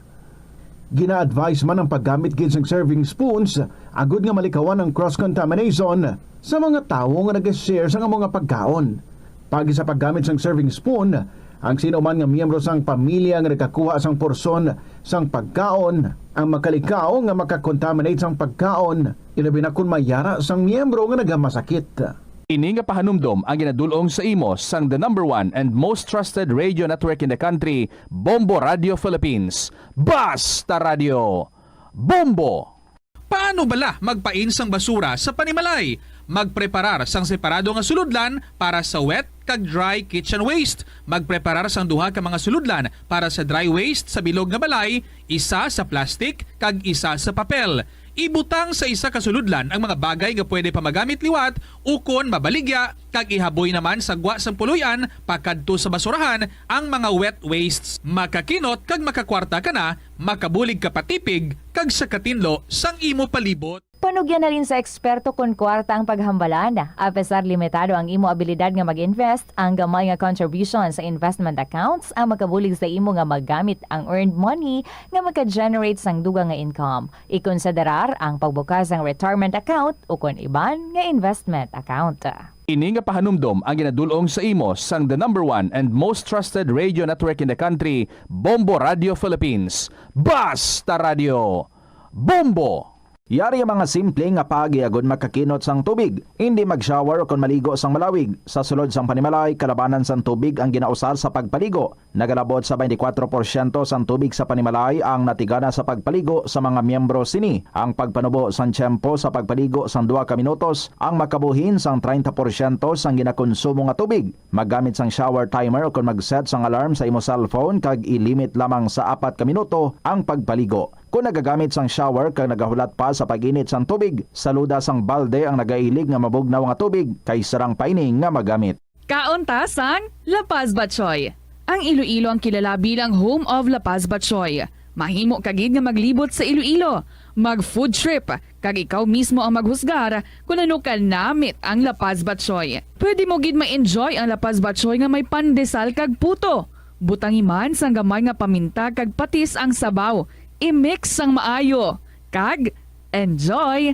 Gina-advise man ang paggamit gid sang serving spoons agud nga malikawan ang cross-contamination sa mga tawo nga nag-share sang amo nga pagkaon. Paagi sa paggamit sang serving spoon, ang sino man nga miyembro sang pamilya nga nagakuha sang porsyon sang pagkaon ang makalikaw nga makakontaminate sang pagkaon, ilabi na kon may yara sang miyembro nga nagamasakit. Ini nga pahanumdom ang ginadul-ong sa imo sang the number one and most trusted radio network in the country, Bombo Radio Philippines. Basta Radio, Bombo! Paano bala magpain sang basura sa panimalay? Magpreparar sang separado nga sulodlan para sa wet kag dry kitchen waste. Magpreparar sang duha ka mga sulodlan para sa dry waste sa bilog nga balay, isa sa plastic kag isa sa papel. Ibutang sa isa ka sulodlan ang mga bagay nga pwede pa magamit liwat ukon mabaligya, kag ihaboy naman sa gwa sang puloy-an pakadto sa basurahan ang mga wet wastes. Makakinot kag makakwarta ka na, makabulig ka pa tipig, kag sa katinlo sang imo palibot. Panugyan na rin sa eksperto kon kwarta ang paghambalan. Apesar limitado ang imo abilidad nga mag-invest, ang gamay nga contribution sa investment accounts ang makabulig sa imo nga magamit ang earned money nga maka-generate sang dugang nga income. Ikonsiderar ang pagbukas sang retirement account ukon iban nga investment account. Ini nga pahanumdom ang ginadul-ong sa imo sang the number one and most trusted radio network in the country, Bombo Radio Philippines. Basta Radio, Bombo! Yari ang mga simple nga paagi agud makakinot sang tubig. Indi mag-shower ukon maligo sang malawig. Sa sulod sang panimalay, kalabanan sang tubig ang ginausar sa pagpaligo. Nagalabot sa twenty-four porsyento sang tubig sa panimalay ang natigana sa pagpaligo sa mga miyembro sini. Ang pagpanubo sang tiyempo sa pagpaligo sang duha ka minutos ang makabuhin sang treinta porsyento sang ginakonsumo nga tubig. Maggamit sang shower timer ukon mag-set sang alarm sa imo cellphone kag i-limit lamang sa apat ka minuto ang pagpaligo. Kon nagagamit sang shower kag nagahulat pa sa pag-init sang tubig, saluda sang balde ang nagailig nga mabugnaw nga tubig kay sarang pa ini nga magamit. Kaon ta sang La Paz Batchoy. Ang Iloilo ang kilala bilang home of La Paz Batchoy. Mahimo ka gid nga maglibot sa Iloilo, mag-food trip, kag ikaw mismo ang maghusgar kon ano ka namit ang La Paz Batchoy. Pwede mo gid ma-enjoy ang La Paz Batchoy nga may pandesal kag puto. Butangi man sang gamay nga paminta kag patis ang sabaw. I-mix sang maayo. Kag enjoy!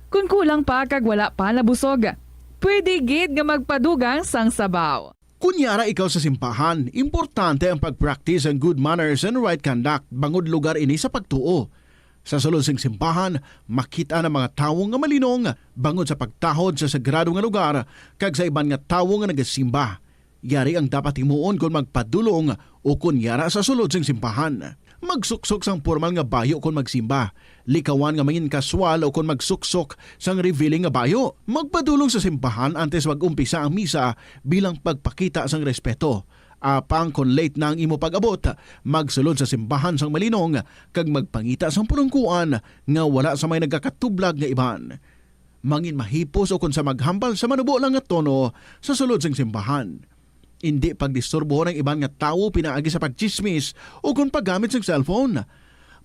Kon kulang pa kag wala pa nabusog, pwede gid nga magpadugang sang sabaw. Kon yara ikaw sa simbahan, importante ang pag-practice ang good manners and right conduct bangod lugar ini sa pagtuo. Sa sulod sing simbahan, makit-an ang mga tawo nga malinong bangod sa pagtahod sa sagrado nga lugar kag sa iban nga tawo nga nagasimba. Yari ang dapat himuon kon magpadulong o kon yara sa sulod sing simbahan. Magsuksok sang pormal nga bayo kon magsimba. Likawan nga mangin-kaswal o kon magsuksok sang revealing nga bayo. Magpadulong sa simbahan antes mag-umpisa ang misa bilang pagpakita sang respeto. Apang kon late na ang imo pag-abot, magsulod sa simbahan sang malinong kag magpangita sang pulungkuan nga wala sa may nagakatublag nga iban. Mangin mahipos o kon sa maghambal sa manubo lang nga tono sa sulod sing simbahan. Indi pagdisturbohon ang iban nga tawo pinaagi sa pagtsismis o kon paggamit sang cellphone.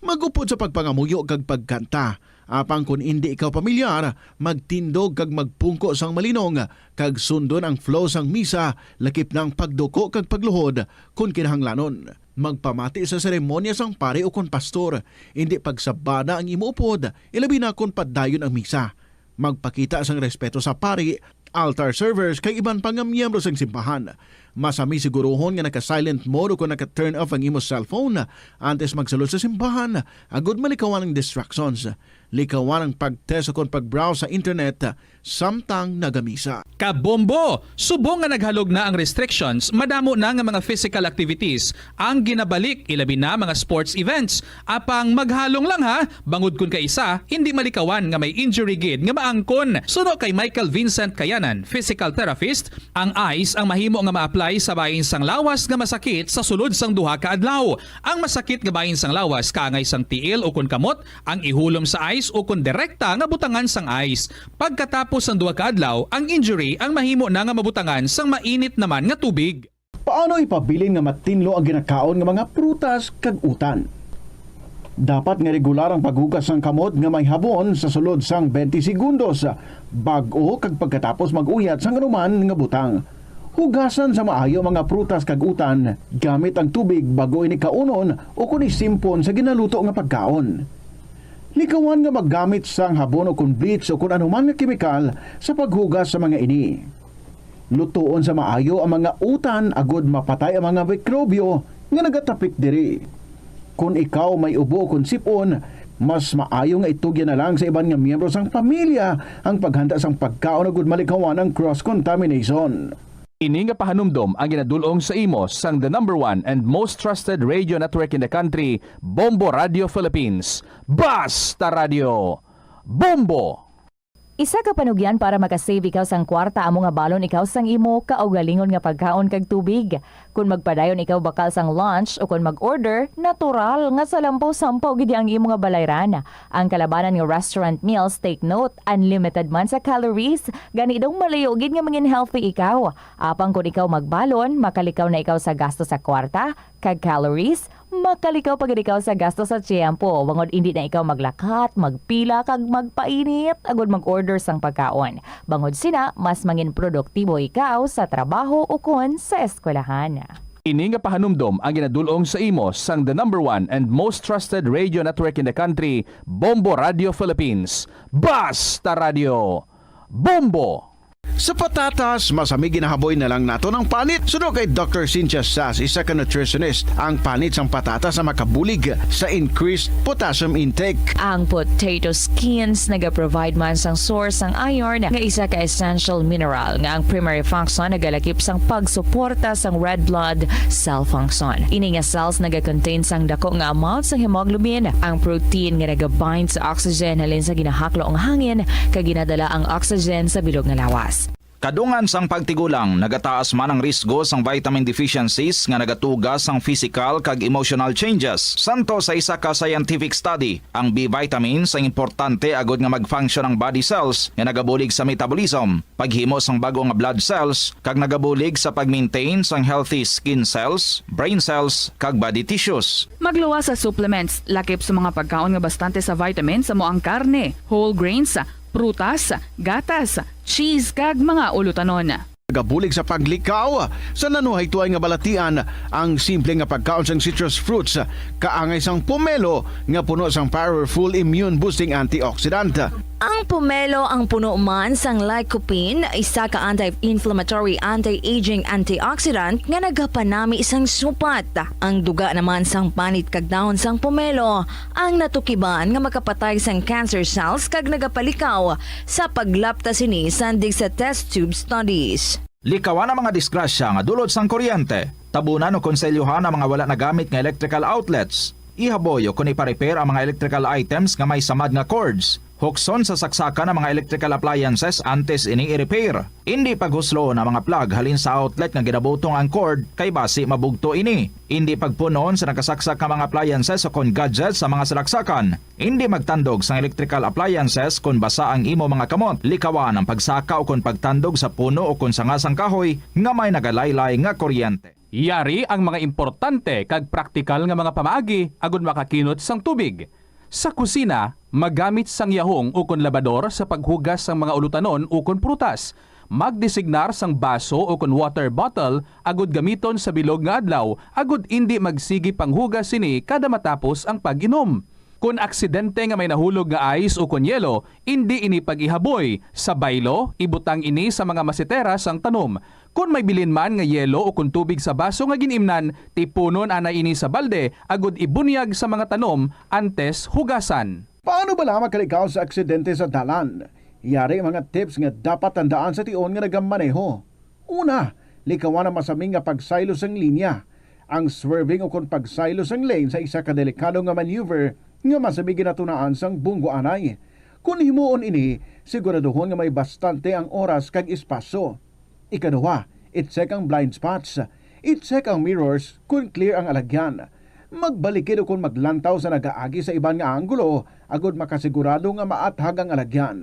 Mag-upod sa pagpangamuyo kag pagkanta. Apang kon indi ikaw pamilyar, magtindog kag magpungko sang malinong kag sundon ang flow sang misa, lakip na ang pagduko kag pagluhod kon kinahanglanon. Magpamati sa seremonya sang pari ukon pastor. Indi pagsabada ang imo upod, ilabi na kon padayon ang misa. Magpakita sang respeto sa pari, altar servers, kag iban pa nga miyembro sang simbahan. Masami siguruhon nga naka-silent mode o kon naka-turn off ang imo cellphone antes magsulod sa simbahan, agud malikawan ang distractions. Likawan ang pag-test ukon pag-browse sa internet samtang nagamisa. Kabombo! Subong nga naghalog na ang restrictions, madamo na nga mga physical activities ang ginabalik, ilabi na mga sports events. Apang maghalong lang ha, bangod kun kaisa, hindi malikawan nga may injury gid nga maangkon. Suno kay Michael Vincent Kayanan, physical therapist, ang ice ang mahimo nga ma-apply sa bahin sang lawas nga masakit sa sulod sang duha ka adlaw. Ang masakit nga bahin sang lawas kaangay sang tiil ukon kamot, ang ihulom sa ice ukon direkta nga butangan sang ice. Pagkatapos sang duha ka adlaw, ang injury ang mahimo na nga mabutangan sang mainit naman nga tubig. Paano ipabilin nga matinlo ang ginakaon nga mga prutas kag utan? Dapat nga regular ang paghugas sang kamot nga may habon sa sulod sang twenty segundos, bag-o kag pagkatapos mag-uyat sang anuman nga butang. Hugasan sa maayo ang mga prutas kag utan gamit ang tubig bag-o ini kaunon ukon isimpon sa ginaluto nga pagkaon. Likawan nga maggamit sang habon ukon bleach ukon anuman nga kemikal sa paghugas sa mga ini. Lutoon sa maayo ang mga utan agod mapatay ang mga mikrobyo nga nagatapik diri. Kon ikaw may ubo kon sip-on, mas maayo nga itugyan na lang sa iban nga miyembro sang pamilya ang paghanda sang pagkaon agud malikawan ang cross-contamination. Ini nga pahanumdom ang ginadul-ong sa imo sang the number one and most trusted radio network in the country, Bombo Radio Philippines. Basta Radio! Bombo! Isa ka panugyan para makasave ikaw sang kwarta amo nga balon ikaw sang imo kaugalingon nga pagkaon kag tubig. Kon magpadayon ikaw bakal sang lunch o kon mag-order, natural nga salampaw-sampaw gid ang imo nga balayran. Ang kalabanan nga restaurant meals, take note, unlimited man sa calories, gani daw malayo gid nga mangin healthy ikaw. Apang kon ikaw magbalon, makalikaw na ikaw sa gasto sa kwarta, kag calories, makalikaw pa gid ikaw sa gasto sa tiyempo, bangod indi na ikaw maglakat, magpila, kag magpainit agud mag-order sang pagkaon. Bangod sina, mas mangin produktibo ikaw sa trabaho ukon sa eskwelahan. Ini nga pahanumdom ang ginadul-ong sa imo sang the number one and most trusted radio network in the country, Bombo Radio Philippines. Basta Radio! Bombo! Sa patatas, masami ginahaboy na lang naton ang panit. Suno kay Doctor Cynthia Sass, isa ka nutritionist, ang panit sang patatas ang makabulig sa increased potassium intake. Ang potato skins nagaprovide man sang source sang iron, nga isa ka essential mineral nga ang primary function nagalakip sang pagsuporta sang red blood cell function. Ini nga cells nagacontain sang dako nga amount sang hemoglobin, ang protein nga nagabind sa oxygen halin sa ginahaklo nga hangin, kag ginadala ang oxygen sa bilog nga lawas. Kadungan sang pagtigulang, nagataas man ang risgo sang vitamin deficiencies nga nagatuga sang physical kag emotional changes. Santo sa isa ka scientific study, ang B vitamins ang importante agud nga mag-function ang body cells nga nagabulig sa metabolism, paghimo sang bag-o nga blood cells, kag nagabulig sa pag-maintain sang healthy skin cells, brain cells, kag body tissues. Magluwas sa supplements, lakip sa mga pagkaon nga bastante sa vitamins amo ang karne, whole grains, prutas, gatas, cheese, kag mga ulutanon. Nagabulig sa paglikaw sa nanuhaytoay nga balatian ang simple nga pagkaon sang citrus fruits, kaangay sang pomelo nga puno sang powerful immune-boosting antioxidant. Ang pomelo ang puno man sang lycopene, isa ka anti-inflammatory, anti-aging antioxidant nga nagapanami sang supat. Ang duga naman sang panit kag dahon sang pomelo ang natukiban nga makapatay sang cancer cells kag nagapalikaw sa paglapta sini sandig sa test tube studies. Likawan ang mga disgrasya nga dulot sang kuryente. Tabunan o konselyohan ang mga wala nagamit nga electrical outlets. Ihaboy o kon ipa-repair ang mga electrical items nga may samad nga cords. Hukson sa saksakan ang mga electrical appliances antes ini i-repair. Indi paghusloon ang mga plug halin sa outlet nga ginabutong ang cord, kay basi mabugto ini. Indi pagpunon sa nakasaksak nga mga appliances o kon gadgets sa mga salaksakan. Indi magtandog sang electrical appliances kon basa ang imo mga kamot. Likawan ang pagsaka o kon pagtandog sa puno o kon sanga sang kahoy nga may nagalaylay nga kuryente. Yari ang mga importante kag praktikal nga mga pamaagi agud makakinot sang tubig. Sa kusina, magamit sang yahong ukon labador sa paghugas sang mga ulutanon ukon prutas. Magdesignar sang baso ukon water bottle agud gamiton sa bilog nga adlaw agud indi magsigi panghugas sini kada matapos ang pag-inom. Kon aksidente nga may nahulog nga ice ukon yelo, indi ini pag-ihaboy. Sa baylo, ibutang ini sa mga masetera sang tanom. Kon may bilin man nga yelo ukon tubig sa baso nga gin-imnan, tipunon anay ini sa balde agud ibunyag sa mga tanom antes hugasan. Paano bala makalikaw sa aksidente sa dalan? Yari mga tips nga dapat tandaan sa tion nga nagamaneho. Una, likawan ang masami nga pagsaylo sang linya. Ang swerving ukon pagsaylo sang lane sa isa ka delikado nga maneuver nga masami ginatunaan sang bunggoanay. Kon himuon ini, siguraduhon nga may bastante ang oras kag espasyo. Ikaduha, i-check ang blind spots. I-check ang mirrors kon clear ang alagyan. Magbalikid ukon maglantaw sa nagaagi sa iban nga anggulo agod makasigurado nga maathag ang alagyan.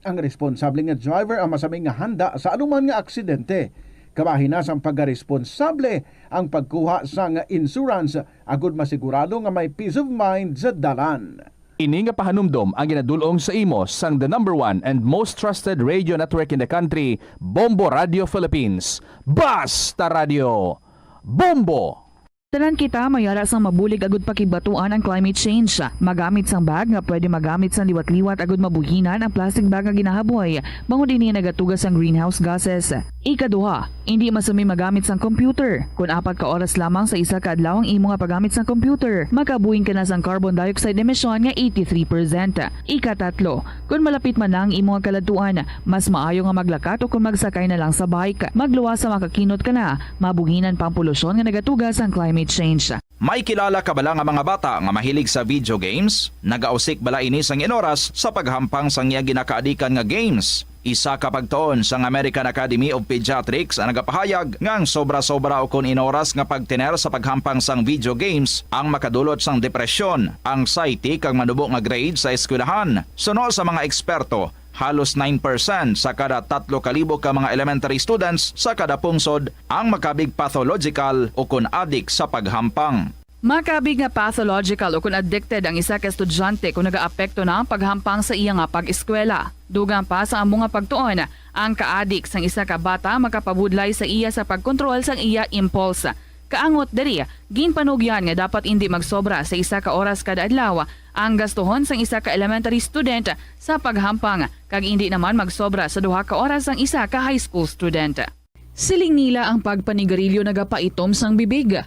Ang responsable nga driver ang masami nga handa sa anuman nga aksidente. Kabahin na sang pagkaresponsable ang pagkuha sang insurance agod masigurado nga may peace of mind sa dalan. Ini nga pahanumdom ang ginadul-ong sa imo sang the number one and most trusted radio network in the country, Bombo Radio Philippines. Basta Radio, Bombo! Tanan kita may ara sang mabulig agud pakigbatuan ang climate change. Magamit sang bag nga pwede magamit sang liwat-liwat agud mabuhinan ang plastic bag nga ginahaboy, bangod ini nagatuga sang greenhouse gases. Ikaduha, indi masami magamit sang computer kon apat ka oras lamang sa isa ka adlaw ang imo nga paggamit sang computer. Makabuhin ka na sang carbon dioxide emission nga eighty-three percent. Ikatatlo, kon malapit man na ang imo nga kaladtuan, mas maayo nga maglakat o kon magsakay na lang sa bike. Magluwas sa makakinot ka na, mabuhinan pa ang polusyon nga nagatuga sang climate change. May kilala ka bala nga mga bata nga mahilig sa video games? Nagausik bala ini sang inoras sa paghampang sang iya ginakaadikan nga games? Isa ka pagtuon sang American Academy of Pediatrics ang nagapahayag nga ang sobra-sobra ukon inoras nga pagtener sa paghampang sang video games ang makadulot sang depresyon, anxiety, kag manubo nga grade sa eskwelahan. Suno sa mga eksperto, halos nine percent sa kada tatlo ka libo ka mga elementary students sa kada pungsod ang makabig pathological ukon adik sa paghampang. Makabig nga pathological ukon addicted ang isa ka estudyante kon nagaapekto na ang paghampang sa iya nga pag-eskwela. Dugang pa sa amo nga pagtuon, ang kaadik sang isa ka bata makapabudlay sa iya sa pagkontrol sang iya impulse. Kaangot diri, ginpanugyan nga dapat indi magsobra sa isa ka oras kada adlaw ang gastuhon sang isa ka elementary student sa paghampang, kag indi naman magsobra sa duha ka oras ang isa ka high school student. Siling nila ang pagpanigarilyo nagapaitom sang bibig.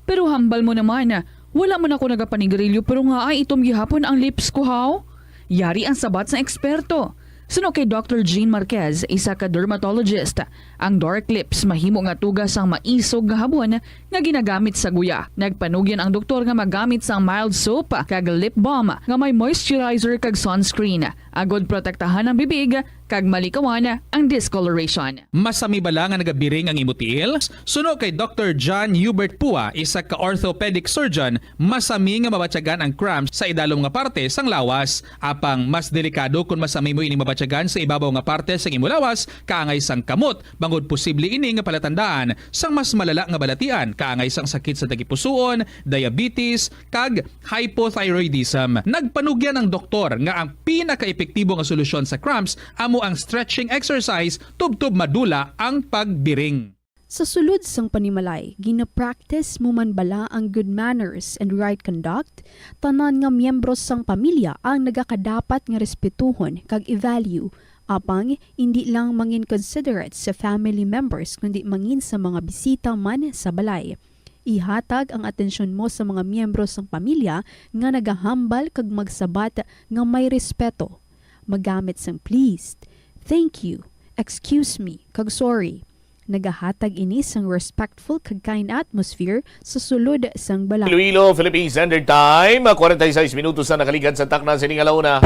Pero hambal mo naman, wala man ako nagapanigarilyo pero ngaay itom gihapon ang lips ko, haw? Yari ang sabat sang eksperto. Suno kay Doctor Jean Marquez, isa ka dermatologist, ang dark lips mahimo nga tuga sang maisog nga habon nga ginagamit sa guya. Nagpanugyan ang doktor nga magamit sang mild soap kag lip balm nga may moisturizer kag sunscreen, agod protektahan ang bibig kag malikawan ang discoloration. Masami bala nga nagabiring ang imo tiil? Suno kay Doctor John Hubert Pua, isa ka orthopedic surgeon, masami nga mabatyagan ang cramps sa idalom nga parte sang lawas. Apang mas delikado kon masami mo ini mabatyagan sa ibabaw nga parte sang imo lawas, kaangay sang kamot, bangod posible ini nga palatandaan sang mas malala nga balatian, kaangay sang sakit sa tagipusoon, diabetes, kag hypothyroidism. Nagpanugyan ang doktor nga ang pinakaepektibo nga solusyon sa cramps amo ang stretching exercise tubtob madula ang pagbiring. Sa sulod sang panimalay, gina-practice mo man bala ang good manners and right conduct? Tanan nga miyembro sang pamilya ang nagakadapat nga respetuhon kag i-value. Apang, indi lang mangin considerate sa family members, kundi mangin sa mga bisita man sa balay. Ihatag ang atensyon mo sa mga miyembro sang pamilya nga nagahambal kag magsabat nga may respeto. Magamit sang please, thank you, excuse me, kag sorry. Nagahatag ini sang respectful kag kind atmosphere sa sulod sang balay. Iloilo, Philippine Standard Time, kwarenta y seis minutos na nakaligad sa takna sining alauna.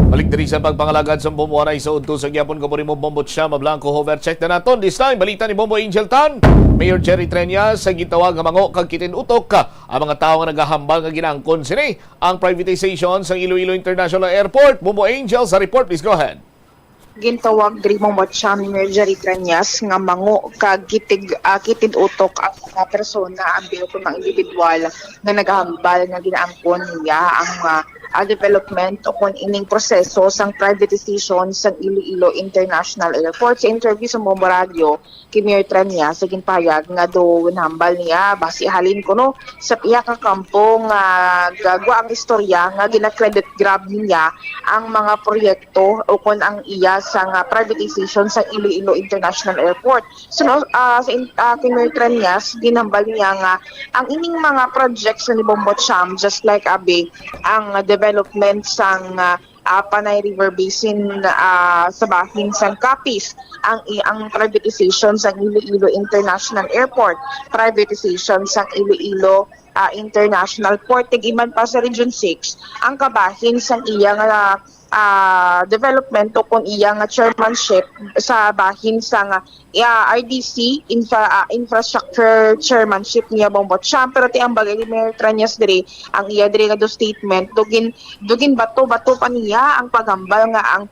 Balik diri sa pagpangalagad sa Bombo Anay sa udto sa gyapon ko, puri mo, Bombo Chama Blanco Hover. Check na naton this time balita ni Bombo Angel Tan. Mayor Jerry Treñas sa gitawag nga mango kag kitin-utok ang mga tawo nga nagahambal nga ginaangkon sini ang privatization sa Iloilo International Airport. Bombo Angel sa report, please go ahead. Gintawag diri mong batsyam ni Mayor Jerry Treñas nga mango kag kitig, ah, kitin-utok ang mga persona, ang biyo kung mga individual nga nagahambal nga ginaangkon niya ang, ah, ah, development o kung ining proseso sang privatization sang Iloilo International Airport. Sa interview sa Bombo Radio, kay Mayor Treñas sa ginpahayag nga do ginhambal niya, basi halin kuno sa iya ka kampo nga gagwa ang istorya nga gina-credit grab niya ang mga proyekto o kon ang iya sa nga privatization sa Iloilo International Airport. So, no, ah, sa in-, ah, kay Mayor Treñas, ginhambal niya nga ang ining mga projects ni Bombo Cham, just like abi, ang development sang, ah, ah, Panay River Basin, ah, sa bahin sang Capiz, ang i-, ang privatization sang Iloilo International Airport, privatization sang Iloilo, ah, International Port, kag iban pa sa Region six, ang kabahin sang iya nga, ah, development o kon iya nga chairmanship sa bahin sang, ah, R D C, infra-, ah, infrastructure chairmanship niya, Bongbong Champ. Pero ti ang bagay ni Mayor Treñas diri, ang iya diri nga do statement, dugin, dugin bato-bato pa niya ang paghambal nga ang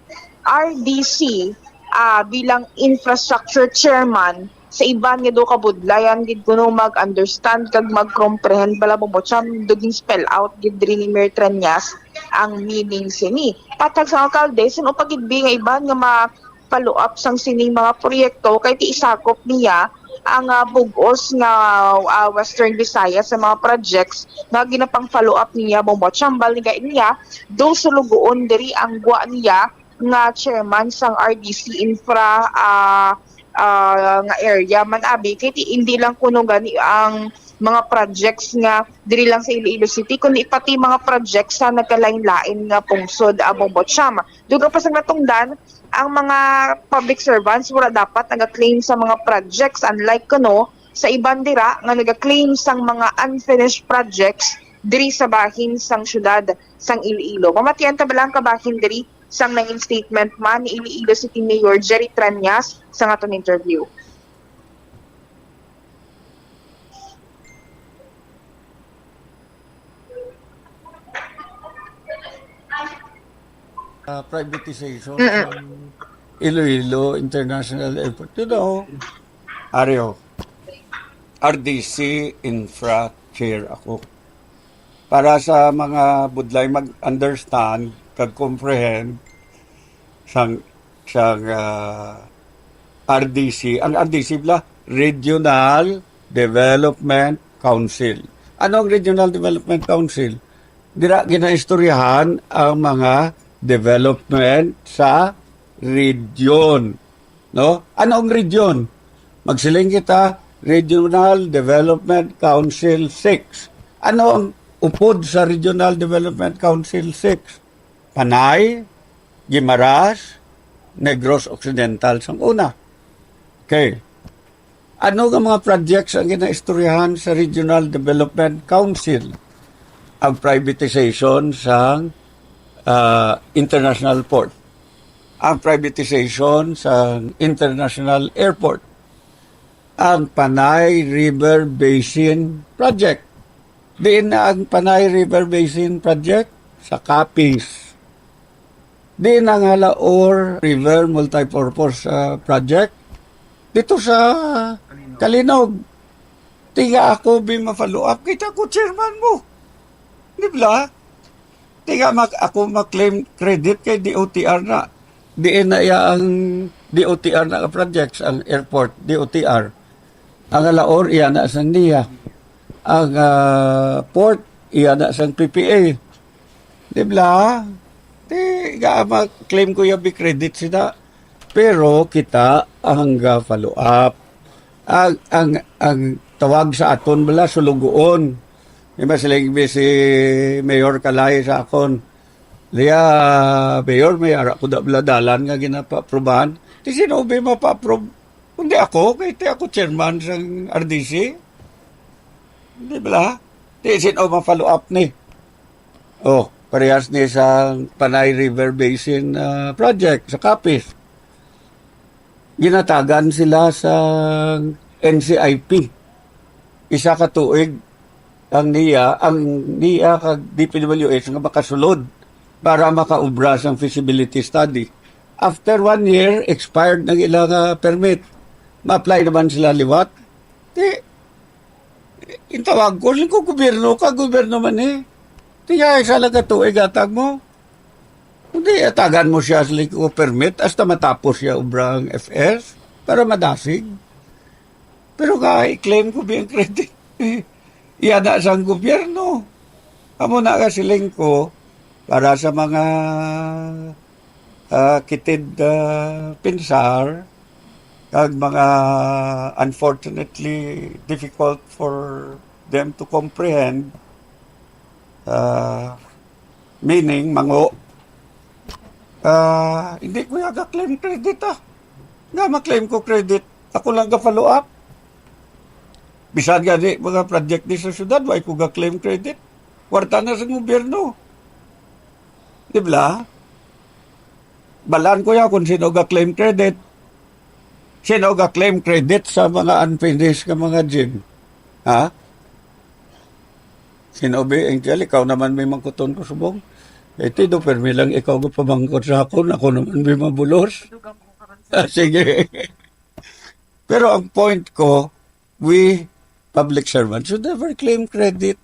R D C, ah, bilang infrastructure chairman sa iban nga do kabudlayan gid kuno mag-understand kag mag-comprehend bala, Bongbong Champ, dugin spell out gid diri ni Mayor Treñas ang meaning sini. Patag sa alkalde, sin-o pa gid bi nga iban nga ma-, follow up sang sining mga proyekto kay ti isakop niya ang, ah, bug-os nga, ah, Western Visayas sa mga projects nga ginapang-follow up niya, Bongbong Champ. Bali gani niya, do sulugoon diri ang gwa niya nga chairman sang R D C Infra, ah, ah, nga area man abi kay ti, hindi lang kuno gani ang mga projects nga diri lang sa Iloilo City, kundi pati mga projects sa nagkalain-lain nga pungsod, ah, Bongbong Champ. Dugang pa sang natungdan, ang mga public servants wala dapat naga-claim sa mga projects, unlike kuno sa iban dira nga naga-claim sang mga unfinished projects diri sa bahin sang syudad sang Iloilo. Mamatian ta bala ang kabahin diri sang nangin statement man ni Iloilo City Mayor Jerry Treñas sa aton interview. Ah, privatization Mm-mm. sang Iloilo International Airport. You know, Ario, R D C infra chair ako. Para sa mga budlay mag-understand kag comprehend sang, sang, ah, R D C, ang R D C bala, Regional Development Council. Ano ang Regional Development Council? Dira ginaistoryahan ang mga development sa region, no? Ano ang region? Magsiling kita, Regional Development Council six. Ano ang upod sa Regional Development Council six? Panay, Guimaras, Negros Occidental sang una. Okay. Ano nga mga projects ang ginaistoryahan sa Regional Development Council? Ang privatization sang, ah, International Port, ang privatization sang International Airport, ang Panay River Basin Project. Diin na ang Panay River Basin Project? Sa Capiz. Diin ang Jalaur River Multipurpose, ah, Project? Dito sa Calinog. Tinga ako, bi, ma-follow up. Kita ko, chairman mo. Di ba? Tinga mak-, ako ma-claim credit kay D O T R na. Diin na iya ang D O T R na nga projects, ang airport, D O T R. Ang Jalaur, iya na sang niya. Ang, ah, port, iya na sang P P A. Di ba? Di, ga, ma-claim ko yung big credit sila. Pero kita ang, ah, follow up. Ang, ang, ang tawag sa aton bala, sulugoon. Di ba, siling bi si Mayor Kalay sa akon, "Liya, Mayor, may ara ko da bala dalan nga ginapa-aprobahan." Di sino bi mapa-approve? Kundi ako, kay ti ako chairman sang R D C. Di bala? Di sino ma-follow up ni? Oh, parehas ni sa Panay River Basin, ah, Project sa Capiz. Ginatagan sila sa N C I P. Isa ka tuig ang niya, ang niya kag D P W H nga makasulod para makaubra sang feasibility study. After one year, expired ang ilang, ah, permit. Ma-apply naman sila liwat. Di, intawag ko, siling ko, "Gobyerno ka, gobyerno man eh. Tiya, isa lang ka tuig atag mo. Hindi, atagan mo siya, siling ko, permit, hasta matapos siya obra ang F S para madasig." Pero ka, i-claim ko biyang credit. Iya na sang gobyerno. Amo na ka, siling ko, para sa mga, ah, kitid, ah, pinsar, kag mga, unfortunately, difficult for them to comprehend, ah, Meaning, mango, ah, hindi ko ya ga-claim credit, ah. Nga ma-claim ko credit, ako lang ga-follow up. Bisan gani mga project di sa syudad, wa ko ga-claim credit. Kwarta na sa gobyerno. Di ba? Balaan ko ya kung sino ga-claim credit. Sino ga-claim credit sa mga unfinished nga mga gym? Ha? Sino, Bi Angel, ikaw naman may mangkuton ko subong. Eh, Tido, permi lang ikaw ga pamangkot sa akon, ako naman may mabulos. Ah, sige. Pero ang point ko, we public servants should never claim credit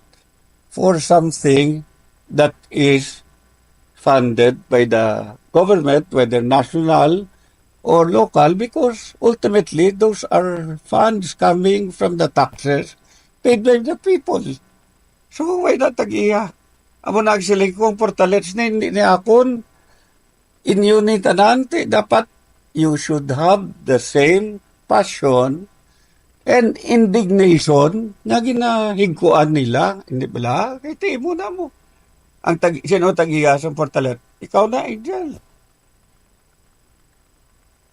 for something that is funded by the government, whether national or local, because ultimately, those are funds coming from the taxes paid by the people. So, why not tag-iya? Amo na ang siling ko, ang Portalets ni, hindi ni akon, inyo ni tanan, ti dapat you should have the same passion and indignation nga ginahigkuan nila, hindi bala? Kay ti imo na mo. Ang tag, sino tag-iya sa Portalet? Ikaw na, Angel.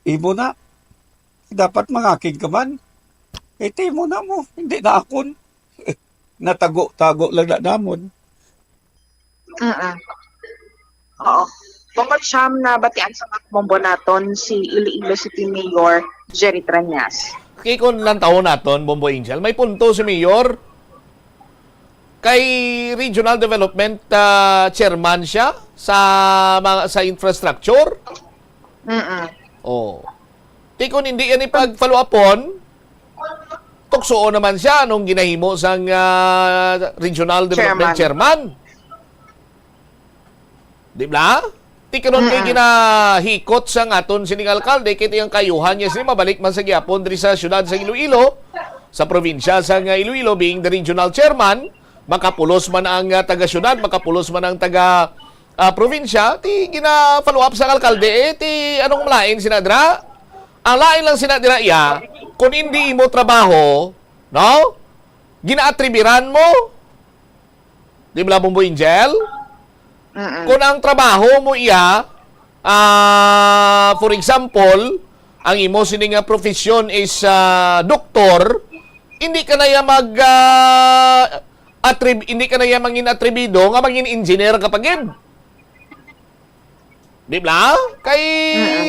Imo na. Dapat mangaking ka man. Kay ti imo na mo, hindi na akon. Natago-tago lang na namon. Mm-mm. Oo. Bumbo Cham, nabatian sa mga bombo naton si Iloilo City Mayor Jerry Treñas. Okay, kung lantawon naton, Bombo Angel, may punto si Mayor. Kay regional development ah, chairman siya sa mga sa infrastructure. Mm-mm. Oh. Ti kung hindi yan ipag-follow upon, tuksoon naman siya nung ginahimo sang ah, regional development chairman. Di ba? Ti karon kay ginahikot sang aton sining alkalde, kay ti ang kayuhan niya sini mabalik man sa gihapon diri sa siyudad sa Iloilo, sa probinsya sa nga Iloilo, being the regional chairman, makapulos man ang ah, taga-siyudad, makapulos man ang taga ah, probinsya, ti gina-follow up sa alkalde, eh, ti anong malain sina dira? Ang lain lang sina dira iya, kung hindi imo trabaho, no? Ginaatrebiran mo. Di ba, Bombo Angel? Mm-mm. Kung ang trabaho mo iya, ah, for example, ang imo sini nga profesyon is ah, doktor, hindi ka na iya mag ah, atrib- hindi ka na iya mangin atrebido nga mangin engineer ka pa gid. Di ba? Kay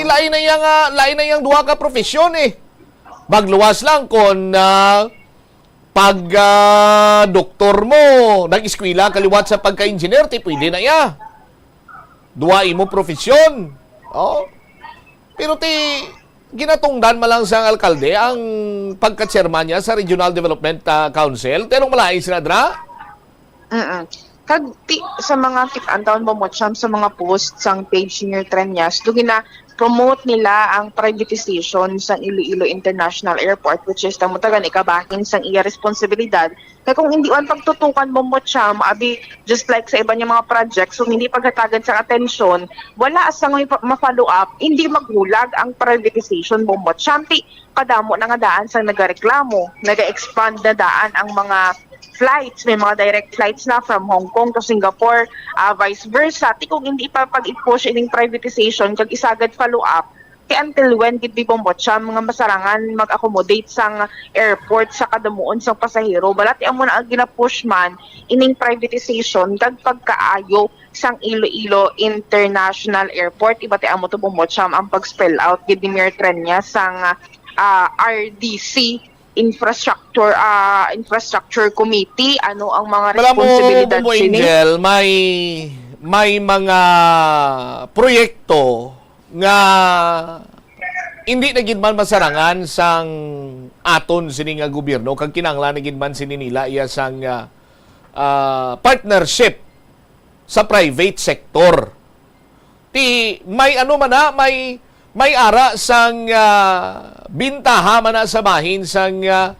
lain na iya nga lain na iyang duha ka profesyon eh. Magluwas lang kon ah, pag ah, doktor mo, nag-eskwela ka liwat sa pagka-engineer, ti pwede na iya. Duha imo profesyon. Oh. Pero ti ginatungdan man lang sang alkalde ang pagka-chairman niya sa Regional Development ah, Council. Ti anong malain sila dra? Mm-mm. Kag ti, sa mga kit-an taon mo mo Cham, sa mga post sang page ni Treñas, do gina-promote nila ang privatization sang Iloilo International Airport, which is tamo tagan ikabahin sang iya responsibilidad. Kay kung hindi man pagtutukan mo mo Cham, abi, just like sa iban nga mga projects, kung hindi paghatagan sang atensyon, wala sang may pa- ma-follow up, hindi maghulag ang privatization mo mo Cham. Ti kadamo na nga daan sang nagareklamo, naga-expand na daan ang mga flights, may mga direct flights na from Hong Kong to Singapore, ah, vice versa. Ti kung hindi pa pag-i-push ining privatization kag isagad follow up, kay until when gid, Bibong Bocham, nga masarangan mag-accommodate sang airport sa kadamuon sang pasahero? Bala ti amo na ang gina-push man ining privatization kag pagkaayo sang Iloilo International Airport. Iba ti amo to, Bong Bocham, ang pag-spell out gid ni Mayor Treñas sang ah, R D C infrastructure, ah, infrastructure committee? Ano ang mga Wala mo, responsibilidad Bumbo sini? Angel, may, may mga proyekto nga hindi na gid man masarangan sang aton sini nga gobyerno, kag kinahanglan na gid man sini nila iya sang ah, ah, partnership sa private sector. Ti may ano man na, may may ara sang ah, bintaha man na sa bahin sang ah,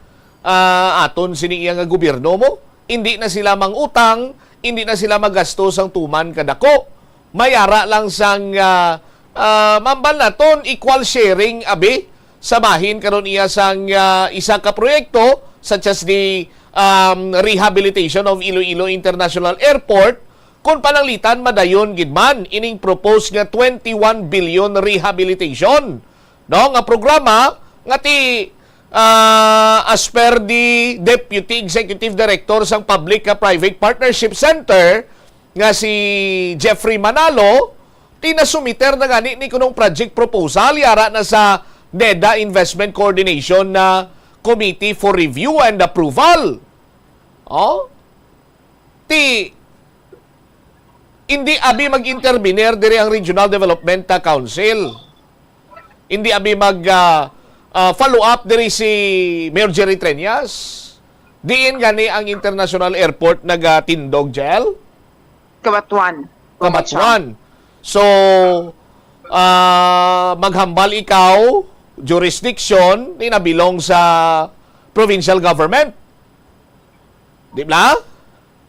ah, aton sini iya nga gobyerno mo. Hindi na sila mangutang, hindi na sila magasto sang tuman kadako. May ara lang sang ah, ah, mambal naton equal sharing abi sa bahin karon iya sang ah, isa ka proyekto such as the um, rehabilitation of Iloilo International Airport Kung pananglitan, madayon gid man ining proposed nga twenty-one billion rehabilitation, no, nga programa nga ti, ah, as per the Deputy Executive Director sang Public nga Private Partnership Center nga si Jeffrey Manalo, ti nasumiter na gani ni kunong project proposal yara na sa NEDA Investment Coordination na Committee for Review and Approval. Oh? Ti, hindi abi mag-intervenir diri ang Regional Development, ah, Council. Hindi abi mag, ah, ah, follow up diri si Mayor Jerry Treñas. Diin gani ang international airport nagatindog, Jel? Cabatuan. Cabatuan. So, ah, maghambal ikaw, jurisdiction, ni nabilong sa provincial government. Di ba?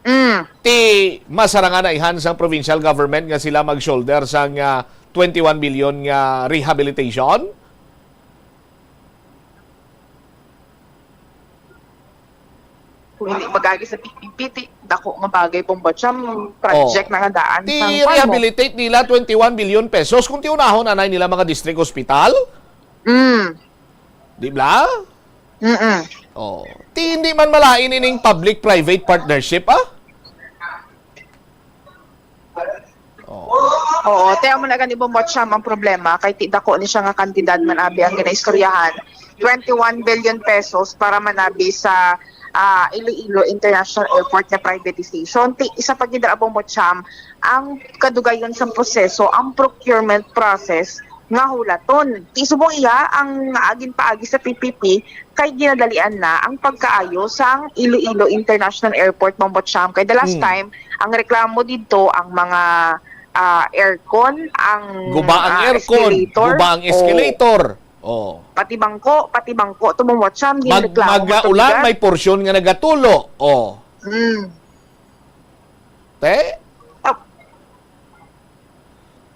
Mm. Ti masarangan na ihan sang provincial government nga sila mag-shoulder sang, ah, twenty-one billion nga rehabilitation? Kung hindi mag-agi sa P P P, ti dako nga bagay, Bombo Cham, project Oh. na nga daan Ti sang kuwan mo. rehabilitate nila twenty-one billion pesos kung ti unahon anay nila mga district hospital. Mm. Di ba? Mm-mm. Oh. Ti hindi man malain ining public-private partnership, ah? Oh. Oo, ti amo na gani, Bombo Cham, ang problema kay ti dako ni siya nga kantidad man abi ang ginaistoryahan. Twenty-one billion pesos para man abi sa, ah, Iloilo International Airport nga privatization. Ti isa pa gid ra, Bombo Cham, ang kadugayon sang proseso, ang procurement process nga hulaton. Ti subong iya ang ginpaagi sa P P P kay ginadalian na ang pagkaayo sang Iloilo International Airport, Bombo Cham. Kay the last Mm. time, ang reklamo didto ang mga, ah, aircon, ang, Guba ang ah, aircon, escalator. guba ang Oh. escalator. Oh. Pati bangko, pati bangko, to, Bombo Cham, Mag, ginreklamo man to, may porsyon nga nagatulo. Oh. Mm. Te? Ah.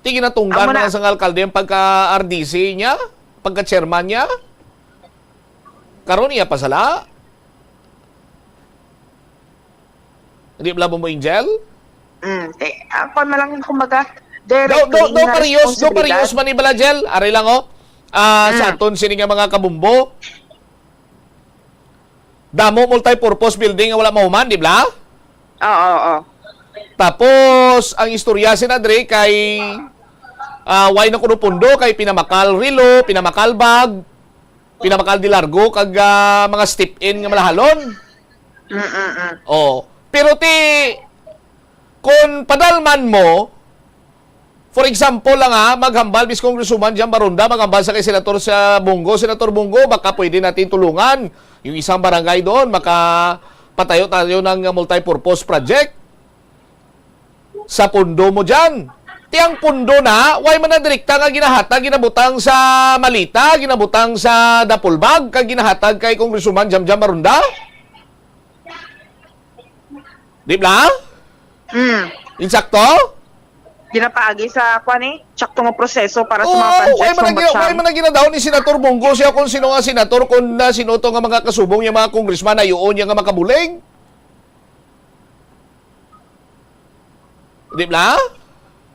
Ti ginatungdan Amo na. man sang alkalde ang pagka-R D C niya, pagka-chairman niya. Karon iya pa sala. Di bala, Bombo Angel? Mm, eh, ako na lang, kumbaga, direct Daw, daw, daw na parehas, daw responsibilidad. parehas man ni bala, Jel. Ari lang, oh. Ah, sa Mm. aton sini nga mga kabumbo. Damo multi-purpose building nga wala mahuman, di bala? Oo, oo. Tapos, ang istorya sina dre kay, ah, way na kuno pundo kay pinamakal relo, pinamakal bag, pinamakal de largo, kag, ah, mga step-in nga malahalon. Mm, mm, mm. Oh. Pero ti, kung padalman mo, for example lang ha, maghambal, Miss Congresswoman Jam Baronda, maghambal sa kay Senator sa Bunggo, "Senator Bunggo, baka pwede natin tulungan yung isang barangay doon, makapatayo tayo ng multi-purpose project sa pundo mo dyan." Ti ang pundo na, way man na direkta nga ginahatag, ginabutang sa malita, ginabutang sa dapulbag, kag ginahatag kay Congresswoman Jam Jam Baronda? Di ba? Mm. Insakto? Ginapaagi sa, kwan eh, sakto nga proseso para sa Oo, mga projects way man nga nag-, way man na ginadaw ni Senator Bunggo siya kung sino nga senator, kung na sino to nga mga kasubong yung mga congressman na yun yung nga makabulig. Di ba?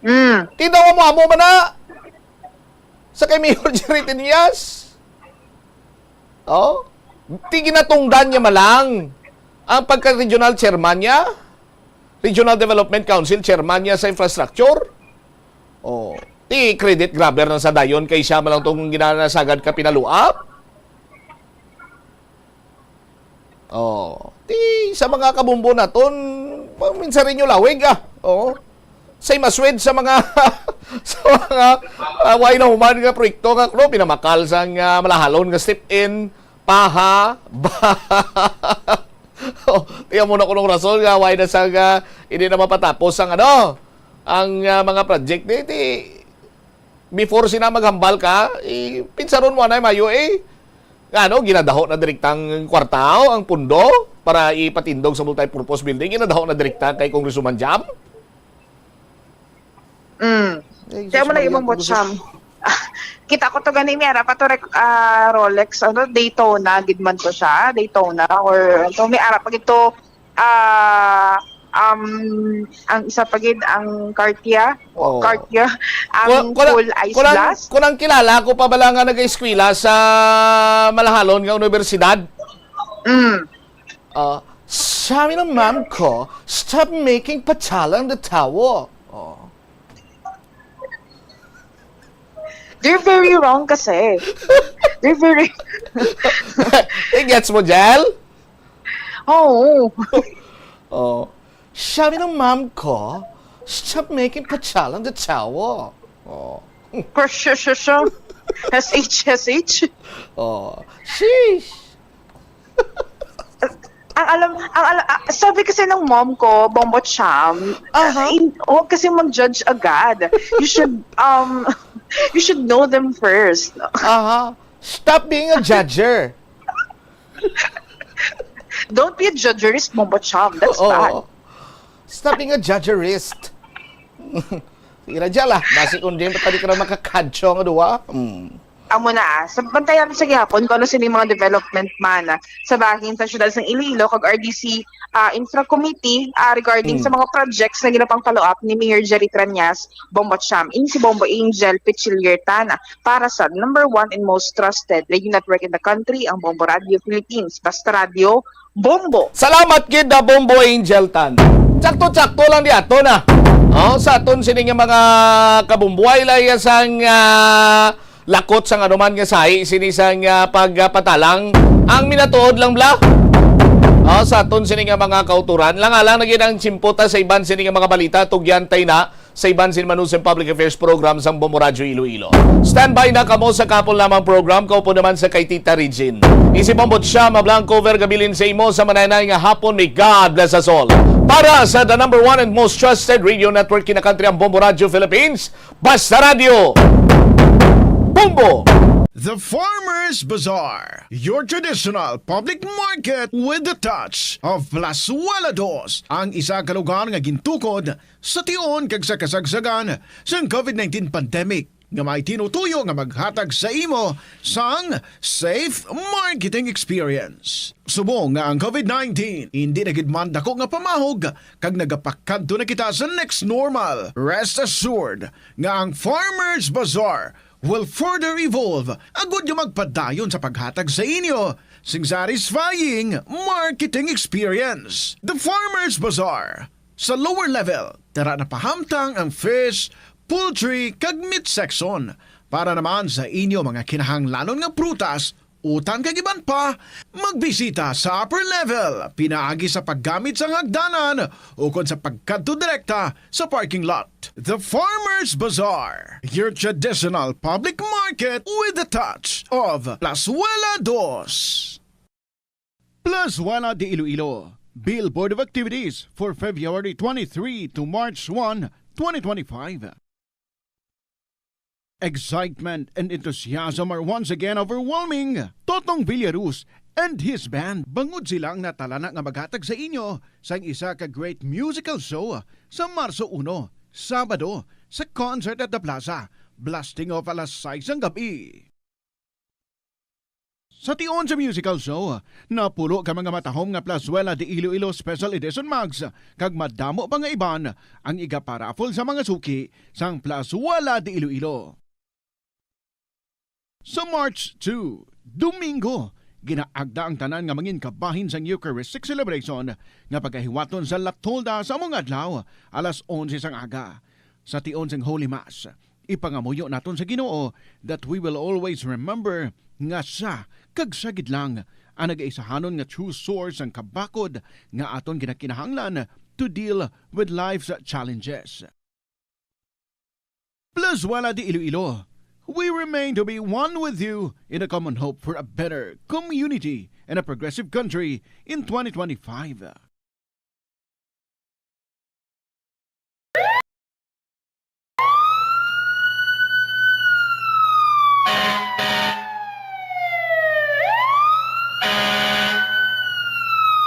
Mm. Tinawa mo amo man na sa kay Mayor Jerry Tinias. Oh? Ti ginatungdan niya malang ang pagka-regional chairman niya, Regional Development Council chairman niya sa infrastructure. Oh, ti credit grabber na sa dayon kay siya malang tong ginanasagad ka pinaluap. Oh, ti sa mga kabumbo naton, minsan rin yung lawig ah. Oh. Say maswed sa mga sa mga uh, way na human nga proyekto nga kuno pinamakal sang uh, malahalon nga step in paha ba. Oh, tiyan mo na kunong rason nga way na sa uh, hindi na mapatapos ang ano ang uh, mga project di, di before sina maghambal ka, eh, pinsaron mo anay mayo eh. Nga, ano, ginadaho na direktang kwartaw ang pundo para ipatindog sa multi-purpose building. Ginadaho na direkta kay Congresswoman Jam. Mm. Eh, Kaya mo na ibang bot Sam. Kita ko to gani, may ara pa to rek- ah, Rolex, ano, Daytona, gid man to siya, Daytona, or to may ara pa gito, ah, um, ang isa pa gid, ang Cartier. Oh. Cartier, ang Ku-, kuna-, full ice kunang, blast. Kunang kilala ko pa bala nga nag-eskwela sa Malahalon nga universidad? Mm. Ah, sabi ng ma'am ko, "Stop making patsalang the tao." Oh. They're very wrong kasi. They're very Eh, gets mo, Jel? Oo. Oh. Sabi ng mom ko, "Stop making patsalang the tao." Oh. Crush, crush, crush, crush. S H, S H. Oh. Sheesh. Ang alam, ang ala-, ah, sabi kasi ng mom ko, Bombo Cham, Aha. in-, huwag kasi mag-judge agad. You should, um, you should know them first. Aha. Stop being a judger. Don't be a judgerist, Bombo Cham. That's Oo. bad. Stop being a judgerist. Sige na, Jel, ah. Basi kung di mo tadi ka na makakadyo nga duwa. Mm. Amo na, ah. Sa, bantayan sa gihapon kung ano sini mga development man, ah, sa bahin sa siyudad sang Iloilo kag R D C, ah, Infra Committee, ah, regarding Mm. sa mga projects na ginapang-follow up ni Mayor Jerry Treñas, Bombo Cham. Ini si Bombo Angel Pichiliertana para sa number one and most trusted radio network in the country, ang Bombo Radio Philippines. Basta Radio, Bombo. Salamat gid na Bombo Angel Tan. Tsakto-tsakto lang di ato na. Oh, sa aton sini nga mga kabumbuay, layas ang, ah, lakot sang anuman nga sahi sini sang, ah, pagpatalang. Ang minatuod lang bala. Oh, sa aton sini nga mga kauturan. Lang alang na gid ang tsimpo ta sa iban sini nga mga balita, tugyan tay na sa iban sin Manusang Public Affairs Program sang Bombo Radyo Iloilo. Standby na kamo sa kahapon lamang program, kaupod naman sa kay Tita Regine. Isip ang butsa, mablang cover gabilin sa imo sa mananay nga hapon. May God bless us all. Para sa the number one and most trusted radio network kinakantri ang Bombo Radyo Philippines, Basta Radyo, Bombo! The Farmers Bazaar, your traditional public market with the touch of Plazuela Dos, ang isa ka lugar nga gintukod sa tion kag sa kasagsagan sang COVID nineteen pandemic, nga may tinutuyo nga maghatag sa imo sang safe marketing experience. Subong nga ang COVID nineteen indi na gid man dako nga pamahog kag nagapakadto na kita sa next normal, rest assured nga ang Farmers Bazaar will further evolve agud nga magpadayon sa paghatag sa inyo sing satisfying marketing experience. The Farmers Bazaar, sa lower level, tara na pahamtang ang fish, poultry, kag meat section. Para naman sa inyo mga kinahanglanon nga prutas, utan kag iban pa, magbisita sa upper level pinaagi sa paggamit sang hagdanan ukon sa pagkadto direkta sa parking lot. The Farmers Bazaar, your traditional public market with the touch of Plazuela Dos. Plazuela de Iloilo, Billboard of Activities for February twenty-three to March one, twenty twenty-five. Excitement and enthusiasm are once again overwhelming. Totong Villaruz and his band, bangod sila ang natalana nga maghatag sa inyo sang isa ka great musical show sa Marso uno, Sabado, sa Concert at the Plaza, blasting off alas sais sang gab-i. Sa tion sa musical show, napulo ka mga matahom nga Plazuela de Iloilo Special Edition mugs, kag madamo pa nga iban ang igaparaffle sa mga suki sang Plazuela de Iloilo. Sa March two, Domingo, ginaagda ang tanan nga mangin kabahin sang Eucharistic celebration nga pagahiwaton sa La Tolda sa amo nga adlaw, alas onse sang aga. Sa tion sang Holy Mass, ipangamuyo naton sa Ginoo that we will always remember nga siya kag siya gid lang ang nagaisahanon nga true source sang kabakod nga aton ginakinahanglan to deal with life's challenges. Plazuela de Iloilo, we remain to be one with you in a common hope for a better community and a progressive country in twenty twenty-five.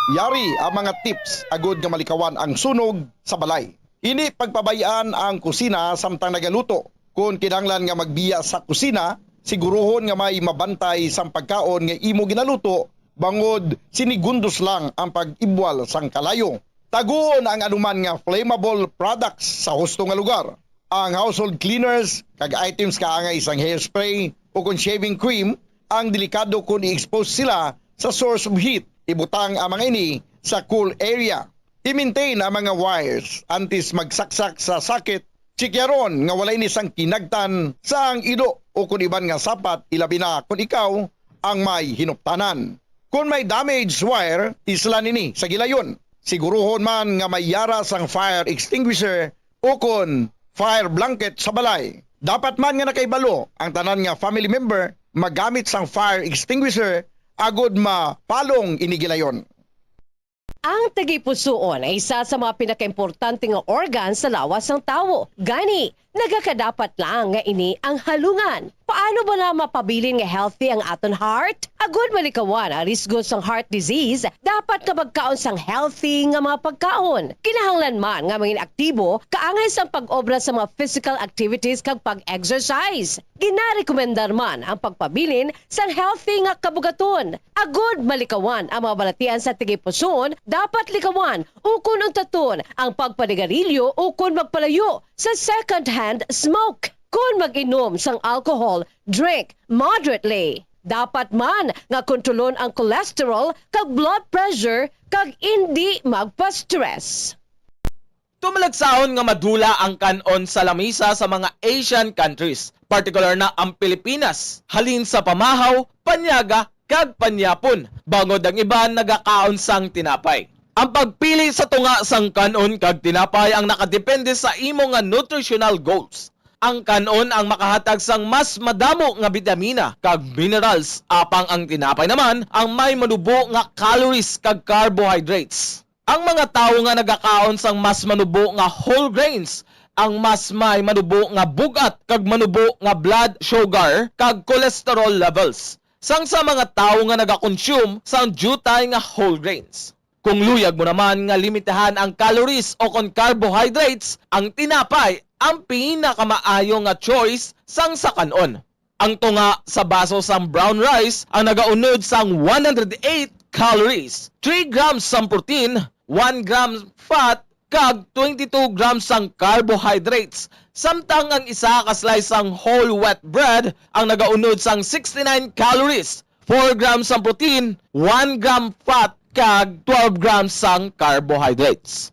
Yari ang mga tips agud nga malikawan ang sunog sa balay. Indi pagpabay-an ang kusina samtang nagaluto. Kon kinahanglan nga magbiya sa kusina, siguruhon nga may mabantay sang pagkaon nga imo ginaluto, bangod sinigundos lang ang pag-ibwal sang kalayo. Taguon ang anuman nga flammable products sa husto nga lugar. Ang household cleaners kag items kaangay sang hairspray o kon shaving cream ang delikado kon i-expose sila sa source of heat. Ibutang ang mga ini sa cool area. I-maintain ang mga wires antes magsaksak sa socket. Tsikyaron nga walay ni sang kinagtan sa ang ilo o kon iban nga sapat, ilabi na kon ikaw ang may hinuptanan. Kon may damaged wire, islan ini sa gilayon. Siguruhon man nga may yara sang fire extinguisher o kon fire blanket sa balay. Dapat man nga nakahibalo ang tanan nga family member magamit sang fire extinguisher agod mapalong ini gilayon. Ang tagipusoon ay isa sa mga pinakaimportante nga organ sa lawas sang tawo. Gani, nagakadapat lang nga ini ang halungan. Paano bala mapabilin nga healthy ang aton heart? Agud malikawan ang risgo sang heart disease, dapat nga magkaon sang healthy nga mga pagkaon. Kinahanglan man nga mangin aktibo kaangay sang pag-obra sa mga physical activities kag pag-exercise. Ginarekomendar man ang pagpabilin sang healthy nga kabugaton. Agud malikawan ang mga balatian sa tagipusoon, dapat likawan ukon untaton ang pagpanigarilyo ukon magpalayo sa second-hand smoke. Kon mag-inom sang alcohol, drink moderately. Dapat man nga kontrolon ang cholesterol kag blood pressure kag indi magpa-stress. Tumalagsahon nga madula ang kan-on sa lamisa sa mga Asian countries, partikular na ang Pilipinas, halin sa pamahaw, panyaga, kag panyapon, bangod ang iban nagakaon sang tinapay. Ang pagpili sa tunga sang kan-on kag tinapay ang nakadepende sa imo nga nutritional goals. Ang kan-on ang makahatag sang mas madamo nga bitamina kag minerals, apang ang tinapay naman ang may manubo nga calories kag carbohydrates. Ang mga tawo nga nagakaon sang mas manubo nga whole grains ang mas may manubo nga bug-at kag manubo nga blood sugar kag cholesterol levels sang sa mga tawo nga nagakonsume sang diutay nga whole grains. Kung luyag mo naman nga limitahan ang calories o kon carbohydrates, ang tinapay ang pinakamaayo nga choice sang sa kan-on. Ang tunga sa baso sang brown rice ang nagaunod sang one hundred eight calories, three grams sang protein, one gram fat, kag twenty-two grams sang carbohydrates, samtang ang isa ka slice sang whole wheat bread ang nagaunod sang sixty-nine calories, four grams sang protein, one gram fat, kag twelve grams sang carbohydrates.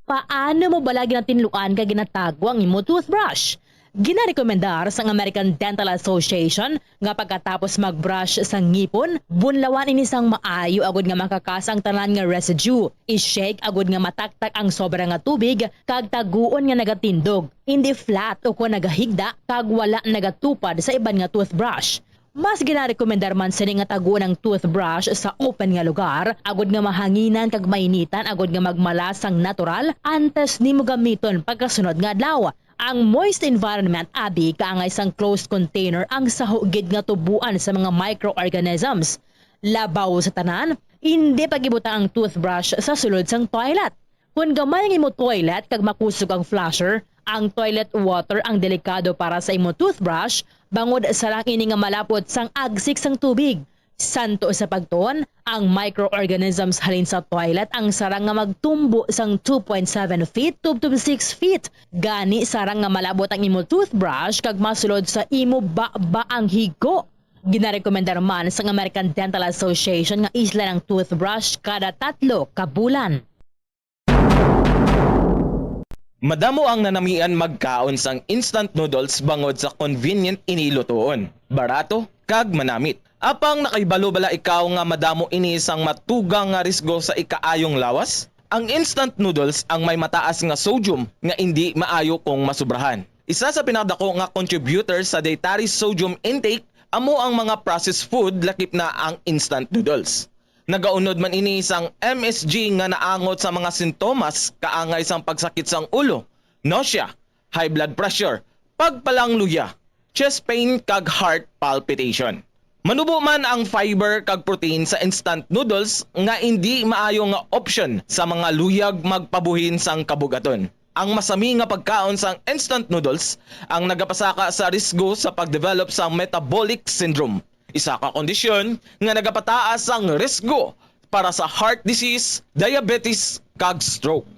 Paano mo bala ginatinluan kag ginatago ang imo toothbrush? Ginarekomendar sang American Dental Association nga pagkatapos mag-brush sa ngipon, bunlawan ini sang maayo agud nga makakas ang tanan nga residue. I-shake agud nga mataktak ang sobra nga tubig kag taguon nga nagatindog, indi flat o kon nagahigda kag wala nagatupad sa iban nga toothbrush. Mas ginarekomendar man sini nga taguon ang toothbrush sa open nga lugar, agud nga mahanginan kag mainitan agud nga magmala sang natural antes nimo gamiton pagkasunod nga adlaw. Ang moist environment abi kaangay sang closed container ang saho gid nga tuboan sa mga microorganisms. Labaw sa tanan, indi pag-ibutang ang toothbrush sa sulod sang toilet. Kon gamay ang imo toilet kag makusog ang flusher, ang toilet water ang delikado para sa imo toothbrush, bangod sarang ini nga malapot sang agsik sang tubig. Santo sa pagtuon, ang microorganisms halin sa toilet ang sarang nga magtumbo sang two point seven feet tubtob six feet. Gani, sarang nga malabot ang imo toothbrush kag masulod sa imo baba ang higo. Ginarekomendar man sang American Dental Association nga islan ang toothbrush kada tatlo ka bulan. Madamo ang nanamian magkaon sang instant noodles bangod sa convenient ini lutoon, barato, kag manamit. Apang nakahibalo bala ikaw nga madamo ini sang matugang nga risgo sa ikaayong lawas? Ang instant noodles ang may mataas nga sodium nga indi maayo kung masubrahan. Isa sa pinakadako nga contributor sa dietary sodium intake amo ang mga processed food, lakip na ang instant noodles. Nagaunod man ini sang M S G nga naangot sa mga sintomas kaangay sang pagsakit sang ulo, nausea, high blood pressure, pagpalangluya, chest pain, kag heart palpitation. Manubo man ang fiber kag protein sa instant noodles nga indi maayo nga option sa mga luyag magpabuhin sang kabugaton. Ang masami nga pagkaon sang instant noodles ang nagapasaka sa risgo sa pagdevelop sang metabolic syndrome, isa ka kondisyon nga nagapataas sang risgo para sa heart disease, diabetes, kag stroke.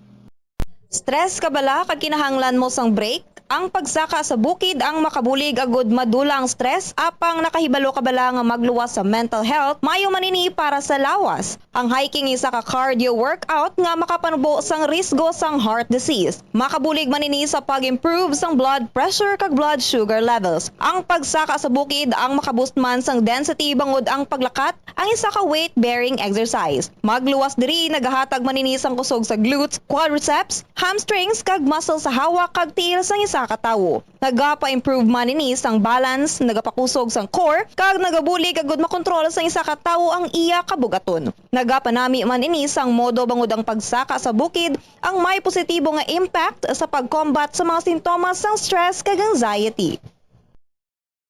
Stress ka bala kag kinahanglan mo sang break? Ang pagsaka sa bukid ang makabulig agud madula ang stress, apang nakahibalo ka bala nga magluwas sa mental health? Maayo man ini para sa lawas. Ang hiking isa ka cardio workout nga makapanubo sang risgo sang heart disease. Makabulig man ini sa pag-improve sang blood pressure kag blood sugar levels. Ang pagsaka sa bukid ang makaboost man sang density bangod ang paglakat ang isa ka weight-bearing exercise. Magluwas diri nagahatag man ini sang kusog sa glutes, quadriceps, hamstrings kag muscle sa hawak kag tiil sang isa ka tawo. Nagapa-improve man ini sang balance, nagapakusog sang core, kag nagabulig agud makontrol sang isa ka tawo ang iya kabugaton. Nagapanami man ini sang modo bangod ang pagsaka sa bukid ang may positibo nga impact sa pag-combat sa mga sintomas sang stress kag anxiety.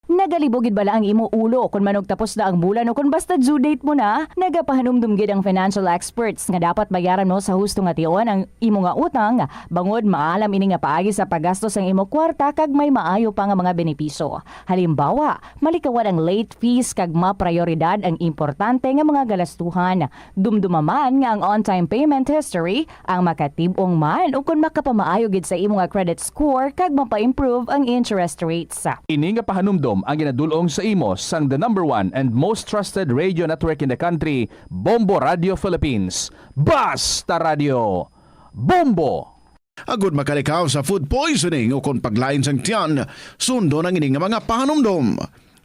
Nagalibo gid bala ang imo ulo kon manugtapos na ang bulan o kon basta due date mo na? Nagapahanumdom gid ang financial experts nga dapat bayaran mo sa husto nga tion ang imo nga utang, bangod maalam ini nga paagi sa paggasto sang imo kwarta kag may maayo pa nga mga benepisyo. Halimbawa, malikawan ang late fees kag maprayoridad ang importante nga mga galastuhan. Dumduma man nga ang on-time payment history ang makatib-ong man ukon makapamaayo gid sa imo nga credit score kag mapa-improve ang interest rates. Ini nga pahanumdom ang ginadul-ong sa imo sang the number one and most trusted radio network in the country, Bombo Radio Philippines. Basta Radio, Bombo! Agud makalikaw sa food poisoning ukon paglain sang tiyan, sundon ang ini nga mga pahanumdom.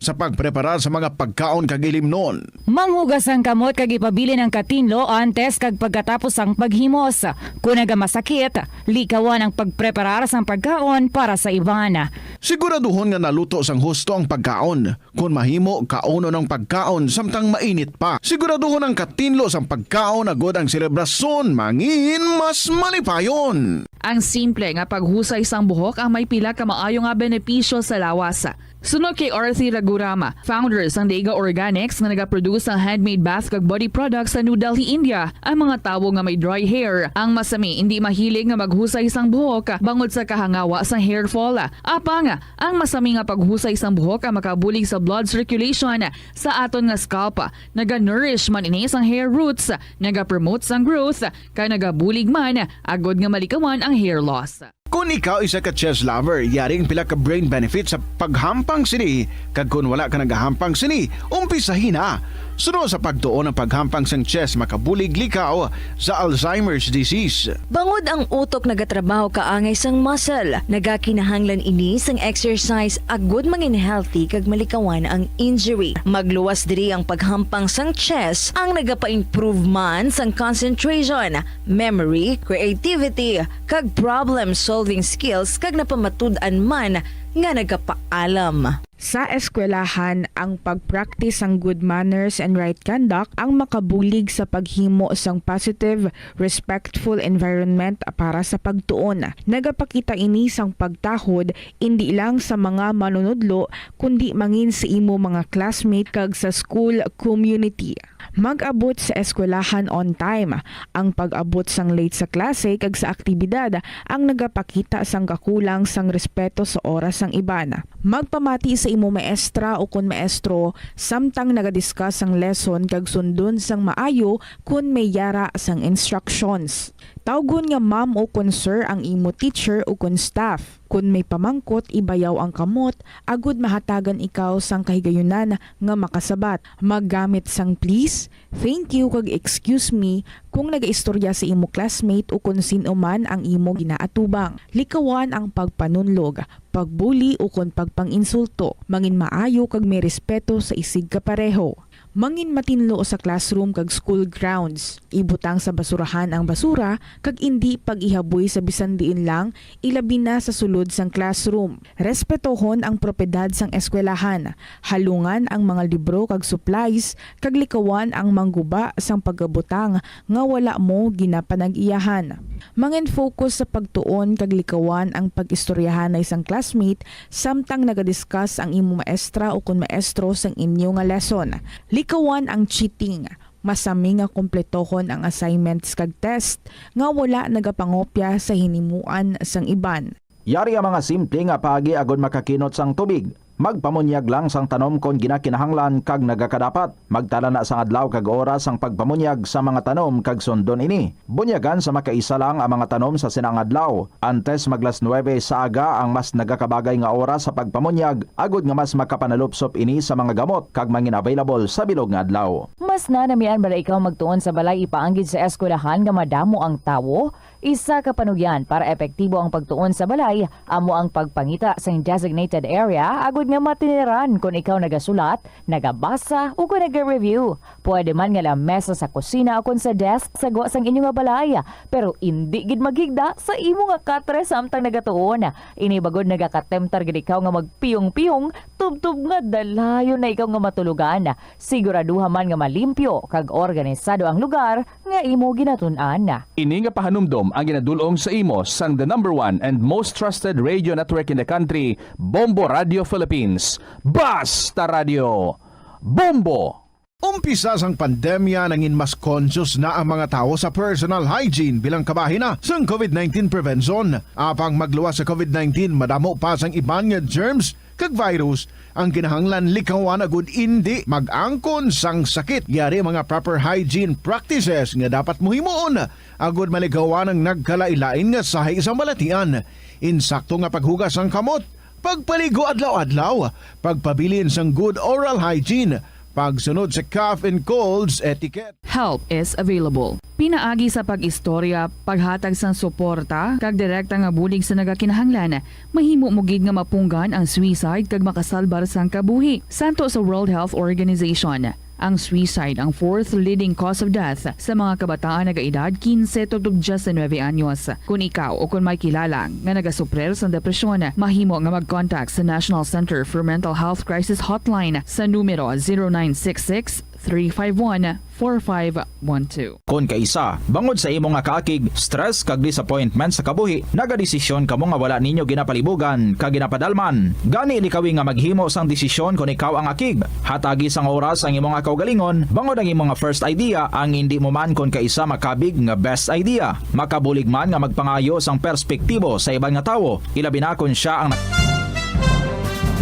Sa pagpreparar sa mga pagkaon kag ilimnon. Manghugas ang kamot kag ipabilin ang katinlo antes kag pagkatapos sang paghimos. Kon nagamasakit, likawan ang pagpreparar sang pagkaon para sa iban. Siguraduhon nga naluto sang husto ang pagkaon. Kon mahimo, kaunon ang pagkaon samtang mainit pa. Siguraduhon ang katinlo sang pagkaon agud ang selebrasyon mangin mas malipayon. Ang simple nga paghusay sang buhok ang may pila ka maayo nga benepisyo sa lawas. Suno kay Arthi Raghuram, founder sang Dega Organics nga nagaproduce sang handmade bath kag body products sa New Delhi, India, ang mga tawo nga may dry hair ang masami indi mahilig nga maghusay sang buhok bangod sa kahangawa sang hair fall. Apang ang masami nga paghusay sang buhok ang makabulig sa blood circulation sa aton nga scalp. Naga-nourish man ini sang hair roots, nagapromote sang growth, kag nagabulig man agud nga malikawan ang hair loss. Kon ikaw isa ka chess lover, yari ang pila ka brain benefits sa paghampang sini, kag kon wala ka nagahampang sini, umpisahi na. Suno sa pagtuon ang paghampang sang chess makabulig likaw sa Alzheimer's disease. Bangod ang utok nagatrabaho kaangay sang muscle, nagakinahanglan ini sang exercise agud mangin healthy kag malikawan ang injury. Magluwas diri ang paghampang sang chess, ang nagapa-improve man sang concentration, memory, creativity, kag problem-solving skills kag napamatud-an man nga nagapaalam. Sa eskwelahan, ang pag-practice sang good manners and right conduct ang makabulig sa paghimo sang positive, respectful environment para sa pagtuon. Nagapakita ini sang pagtahod indi lang sa mga manunudlo kundi mangin sa imo mga classmate kag sa school community. Mag-abot sa eskwelahan on time. Ang pag-abot sang late sa klase kag sa aktibidad ang nagapakita sang kakulang sang respeto sa oras sang iban. Magpamati sa imo maestra ukon maestro samtang nagadiscuss sang lesson kag sundon sang maayo kon may yara sang instructions. Tawgon nga ma'am ukon sir ang imo teacher ukon staff. Kon may pamangkot, ibayaw ang kamot agud mahatagan ikaw sang kahigayunan nga makasabat. Maggamit sang please, thank you, kag excuse me kung nagaistorya sa imo classmate ukon sin-o man ang imo ginaatubang. Likawan ang pagpanunlog, pagbuli ukon pagpang-insulto. Mangin maayo kag may respeto sa isig kapareho. Mangin matinlo sa classroom kag school grounds. Ibutang sa basurahan ang basura kag indi pag-ihaboy sa bisan diin lang, ilabi na sa sulod sang classroom. Respetohon ang propiedad sang eskwelahan. Halungan ang mga libro kag supplies kag likawan ang mangguba sang pagabutang nga wala mo ginapanag-iyahan. Mangin-focus sa pagtuon kag likawan ang pag-istoryahanay sang classmate samtang nagadiscuss ang imo maestra ukon maestro sang inyo nga lesson. Likawan ang cheating. Masami nga kumpletohon ang assignments kag test nga wala nagapangopya sa hinimuan sang iban. Yari ang mga simple nga paagi agud makakinot sang tubig. Magpamunyag lang sang tanom kon ginakinahanglan kag nagakadapat. Magtala na sang adlaw kag oras sang pagpamunyag sa mga tanom kag sundon ini. Bunyagan sa makaisa lang ang mga tanom sa sina nga adlaw. Antes mag las nuebe sa aga ang mas nagakabagay nga oras sa pagpamunyag, agod nga mas makapanalupsop ini sa mga gamot kag mangin-available sa bilog nga adlaw. Mas nanamian bala ikaw magtuon sa balay ipaanggid sa eskwelahan nga madamo ang tawo? Isa ka panugyan para epektibo ang pagtuon sa balay amo ang pagpangita sang designated area agod nga matiniran kon ikaw nagasulat, nagabasa, o kon naga-review. Pwede man nga lamesa sa kusina o kon sa desk sa gwa sang inyo nga balay, pero indi gid maghigda sa imo nga katre samtang nagatuon. Ini bagod nagakatemptar gid ikaw nga magpiyong-piyong tubtob nga dalayon na ikaw nga matulogan. Siguraduha man nga malimpyo kag organisado ang lugar nga imo ginatun-an. Ini nga pahanumdom ang ginadul-ong sa imo sang the number one and most trusted radio network in the country, Bombo Radio Philippines. Basta Radio, Bombo! Umpisa sang pandemya, nangin mas conscious na ang mga tawo sa personal hygiene bilang kabahin na sang covid nineteen prevention. Apang magluwas sa covid nineteen, madamo pa sang iban nga germs kag virus ang kinahanglan likawan agud indi mag-angkon sang sakit. Yari mga proper hygiene practices nga dapat mo himuon agud malikawan ang nagkalain-lain nga sahi sang balatian. Insakto nga paghugas sang kamot, pagpaligo adlaw-adlaw, pagpabilin sang good oral hygiene, pagsunod sa cough and colds etiquette. Help is available. Pinaagi sa pag-istorya, paghatag sang suporta, kag direkta nga bulig sa nagakinahanglan, mahimo mo gid nga mapunggan ang suicide kag makasalbar sang kabuhi. Santo sa World Health Organization, ang suicide ang fourth leading cause of death sa mga kabataan nagaedad kinse tubtob diyes nuebe anyos. Kon ikaw o kon may kilala nga nagasuprir sang depresyon, mahimo nga mag-contact sa National Center for Mental Health Crisis Hotline sa numero zero nine six six, three five one, four five one two. Kon kaisa, bangod sa imo nga kaakig, stress kag disappointment sa kabuhi, nagadesisyon kamo nga wala ninyo ginapalibugan kag ginapadalman. Gani, likawi nga maghimo sang desisyon kon ikaw ang akig. Hatagi sang oras ang imo nga kaugalingon, bangod ang imo nga first idea ang indi mo man kon kaisa makabig nga best idea. Makabulig man nga magpangayo sang perspektibo sa iban nga tawo, ilabi na kon sia ang nag-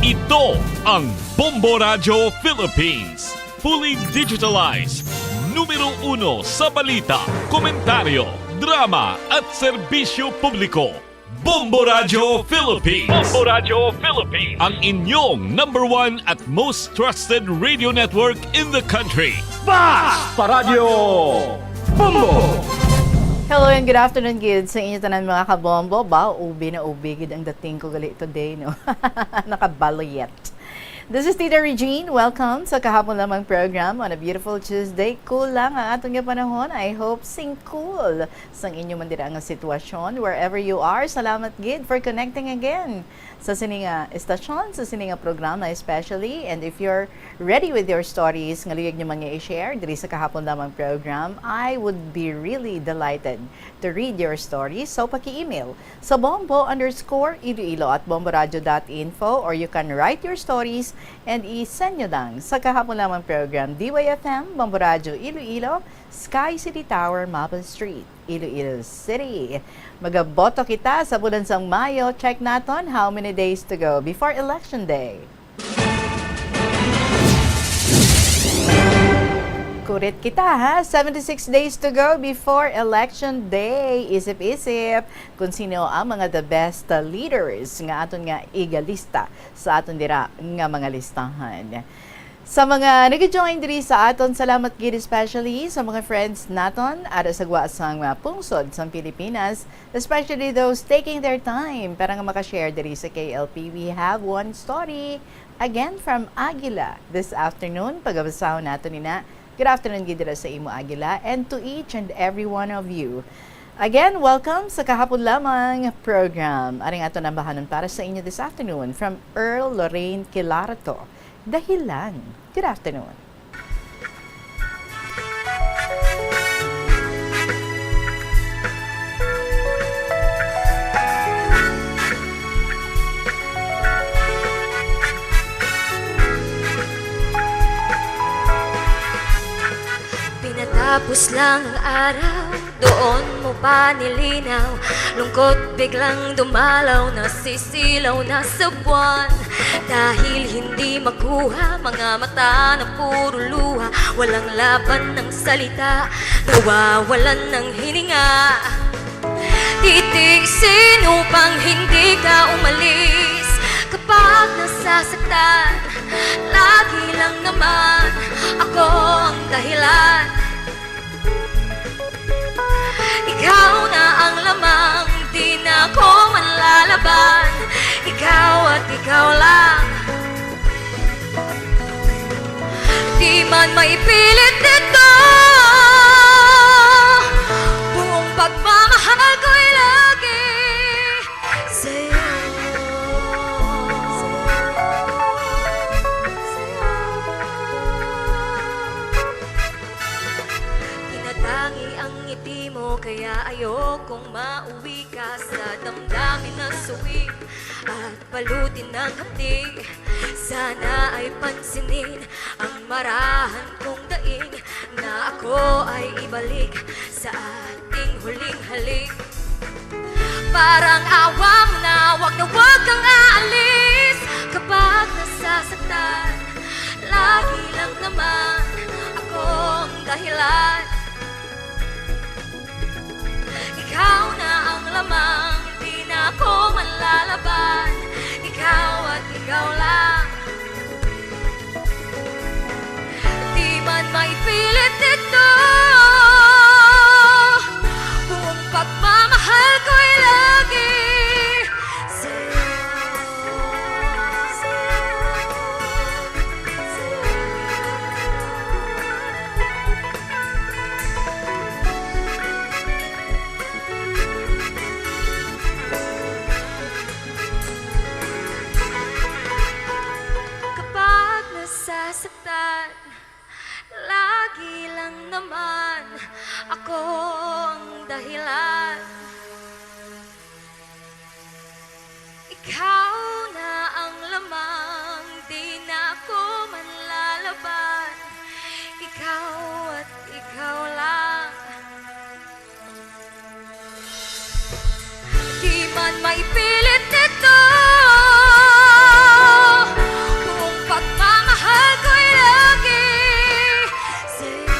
Ito ang Bombo Radyo Philippines. Fully digitalized. Numero uno sa balita, komentaryo, drama, at serbisyo publiko. Bombo Radyo Philippines. Bombo Radyo Philippines. Ang inyong number one at most trusted radio network in the country. Basta Radyo Bombo! Hello and good afternoon gid sa inyo tanan, mga kabombo. Ba, ubi na ubi gid ang dating ko gali today, no? Nakabaluyet. This is Tita Regine. Welcome sa Kahapon Lamang program on a beautiful Tuesday. Cool lang ang aton nga panahon. I hope sing cool sang inyo man dira nga sitwasyon, wherever you are. Salamat gid for connecting again sa sini nga estasyon, sa sini nga programa especially. And if you're ready with your stories nga luyag nyo man nga i-share diri sa Kahapon Lamang program, I would be really delighted to read your stories. So, paki-email sa bombo underscore iloilo at bomboradio dot info, or you can write your stories and i-send nyo lang sa Kahapon Lamang program, D Y F M, Bombo Radyo Iloilo, Sky City Tower, Maple Street, Iloilo City. Magaboto kita sa bulan sang Mayo. Check naton how many days to go before Election Day. Kurit kita, ha? Seventy-six days to go before Election Day. Isip-isip kung sino ang mga the best, uh, leaders nga aton nga igalista sa aton dira nga mga listahan. Sa mga nag-join diri sa aton, salamat gid especially sa mga friends naton ara sa gwa sang mga pungsod sang Pilipinas, especially those taking their time para nga makashare diri sa K L P. We have one story again from Aguila this afternoon. Pagabasahon nato nina. Good afternoon gid dira sa imo, Aguila, and to each and every one of you. Again, welcome sa Kahapon Lamang program. Aring aton ambahanon para sa inyo this afternoon from Earl Lorraine Quilarato. Dahilan. Good afternoon. Pinatapos lang ang araw, doon mo Panilinaw, lungkot biglang dumalaw, nasisilaw na sa buwan. Dahil hindi makuha, mga mata na puro luha. Walang laban ng salita, nawawalan ng hininga. Titiisin upang hindi ka umalis. Kapag nasasaktan, lagi lang naman ako ang dahilan. Ikaw na ang lamang, di na ko manlalaban. Ikaw at ikaw lang. Di man maipilit ito, buong pagmamahal ko'y lagi sa'yo. Tinatangi ang ngiti mo, kaya ayokong mauwi ka sa damdamin na suwi at balutin ng hapdi. Sana ay pansinin ang marahan kong daing, na ako ay ibalik sa ating huling halik. Parang awa mo na, wag na wag kang aalis. Kapag nasasaktan, lagi lang naman ako ang dahilan. Ikaw na ang lamang, di na ako manlalaban. Ikaw at ikaw lang. Di man maipilit ito, buong pagmamahal ko'y lagi sa'yo. Kapag nasasaktan, lagi lang naman ako ang dahilan. Ikaw na ang lamang, di na ako manlalaban. Ikaw at ikaw lang. Di man maipilit ito, buong pagmamahal ko'y lagi sa'yo.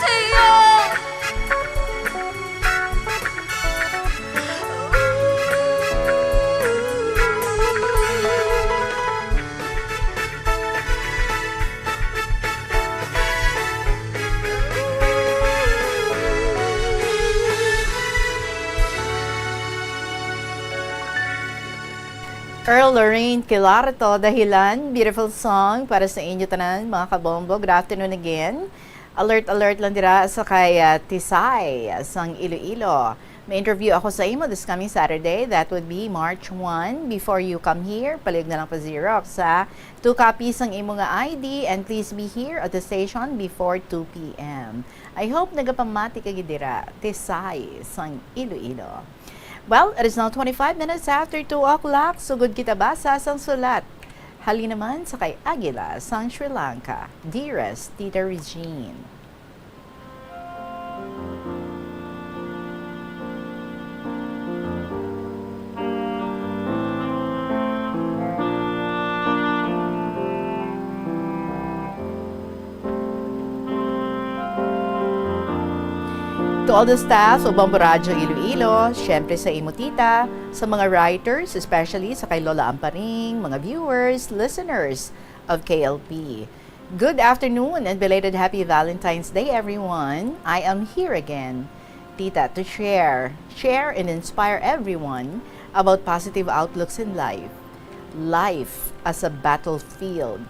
Sa'yo. Earl Lorraine Quilarte, Dahilan. Beautiful song para sa inyo tanan, mga kabombo. Good afternoon again. Alert, alert lang dira sa kay, ah, Tisay sang Iloilo. May interview ako sa imo this coming Saturday. That would be March one. Before you come here, palihog na lang pa-xerox, ha. Two copies ang imo nga I D, and please be here at the station before two P M. I hope nagapamati ka gid dira, Tisay sang Iloilo. Well, it is now twenty-five minutes after two o'clock. Sugod kita basa sang sulat. Halin naman sa kay Aguila sang Sri Lanka. Dearest Tita Regine. To all the staff of Bombo Radyo Iloilo, syempre sa imo tita, sa mga writers, especially sa kay Lola Amparing, mga viewers, listeners of K L P. Good afternoon and belated happy Valentine's Day, everyone. I am here again, Tita, to share, share and inspire everyone about positive outlooks in life. Life as a battlefield.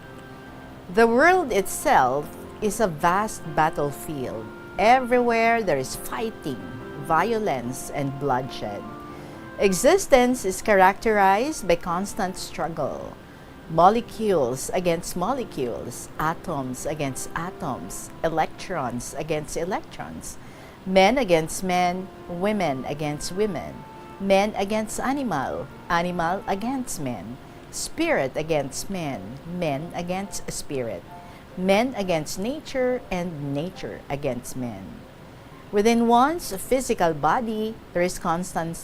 The world itself is a vast battlefield. Everywhere there is fighting, violence, and bloodshed. Existence is characterized by constant struggle. Molecules against molecules, atoms against atoms, electrons against electrons, men against men, women against women, men against animal, animal against men, Spirit against men, men against spirit, men against nature, and nature against men. Within one's physical body, there is constant,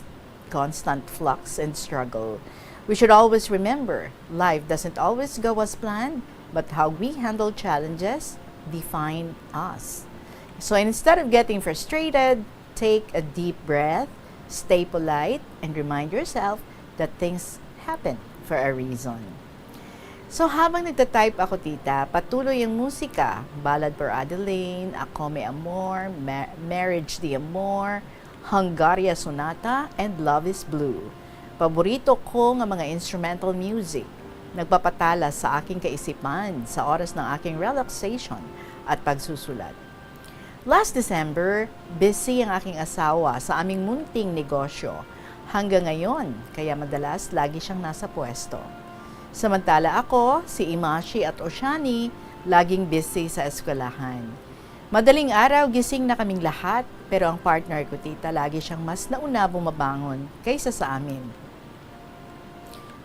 constant flux and struggle. We should always remember, life doesn't always go as planned, but how we handle challenges define us. So instead of getting frustrated, take a deep breath, stay polite, and remind yourself that things happen for a reason. So habang nagta-type ako, tita, patuloy ang musika, Ballad for Adeline, Ako May Amor, Ma-, Marriage de Amor, Hungaria Sonata, and Love is Blue. Paborito ko nga mga instrumental music. Nagpapatala sa aking kaisipan sa oras ng aking relaxation at pagsusulat. Last December, busy ang aking asawa sa aming munting negosyo. Hanggang ngayon, kaya madalas lagi siyang nasa pwesto. Samantala ako, si Imashi at Oshani, laging busy sa eskwelahan. Madaling araw, gising na kaming lahat, pero ang partner ko, tita, lagi siyang mas nauna bumabangon kaysa sa amin.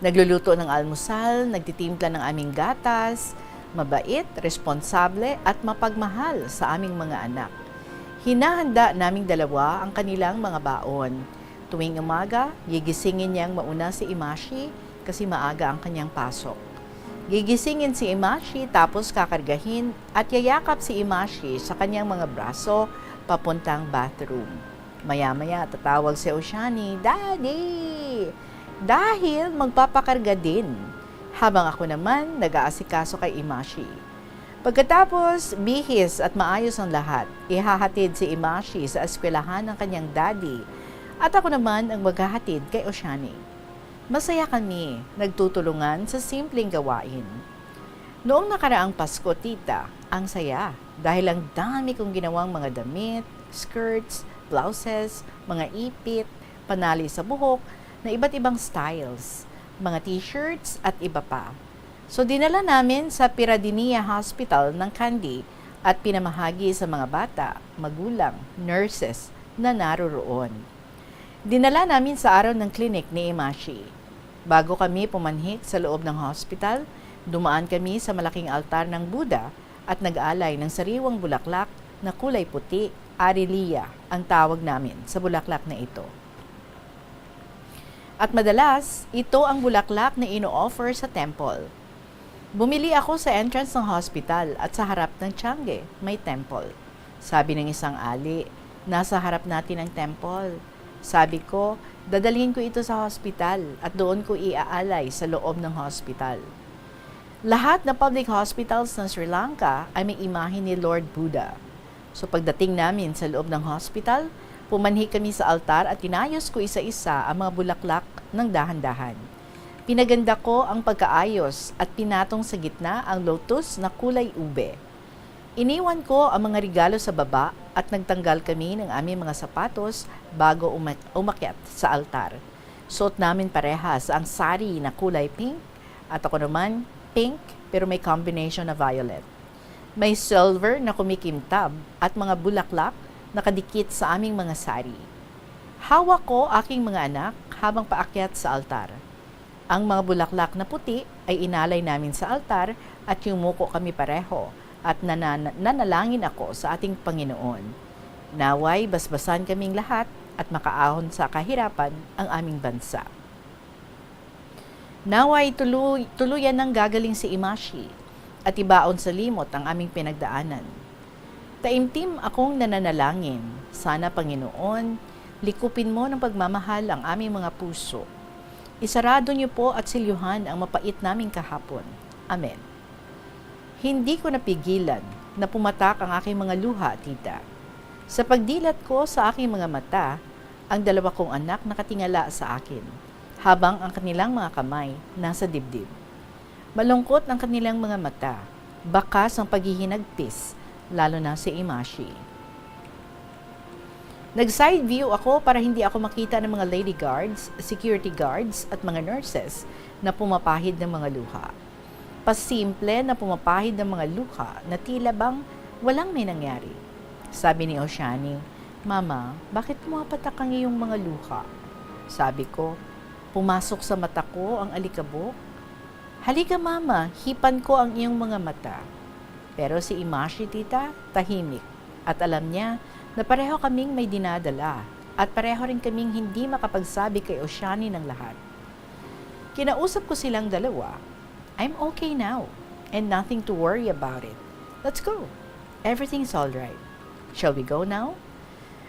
Nagluluto ng almusal, nagtitimpla ng aming gatas, mabait, responsable, at mapagmahal sa aming mga anak. Hinahanda naming dalawa ang kanilang mga baon. Tuwing umaga, gigisingin niyang mauna si Imashi kasi maaga ang kanyang pasok. Gigisingin si Imashi, tapos kakargahin at yayakap si Imashi sa kanyang mga braso papuntang bathroom. Maya-maya, tatawag si Oshani, "Daddy!" Dahil magpapakarga din, habang ako naman nag-aasikaso kay Imashi. Pagkatapos, bihis at maayos ang lahat, ihahatid si Imashi sa eskwelahan ng kanyang daddy at ako naman ang maghahatid kay Oshani. Masaya kami, nagtutulungan sa simpleng gawain. Noong nakaraang Pasko, tita, ang saya dahil ang dami kong ginawang mga damit, skirts, blouses, mga ipit, panali sa buhok na iba't ibang styles, mga t-shirts at iba pa. So dinala namin sa Peradeniya Hospital ng Kandy at pinamahagi sa mga bata, magulang, nurses na naroroon. Dinala namin sa araw ng klinik ni Imashi. Bago kami pumanhik sa loob ng hospital, dumaan kami sa malaking altar ng Buddha at nag-alay ng sariwang bulaklak na kulay puti, ariliya ang tawag namin sa bulaklak na ito. At madalas, ito ang bulaklak na ino-offer sa temple. Bumili ako sa entrance ng hospital at sa harap ng tiyangge may temple. Sabi ng isang ali, "Nasa harap natin ang temple." Sabi ko, "Dadalhin ko ito sa hospital at doon ko iaalay sa loob ng hospital." Lahat ng public hospitals ng Sri Lanka ay may imahe ni Lord Buddha. So pagdating namin sa loob ng hospital, pumanhi kami sa altar at inayos ko isa-isa ang mga bulaklak ng dahan-dahan. Pinaganda ko ang pagkaayos at pinatong sa gitna ang lotus na kulay ube. Iniwan ko ang mga regalo sa baba at nagtanggal kami ng aming mga sapatos bago umak-, umakyat sa altar. Suot namin parehas ang sari na kulay pink at ako naman pink pero may combination na violet. May silver na kumikintab at mga bulaklak nakadikit sa aming mga sari. Hawak ko aking mga anak habang paakyat sa altar. Ang mga bulaklak na puti ay inalay namin sa altar at yumuko kami pareho at nana-, nanalangin ako sa ating Panginoon. Naway basbasan kaming lahat at makaahon sa kahirapan ang aming bansa. Naway tulu-, tuluyan nang gagaling si Imashi at ibaon sa limot ang aming pinagdaanan. Taimtim akong nananalangin, sana, Panginoon, likupin mo ng pagmamahal ang aming mga puso. Isarado niyo po at silyuhan ang mapait naming kahapon. Amen. Hindi ko napigilan na pumatak ang aking mga luha, tita. Sa pagdilat ko sa aking mga mata, ang dalawa kong anak nakatingala sa akin, habang ang kanilang mga kamay nasa dibdib. Malungkot ang kanilang mga mata, bakas ang paghihinagpis, lalo na si Imashi. Nag-side view ako para hindi ako makita ng mga lady guards, security guards, at mga nurses na pumapahid ng mga luha. Pasimple na pumapahid ng mga luha na tila bang walang may nangyari. Sabi ni Oshani, "Mama, bakit pumapatak ang iyong mga luha?" Sabi ko, "Pumasok sa mata ko ang alikabok." "Halika, Mama, hipan ko ang iyong mga mata." Pero si Imashi, tita, tahimik. At alam niya na pareho kaming may dinadala at pareho rin kaming hindi makapagsabi kay Oshani ng lahat. Kinausap ko silang dalawa. "I'm okay now and nothing to worry about it. Let's go. Everything's all right. Shall we go now?"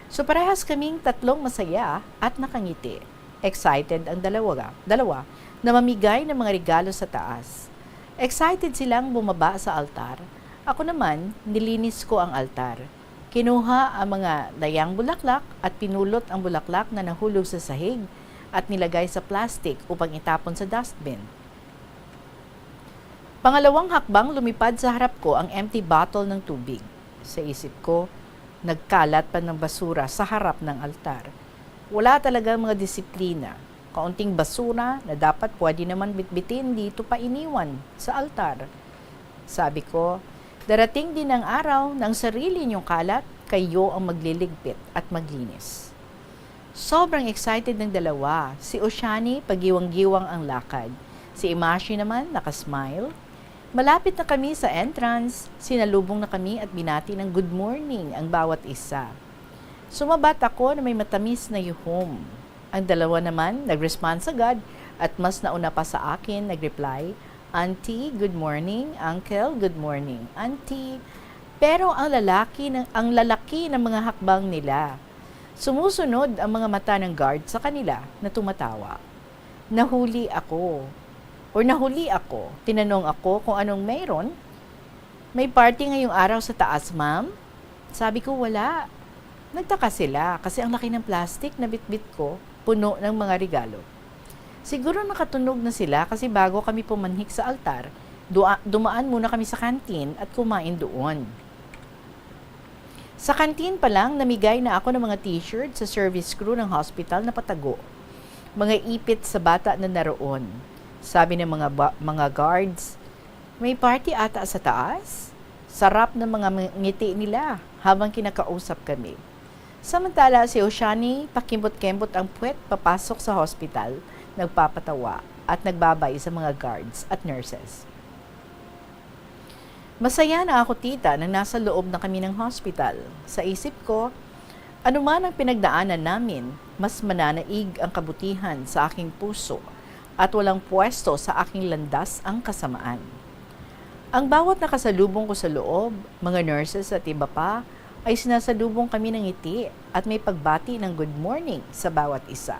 So parehas kaming tatlong masaya at nakangiti. Excited ang dalawa, dalawa na mamigay ng mga regalo sa taas. Excited silang bumaba sa altar. Ako naman, nilinis ko ang altar. Kinuha ang mga dayang bulaklak at pinulot ang bulaklak na nahulog sa sahig at nilagay sa plastic upang itapon sa dustbin. Pangalawang hakbang, lumipad sa harap ko ang empty bottle ng tubig. Sa isip ko, nagkalat pa ng basura sa harap ng altar. Wala talagang mga disiplina. Kaunting basura na dapat pwede naman bitbitin dito pa iniwan sa altar. Sabi ko, "Darating din ang araw na ang sarili niyong kalat, kayo ang magliligpit at maglinis." Sobrang excited ng dalawa. Si Oshani, pagiwang-giwang ang lakad. Si Imashi naman, nakasmile. Malapit na kami sa entrance, sinalubong na kami at binati ng good morning ang bawat isa. Sumabat ako na may matamis na yuhom. Ang dalawa naman nag-respond agad at mas nauna pa sa akin nag-reply, "Auntie, good morning. Uncle, good morning, Auntie." Pero ang lalaki ng, ang lalaki ng mga hakbang nila. Sumusunod ang mga mata ng guard sa kanila na tumatawa. Nahuli ako. Or nahuli ako. Tinanong ako kung anong mayroon. "May party ngayong araw sa taas, ma'am?" Sabi ko, "Wala." Nagtaka sila kasi ang laki ng plastic na bitbit ko, puno ng mga regalo. Siguro nakatunog na sila kasi bago kami pumanhik sa altar, dua-, dumaan muna kami sa canteen at kumain doon. Sa canteen pa lang, namigay na ako ng mga t-shirt sa service crew ng hospital na patago. Mga ipit sa bata na naroon. Sabi ng mga ba-, mga guards, "May party ata sa taas?" Sarap ng mga ngiti nila habang kinakausap kami. Samantala, si Oshani, pakembot-kembot ang puwet papasok sa hospital, nagpapatawa at nagbabay sa mga guards at nurses. Masaya na ako, tita, nang nasa loob na kami ng hospital. Sa isip ko, anuman ang pinagdaanan namin, mas mananaig ang kabutihan sa aking puso at walang pwesto sa aking landas ang kasamaan. Ang bawat nakasalubong ko sa loob, mga nurses at iba pa, ay sinasalubong kami ng ngiti at may pagbati ng good morning sa bawat isa.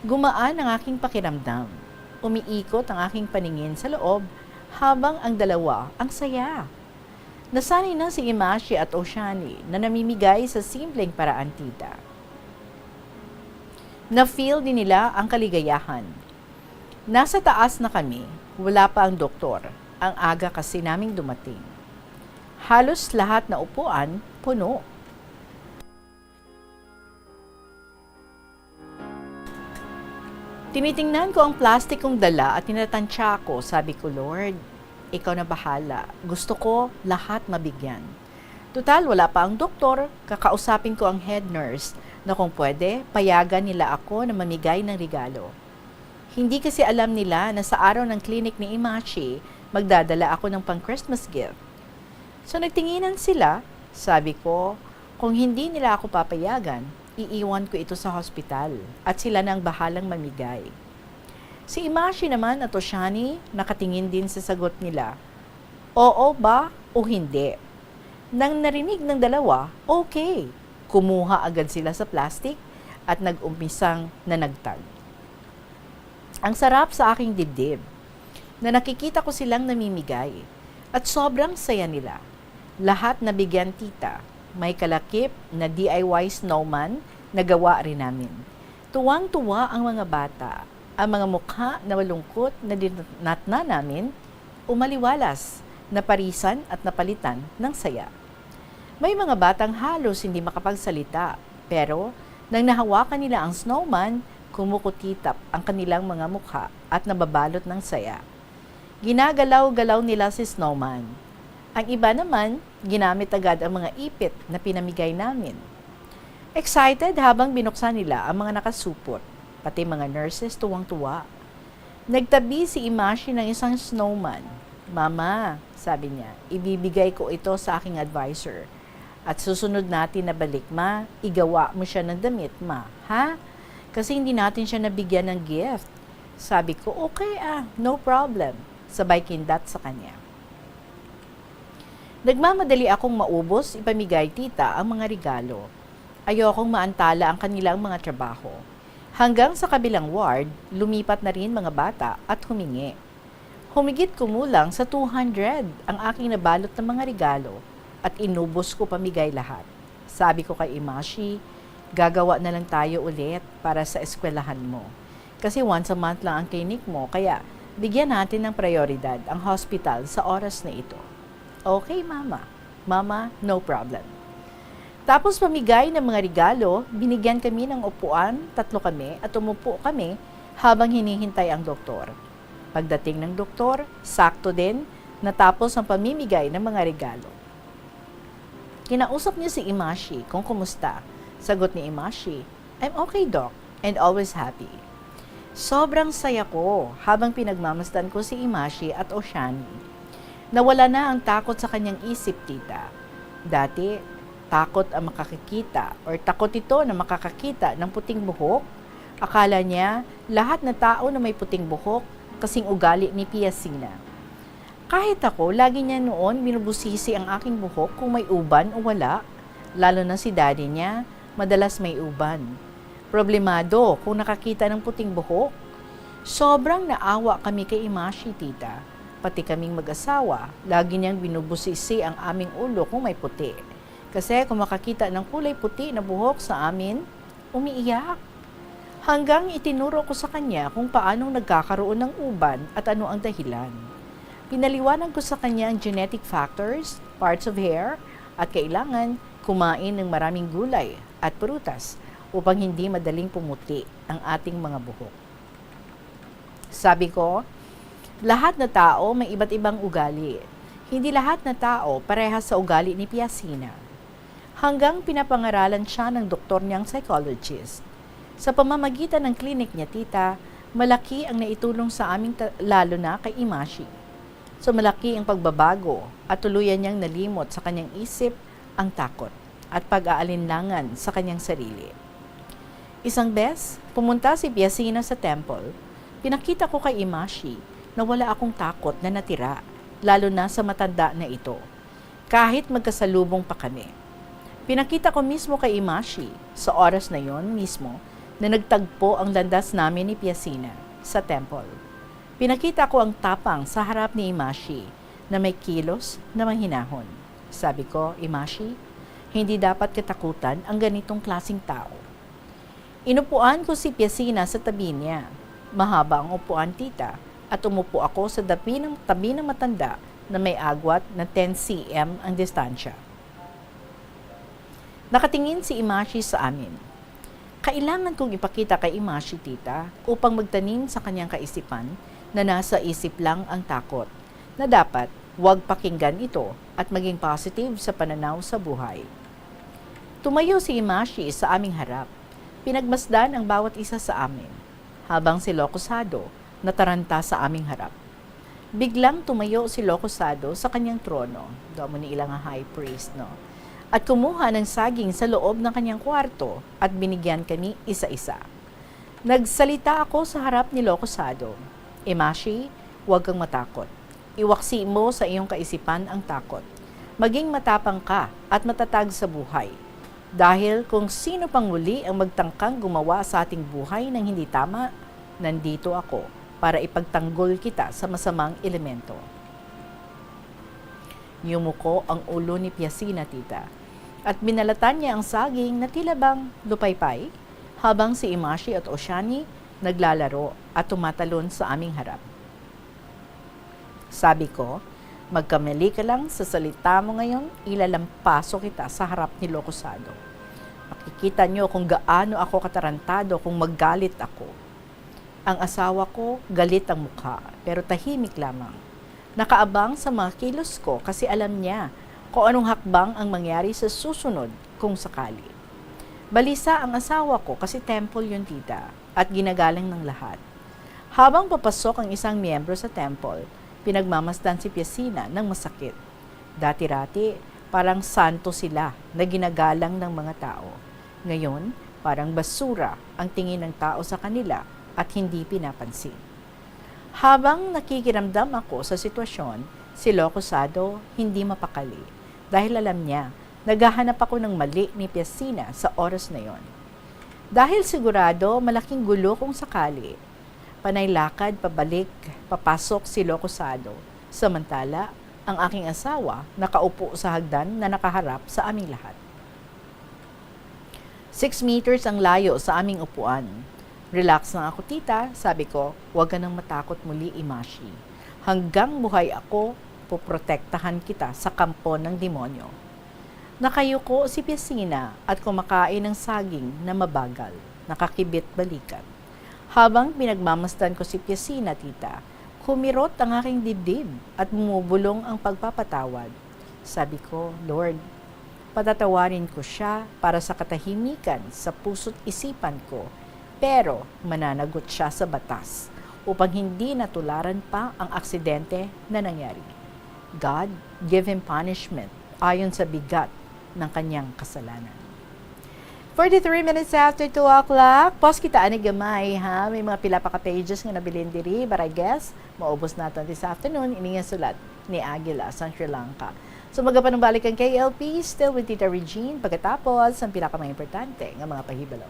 Gumaan ang aking pakiramdam. Umiikot ang aking paningin sa loob habang ang dalawa ang saya. Nasanay na si Imashi at Oshani na namimigay sa simpleng paraan, tita. Na-feel din nila ang kaligayahan. Nasa taas na kami, wala pa ang doktor. Ang aga kasi naming dumating. Halos lahat na upuan puno. Tinitingnan ko ang plastikong dala at tinatantya ako. Sabi ko, "Lord, ikaw na bahala. Gusto ko lahat mabigyan." Tutal, wala pa ang doktor. Kakausapin ko ang head nurse na kung pwede, payagan nila ako na mamigay ng regalo. Hindi kasi alam nila na sa araw ng clinic ni Imashi, magdadala ako ng pang-Christmas gift. So nagtinginan sila. Sabi ko, "Kung hindi nila ako papayagan, iiwan ko ito sa hospital at sila na ang bahalang mamigay." Si Imashi naman at Oshani nakatingin din sa sagot nila. Oo ba o hindi? Nang narinig ng dalawa, okay. Kumuha agad sila sa plastic at nag-umpisang nanagtag. Ang sarap sa aking dibdib na nakikita ko silang namimigay at sobrang saya nila. Lahat nabigyan, tita. May kalakip na D I Y snowman na gawa rin namin. Tuwang-tuwa ang mga bata. Ang mga mukha na malungkot na dinatna namin, umaliwalas, naparisan at napalitan ng saya. May mga batang halos hindi makapagsalita, pero nang nahawakan nila ang snowman, kumukutitap ang kanilang mga mukha at nababalot ng saya. Ginagalaw-galaw nila si snowman. Ang iba naman, ginamit agad ang mga ipit na pinamigay namin. Excited habang binuksan nila ang mga nakasupot, pati mga nurses tuwang-tuwa. Nagtabi si Imashi ng isang snowman. "Mama," sabi niya, "ibibigay ko ito sa aking advisor. At susunod natin na balik, ma, igawa mo siya ng damit, ma, ha? Kasi hindi natin siya nabigyan ng gift." Sabi ko, "Okay ah, no problem." Sabay kindat sa kanya. Nagmamadali akong maubos ipamigay, tita, ang mga regalo. Ayokong maantala ang kanilang mga trabaho. Hanggang sa kabilang ward, lumipat na rin mga bata at humingi. Humigit kumulang sa two hundred ang aking nabalot na mga regalo at inubos ko pamigay lahat. Sabi ko kay Imashi, "Gagawa na lang tayo ulit para sa eskwelahan mo. Kasi once a month lang ang clinic mo, kaya bigyan natin ng prioridad ang hospital sa oras na ito." "Okay, mama." "Mama, no problem." Tapos pamigay ng mga regalo, binigyan kami ng upuan, tatlo kami, at umupo kami habang hinihintay ang doktor. Pagdating ng doktor, sakto din, natapos ang pamimigay ng mga regalo. Kinausap niya si Imashi kung kumusta. Sagot ni Imashi, "I'm okay, Doc, and always happy." Sobrang saya ko habang pinagmamasdan ko si Imashi at Oshani. Nawala na ang takot sa kanyang isip, tita. Dati, takot ang makakakita or takot ito na makakakita ng puting buhok. Akala niya, lahat na tao na may puting buhok kasing ugali ni Piasina. Kahit ako, lagi niya noon binubusisi ang aking buhok kung may uban o wala, lalo na si daddy niya, madalas may uban. Problemado kung nakakita ng puting buhok. Sobrang naawa kami kay Imashi, tita. Pati kaming mag-asawa, lagi niyang binubusisi ang aming ulo kung may puti. Kasi kung makakita ng kulay puti na buhok sa amin, umiiyak. Hanggang itinuro ko sa kanya kung paanong nagkakaroon ng uban at ano ang dahilan. Pinaliwanag ko sa kanya ang genetic factors, parts of hair, at kailangan kumain ng maraming gulay at prutas upang hindi madaling pumuti ang ating mga buhok. Sabi ko, "Lahat na tao may iba't ibang ugali. Hindi lahat na tao parehas sa ugali ni Piasina." Hanggang pinapangaralan siya ng doktor niyang psychologist. Sa pamamagitan ng klinik niya, tita, malaki ang naitulong sa aming ta-, lalo na kay Imashi. So, malaki ang pagbabago at tuluyan niyang nalimot sa kanyang isip ang takot at pag-aalinlangan sa kanyang sarili. Isang bes, pumunta si Piasina sa temple. Pinakita ko kay Imashi na wala akong takot na natira, lalo na sa matanda na ito, kahit magkasalubong pa kami. Pinakita ko mismo kay Imashi, sa oras na yon mismo, na nagtagpo ang landas namin ni Piasina sa temple. Pinakita ko ang tapang sa harap ni Imashi na may kilos na mahinahon. Sabi ko, "Imashi, hindi dapat katakutan ang ganitong klaseng tao." Inupuan ko si Piasina sa tabi niya. Mahaba ang upuan, tita, at umupo ako sa tabi ng, tabi ng matanda na may agwat na ten C M ang distansya. Nakatingin si Imashi sa amin. Kailangan kong ipakita kay Imashi, tita, upang magtanim sa kanyang kaisipan na nasa isip lang ang takot, na dapat wag pakinggan ito at maging positive sa pananaw sa buhay. Tumayo si Imashi sa aming harap. Pinagmasdan ang bawat isa sa amin, habang si Loco Sado nataranta sa aming harap. Biglang tumayo si Loco Sado sa kanyang trono, amo ni ila nga high priest, no? At kumuha ng saging sa loob ng kanyang kwarto at binigyan kami isa-isa. Nagsalita ako sa harap ni Loco Sado, "Imashi, huwag kang matakot. Iwaksi mo sa iyong kaisipan ang takot. Maging matapang ka at matatag sa buhay. Dahil kung sino pang muli ang magtangkang gumawa sa ating buhay ng hindi tama, nandito ako para ipagtanggol kita sa masamang elemento." Yumuko ang ulo ni Piasina, tita, at binalatan niya ang saging na tila bang lupaypay, habang si Imashi at Oshani naglalaro at tumatalon sa aming harap. Sabi ko, "Magkamali ka lang sa salita mo ngayon, ilalampaso kita sa harap ni Loco Sado. Makikita niyo kung gaano ako katarantado kung maggalit ako." Ang asawa ko, galit ang mukha, pero tahimik lamang. Nakaabang sa mga kilos ko kasi alam niya kung anong hakbang ang mangyari sa susunod kung sakali. Balisa ang asawa ko kasi temple yun, tita, at ginagalang ng lahat. Habang papasok ang isang miyembro sa temple, pinagmamasdan si Piasina ng masakit. Dati-rati, parang santo sila na ginagalang ng mga tao. Ngayon, parang basura ang tingin ng tao sa kanila at hindi pinapansin. Habang nakikiramdam ako sa sitwasyon, si Loco Sado hindi mapakali dahil alam niya naghahanap ako ng mali ni Piasina sa oras na yon. Dahil sigurado malaking gulo kung sakali, panay lakad pabalik, papasok si Loco Sado, samantala ang aking asawa nakaupo sa hagdan na nakaharap sa aming lahat. Six meters ang layo sa aming upuan. "Relax lang ako, tita," sabi ko. "Huwag ka nang matakot muli, Imashi. Hanggang buhay ako, poprotektahan kita sa kampo ng demonyo." Nakayuko si Piasina at kumakain ng saging na mabagal, nakakibit balikat. Habang pinagmamasdan ko si Piasina, tita, kumirot ang aking dibdib at bumubulong ang pagpapatawad. Sabi ko, "Lord, patatawarin ko siya para sa katahimikan sa puso't isipan ko, pero mananagot siya sa batas upang hindi natularan pa ang aksidente na nangyari. God, give him punishment ayon sa bigat ng kanyang kasalanan." Forty-three minutes after two o'clock. Pause kita ani gamay, ha? May mga pila pa ka pages nga nabilin diri, but I guess maubos naton this afternoon ini nga sulat ni Aguila sang Sri Lanka. So, magapanumbalik ang K L P, still with Tita Regine, pagkatapos ang pila ka mga importante nga mga pahibalo.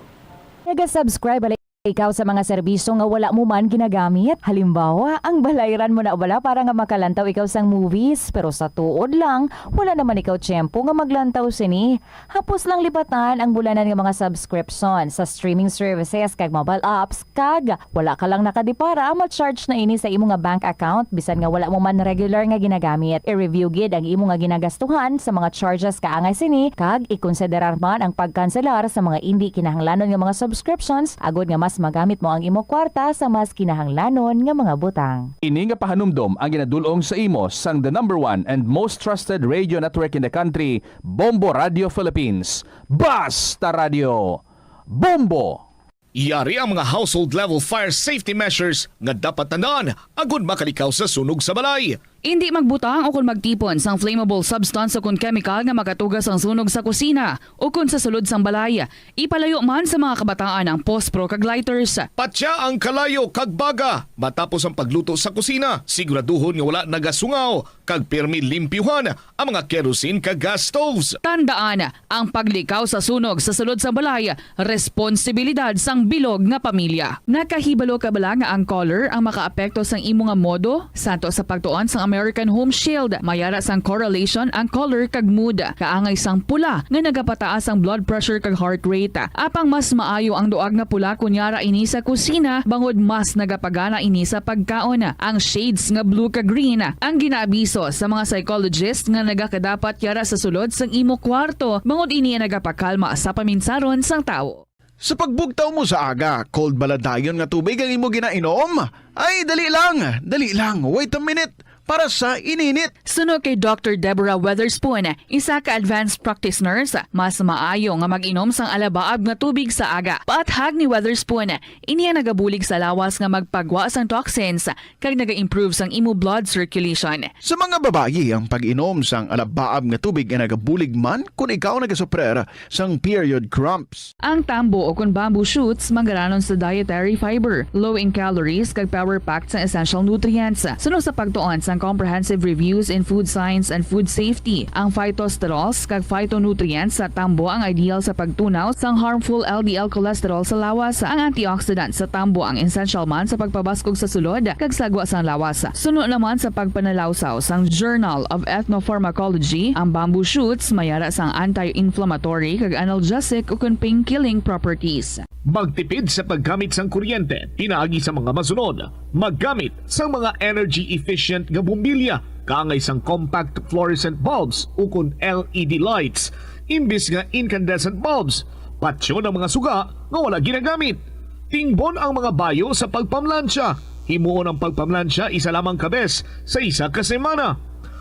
Naga-subscribe bala ikaw sa mga serbisyo nga wala mo man ginagamit? Halimbawa, ang balayran mo na bala para nga makalantaw ikaw sang movies, pero sa tuod lang, wala naman ikaw tiyempo nga maglantaw sini. Hapos lang lipatan ang bulanan nga mga subscription sa streaming services kag mobile apps, kag wala ka lang nakadipara, ma-charge na ini sa imo nga bank account bisan nga wala mo man regular nga ginagamit. I-review gid ang imo nga ginagastuhan sa mga charges kaangay sini, kag ikonsiderar man ang pagkanselar sa mga indi kinahanglanon nga mga subscriptions, agod nga mas magamit mo ang imo kwarta sa mas kinahanglanon nga mga butang. Ini nga pahanumdom ang ginadul-ong sa imo sang the number one and most trusted radio network in the country, Bombo Radio Philippines. Basta Radio, Bombo! Yari ang mga household level fire safety measures nga dapat tandaan agud makalikaw sa sunog sa balay. Indi magbutang o kon magtipon sang flammable substance o kon chemical nga makatuga sang sunog sa kusina o kon sa sulod sang balay. Ipalayo man sa mga kabataan ang pospro kag lighters. Patya ang kalayo kag baga matapos ang pagluto sa kusina. Siguraduhon nga wala nagasungaw kag pirmi limpyuhan ang mga kerosene kag gas stoves. Tandaan, ang paglikaw sa sunog sa sulod sang balay, responsibilidad sang bilog nga pamilya. Nakahibalo ka bala nga ang color ang makaapekto sang imo nga modo? Santo sa pagtuon sang American Home Shield, may ara sang correlation ang color kag mood. Kaangay sang pula nga nagapataas ang blood pressure kag heart rate. Apang mas maayo ang duag nga pula kon yara ini sa kusina, bangod mas nagapagana ini sa pagkaon. Ang shades nga blue kag green ang ginaabiso sa mga psychologist nga nagakadapat yara sa sulod sang imo kwarto, bangod ini ang nagapakalma sa paminsaron sang tawo. Sa pagbugtaw mo sa aga, cold bala dayon nga tubig ang imo ginainom? Ay, dali lang, dali lang, wait a minute, para sa ininit. Suno kay Doctor Deborah Weatherspoon, isa ka advanced practice nurse, mas maayo nga mag-inom sang alabaab nga tubig sa aga. Paathag ni Weatherspoon, ini ang nagabulig sa lawas nga magpagwa sang toxins kag naga-improve sang imo blood circulation. Sa mga babayi, ang pag-inom sang alabaab nga tubig ay nagabulig man kon ikaw nagasuprer sang period cramps. Ang tambo o kon bamboo shoots manggaranon sa dietary fiber, low in calories, kag power-packed sang essential nutrients. Suno sa pagtuon sang Comprehensive Reviews in Food Science and Food Safety, ang phytosterols kag phytonutrients sa tambo ang ideal sa pagtunaw sang harmful L D L cholesterol sa lawas. Ang antioxidant sa tambo ang essential man sa pagpabaskog sa sulod kag sagwa sang lawas. Suno naman sa pagpanalawsaw sang Journal of Ethnopharmacology, ang bamboo shoots may ara sang anti-inflammatory kag analgesic ukon pain-killing properties. Magtipid sa paggamit sang kuryente pinaagi sa mga masunod. Maggamit sang mga energy-efficient nga bombilya, kaangay sang compact fluorescent bulbs ukon L E D lights, imbis nga incandescent bulbs. Patyon ang mga suga nga wala ginagamit. Tingbon ang mga bayo sa pagpamlansya. Himuon ang pagpamlansya isa lamang ka bes sa isa ka semana.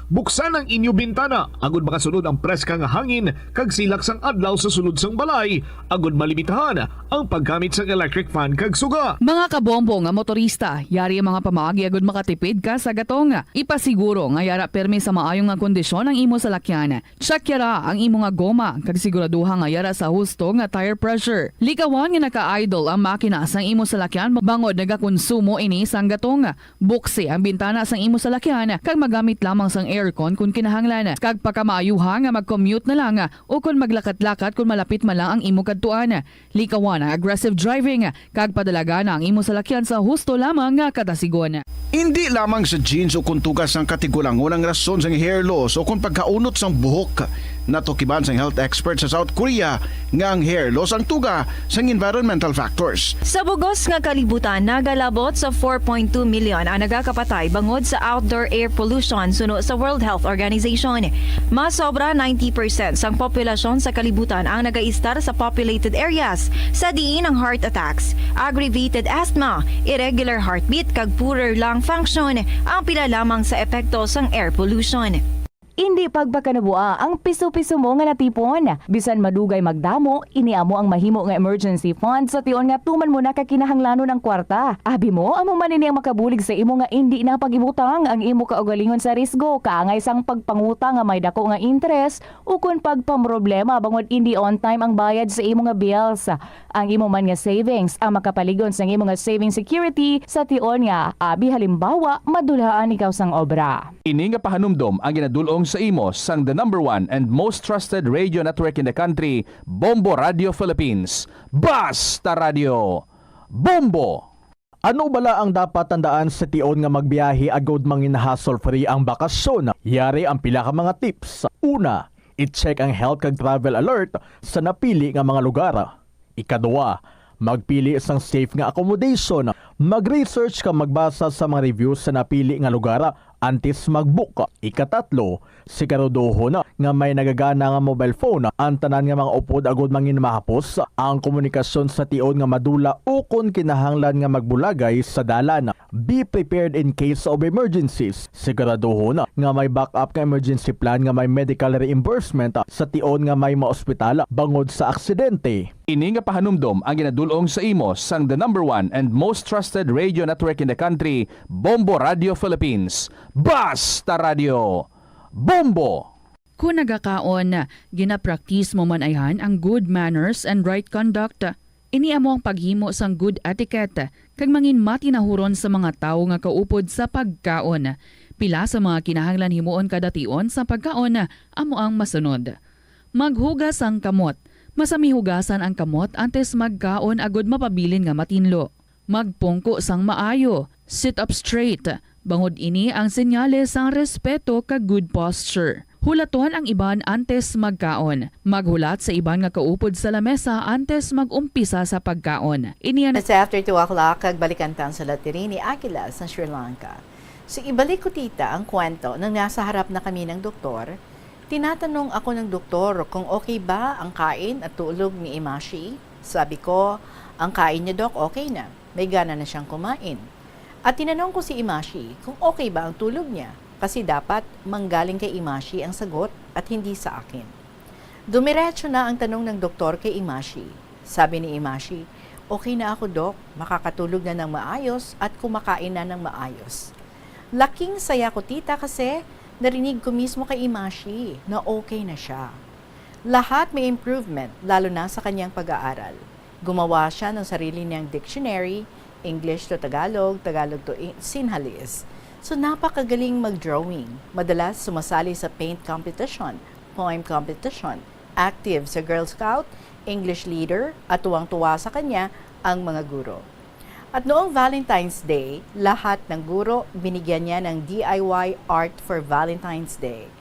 Buksan ang inyo bintana agud makasulod ang preska nga hangin kag silak sang adlaw sa sulod sang balay, agud malimitahan ang paggamit sang electric fan kag suga. Mga kabombo nga motorista, yari ang mga pamaagi agud makatipid ka sa gatong. Ipasiguro nga yara pirmi sa maayo nga kondisyon ang imo salakyan. Check yara ang imo nga goma kag siguraduha nga yara sa husto nga tire pressure. Likawan nga naka-idle ang makina sang imo salakyan bangod nagakonsumo ini sang gatong. Buksi ang bintana sang imo salakyan kag magamit lamang sang aircon kon kinahanglan, kag pakamaayuha nga mag-commute na lang o kon maglakat-lakat kon malapit man lang ang imo kadtuan. Likawan ang aggressive driving kag padalagana ang imo salakyan sa husto lamang nga kadasigon. Indi lamang sa genes o kon tuga sang katigulangon ang rason sang hair loss o kon pagkaunot sang buhok. Natukiban sang health expert sa South Korea nga ang hair loss ang tuga sang environmental factors. Sa bugos nga kalibutan, nagalabot sa four point two million ang nagakapatay bangod sa outdoor air pollution suno sa World Health Organization. Mas sobra ninety percent sang populasyon sa kalibutan ang nagaistar sa populated areas, sa diin ang heart attacks, aggravated asthma, irregular heartbeat, kag poorer lung function ang pila lamang sa epekto sang air pollution. Indi pagpakanabua ang piso-piso mo nga natipon. Bisan madugay magdamo, ini amo ang mahimo nga emergency fund sa tion nga tuman mo na ka kinahanglanon ang kwarta. Abi mo, amo man ini ang makabulig sa imo nga indi na pag-ibutang ang imo kaugalingon sa risgo, kaangay sang pagpangutang nga may dako nga interes, ukon pagpamroblema bangod indi on time ang bayad sa imo nga bills. Ang imo man nga savings ang makapalig-on sang imo nga saving security sa tion nga, abi halimbawa, madulhaan ikaw sang obra. Ini nga pahanumdom ang ginadul-ong sa imo sang the number one and most trusted radio network in the country, Bombo Radio Philippines. Basta Radio, Bombo! Ano bala ang dapat tandaan sa tion nga magbiyahe agud mangin hassle-free ang bakasyon? Yari ang pila ka mga tips. Una, i-check ang health kag travel alert sa napili nga mga lugar. Ikadua, magpili sang safe nga accommodation. Mag-research kag magbasa sa mga reviews sa napili nga lugar antes mag-book. Ikatatlo, siguraduhon nga may nagagana nga mobile phone ang tanan nga mga upod agud mangin mahapos ang komunikasyon sa tion nga madula ukon kinahanglan nga magbulagay sa dalan. Be prepared in case of emergencies. Siguraduhon nga may backup nga emergency plan nga may medical reimbursement sa tion nga may maospital bangod sa aksidente. Ini nga pahanumdom ang ginadul-ong sa imo sang the number one and most trusted radio network in the country, Bombo Radio Philippines. Basta Radio, Bombo! Kon nagakaon, ginapraktis mo man ayhan ang good manners and right conduct. Ini amo ang paghimo sang good etiquette kag mangin matinahuron sa mga tawo nga kaupod sa pagkaon. Pila sa mga kinahanglan himuon kada tion sa pagkaon amo ang masunod. Maghugas sang kamot. Masami hugasan ang kamot antes magkaon agud mapabilin nga matinlo. Magpungko sang maayo, sit up straight, bangod ini ang senyales sang respeto kag good posture. Hulaton ang iban antes magkaon. Maghulat sa iban nga kaupod sa lamesa antes mag-umpisa sa pagkaon. Ini ang It's after two o'clock, kag balikan ta ang sulat diri ni Aquila sa Sri Lanka. So, ibalik ko, tita, ang kwento nang nasa harap na kami ng doktor. Tinatanong ako ng doktor kung okay ba ang kain at tulog ni Imashi. Sabi ko, "Ang kain niya, Doc, okay na. May gana na siyang kumain." At tinanong ko si Imashi kung okay ba ang tulog niya, kasi dapat manggaling kay Imashi ang sagot at hindi sa akin. Dumiretso na ang tanong ng doktor kay Imashi. Sabi ni Imashi, "Okay na ako, Doc. Makakatulog na ng maayos at kumakain na ng maayos." Laking saya ko, tita, kasi narinig ko mismo kay Imashi na okay na siya. Lahat may improvement, lalo na sa kanyang pag-aaral. Gumawa siya ng sarili niyang dictionary, English to Tagalog, Tagalog to I-, Sinhalese. So, napakagaling mag-drawing. Madalas sumasali sa paint competition, poem competition, active sa Girl Scout, English leader, at tuwang-tuwa sa kanya ang mga guro. At noong Valentine's Day, lahat ng guro binigyan niya ng D I Y art for Valentine's Day.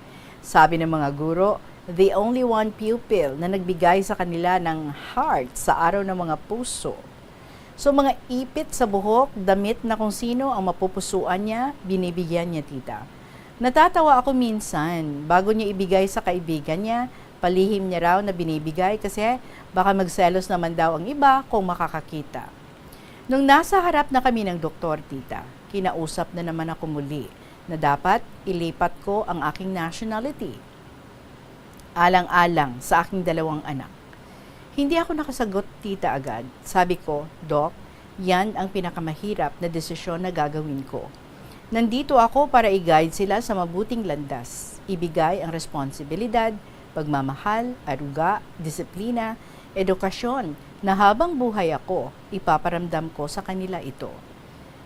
Sabi ng mga guro, the only one pupil na nagbigay sa kanila ng heart sa Araw ng mga Puso. So, mga ipit sa buhok, damit na kung sino ang mapupusuan niya, binibigyan niya, tita. Natatawa ako minsan, bago niya ibigay sa kaibigan niya, palihim niya raw na binibigay kasi baka magselos naman daw ang iba kung makakakita. Nung nasa harap na kami ng doktor, tita, kinausap na naman ako muli. na dapat ilipat ko ang aking nationality alang-alang sa aking dalawang anak. Hindi ako nakasagot, tita, agad. Sabi ko, "Doc, yan ang pinakamahirap na desisyon na gagawin ko. Nandito ako para i-guide sila sa mabuting landas, ibigay ang responsibilidad, pagmamahal, aruga, disiplina, edukasyon na habang buhay ako, ipaparamdam ko sa kanila ito."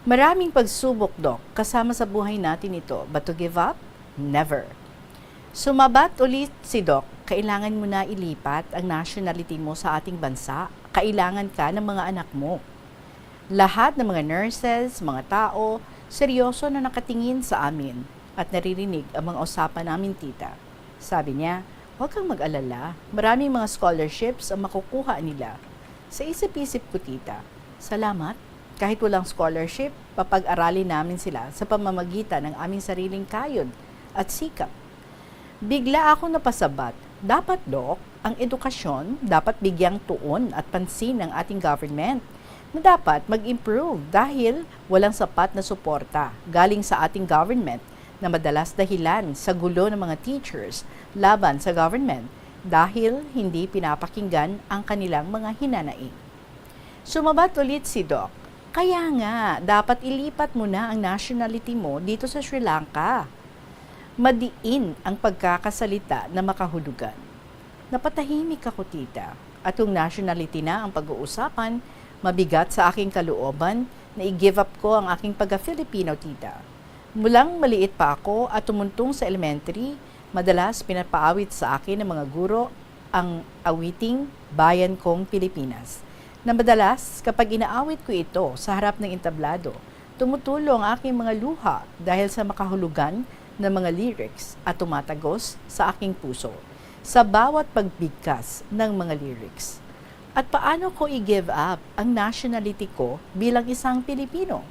Maraming pagsubok, Doc, kasama sa buhay natin ito, but to give up? Never. Sumabat ulit si Doc, "Kailangan mo na ilipat ang nationality mo sa ating bansa. Kailangan ka ng mga anak mo." Lahat ng mga nurses, mga tao, seryoso na nakatingin sa amin at naririnig ang mga usapan namin, tita. Sabi niya, "Huwag kang mag-alala, maraming mga scholarships ang makukuha nila." Sa isip-isip ko, tita, "Salamat. Kahit walang scholarship, papag-aralin namin sila sa pamamagitan ng aming sariling kayod at sikap." Bigla akong napasabat, "Dapat, Doc, ang edukasyon dapat bigyang tuon at pansin ng ating government, na dapat mag-improve dahil walang sapat na suporta galing sa ating government na madalas dahilan sa gulo ng mga teachers laban sa government dahil hindi pinapakinggan ang kanilang mga hinanaing." Sumabat ulit si Doc, "Kaya nga, dapat ilipat mo na ang nationality mo dito sa Sri Lanka." Madiin ang pagkakasalita na makahulugan. Napatahimik ako, tita, at kung nationality na ang pag-uusapan, mabigat sa aking kalooban na i-give up ko ang aking pagka-Filipino, tita. Mulang maliit pa ako at tumuntong sa elementary, madalas pinapaawit sa akin ng mga guro ang awiting Bayan Kong Pilipinas, na madalas, kapag inaawit ko ito sa harap ng entablado, tumutulo ang aking mga luha dahil sa makahulugan ng mga lyrics at tumatagos sa aking puso sa bawat pagbigkas ng mga lyrics. At paano ko i-give up ang nationality ko bilang isang Pilipino?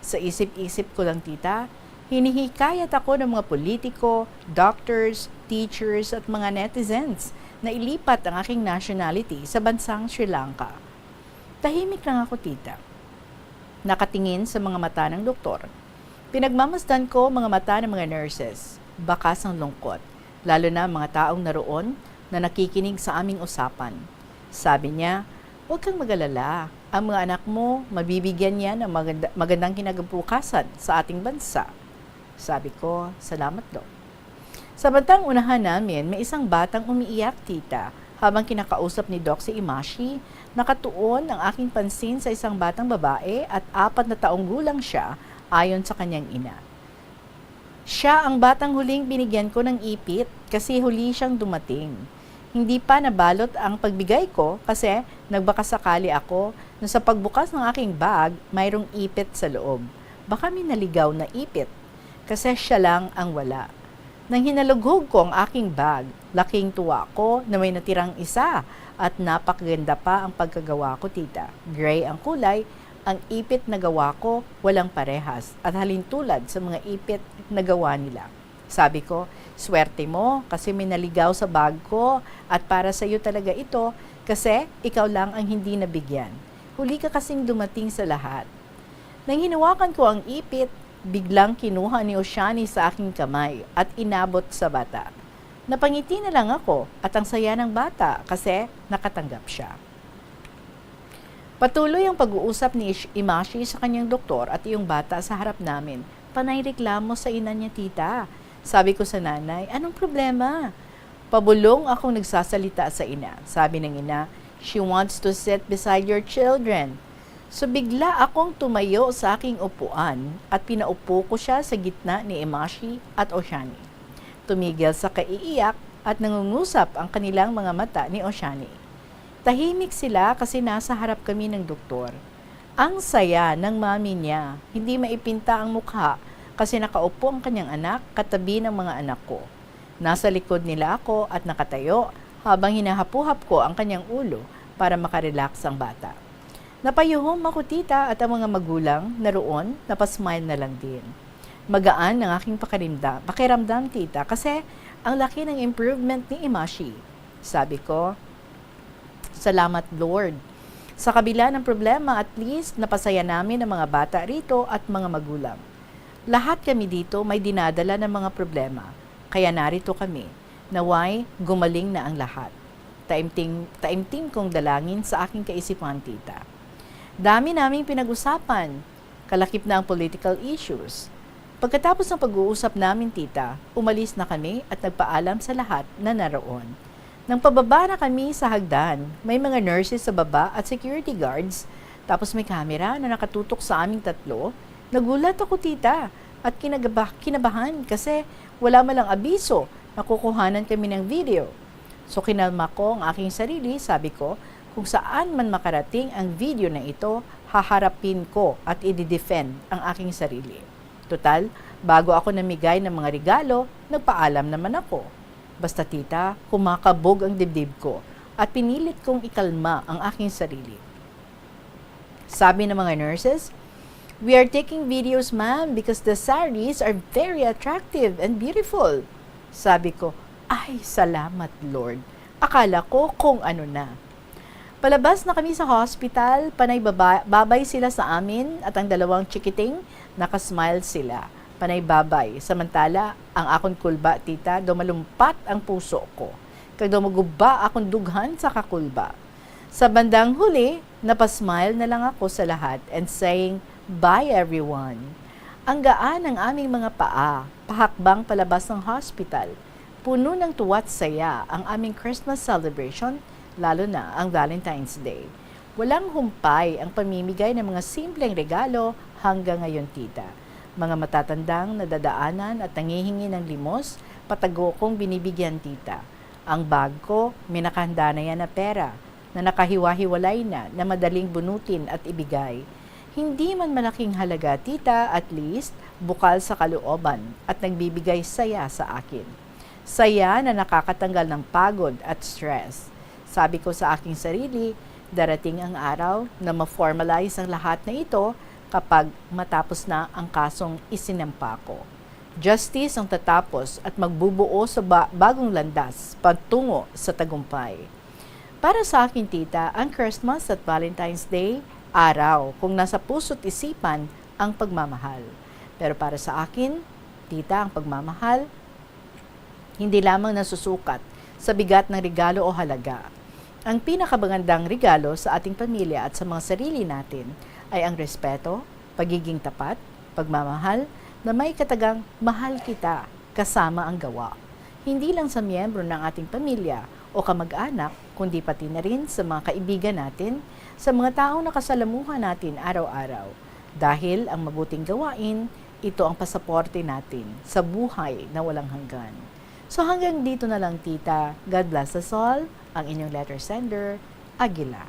Sa isip-isip ko lang, tita, hinihikayat ako ng mga politiko, doctors, teachers, at mga netizens na ilipat ang aking nationality sa bansang Sri Lanka. Tahimik lang ako, tita. Nakatingin sa mga mata ng doktor. Pinagmamasdan ko ang mga mata ng mga nurses, bakas ang lungkot, lalo na ang mga taong naroon na nakikinig sa aming usapan. Sabi niya, "Huwag kang mag-alala. Ang mga anak mo, mabibigyan niya ng maganda, magandang kinabukasan sa ating bansa." Sabi ko, "Salamat, Doc." Sa bandang unahan namin, may isang batang umiiyak, tita. Habang kinakausap ni Doc si Imashi, nakatuon ang aking pansin sa isang batang babae at apat na taong gulang siya, ayon sa kanyang ina. Siya ang batang huling binigyan ko ng ipit kasi huli siyang dumating. Hindi pa nabalot ang pagbigay ko kasi nagbakasakali ako na sa pagbukas ng aking bag, mayroong ipit sa loob. Baka may naligaw na ipit kasi siya lang ang wala. Nang hinalughog ko ang aking bag, laking tuwa ko na may natirang isa at napakaganda pa ang pagkagawa ko, tita. Gray ang kulay, ang ipit na gawa ko walang parehas at halintulad sa mga ipit na gawa nila. Sabi ko, "Swerte mo kasi may naligaw sa bag ko at para sa iyo talaga ito kasi ikaw lang ang hindi nabigyan. Huli ka kasing dumating sa lahat." Nang hinawakan ko ang ipit, biglang kinuha ni Oshani sa aking kamay at inabot sa bata. Napangiti na lang ako at ang saya ng bata kasi nakatanggap siya. Patuloy ang pag-uusap ni Ish-, Imashi sa kanyang doktor at iyong bata sa harap namin. Panay reklamo sa ina niya, tita. Sabi ko sa nanay, "Anong problema?" Pabulong akong nagsasalita sa ina. Sabi ng ina, "She wants to sit beside your children." So bigla akong tumayo sa aking upuan at pinaupo ko siya sa gitna ni Imashi at Oshani. Tumigil sa kaiiyak at nangungusap ang kanilang mga mata ni Oshani. Tahimik sila kasi nasa harap kami ng doktor. Ang saya ng mami niya, hindi maipinta ang mukha kasi nakaupo ang kanyang anak katabi ng mga anak ko. Nasa likod nila ako at nakatayo habang hinahapuhap ko ang kanyang ulo para makarelax ang bata. Napayuhom ako, tita, at ang mga magulang na roon napasmile na lang din. "Magaan ang aking pakiramdam, pakiramdam, tita, kasi ang laki ng improvement ni Imashi," sabi ko. "Salamat, Lord. Sa kabila ng problema, at least napasaya namin ang mga bata rito at mga magulang." Lahat kami dito may dinadala ng mga problema, kaya narito kami. Naway, gumaling na ang lahat. Taimting, taimting kong dalangin sa aking kaisipan, tita. Dami naming pinag-usapan. Kalakip na ang political issues. Pagkatapos ng pag-uusap namin, tita, umalis na kami at nagpaalam sa lahat na naroon. Nang pababa na kami sa hagdan, may mga nurses sa baba at security guards, tapos may kamera na nakatutok sa aming tatlo. Nagulat ako, tita, at kinagaba-, kinabahan kasi wala man lang abiso na kukuhanan kami ng video. So, kinalma ko ang aking sarili, sabi ko, kung saan man makarating ang video na ito, haharapin ko at i-defend ang aking sarili. Total, bago ako namigay ng mga regalo, nagpaalam naman ako. Basta, tita, kumakabog ang dibdib ko at pinilit kong ikalma ang aking sarili. Sabi ng mga nurses, "We are taking videos, ma'am, because the saris are very attractive and beautiful." Sabi ko, "Ay, salamat, Lord. Akala ko kung ano na." Palabas na kami sa hospital, panay baba-, babay sila sa amin at ang dalawang chikiting, nakasmile sila. Panay babay. Samantala, ang akon kulba, tita, daw malumpat ang puso ko. Kag daw maguba akon dughan sa kakulba. Sa bandang huli, napasmile na lang ako sa lahat and saying, "Bye, everyone." Ang gaan ng aming mga paa, pahakbang palabas ng hospital. Puno ng tuwa't saya ang aming Christmas celebration, lalo na ang Valentine's Day. Walang humpay ang pamimigay ng mga simpleng regalo hanggang ngayon, tita. Mga matatandang nadadaanan at nangihingi ng limos, patago kong binibigyan, tita. Ang bag ko, may nakahanda na yan na pera, na nakahiwa-hiwalay na, na madaling bunutin at ibigay. Hindi man malaking halaga, tita, at least, bukal sa kalooban at nagbibigay saya sa akin. Saya na nakakatanggal ng pagod at stress. Sabi ko sa aking sarili, darating ang araw na ma-formalize ang lahat na ito kapag matapos na ang kasong isinampa ko. Justice ang tatapos at magbubuo sa ba-, bagong landas patungo sa tagumpay. Para sa akin, tita, ang Christmas at Valentine's Day, araw kung nasa puso't isipan ang pagmamahal. Pero para sa akin, tita, ang pagmamahal, hindi lamang nasusukat sa bigat ng regalo o halaga. Ang pinakamagandang regalo sa ating pamilya at sa mga sarili natin ay ang respeto, pagiging tapat, pagmamahal na may katagang mahal kita kasama ang gawa. Hindi lang sa miyembro ng ating pamilya o kamag-anak, kundi pati na rin sa mga kaibigan natin, sa mga taong nakasalamuha natin araw-araw. Dahil ang mabuting gawain, ito ang pasaporte natin sa buhay na walang hanggan. So hanggang dito na lang, tita. God bless us all. Ang inyong letter sender, Aguila.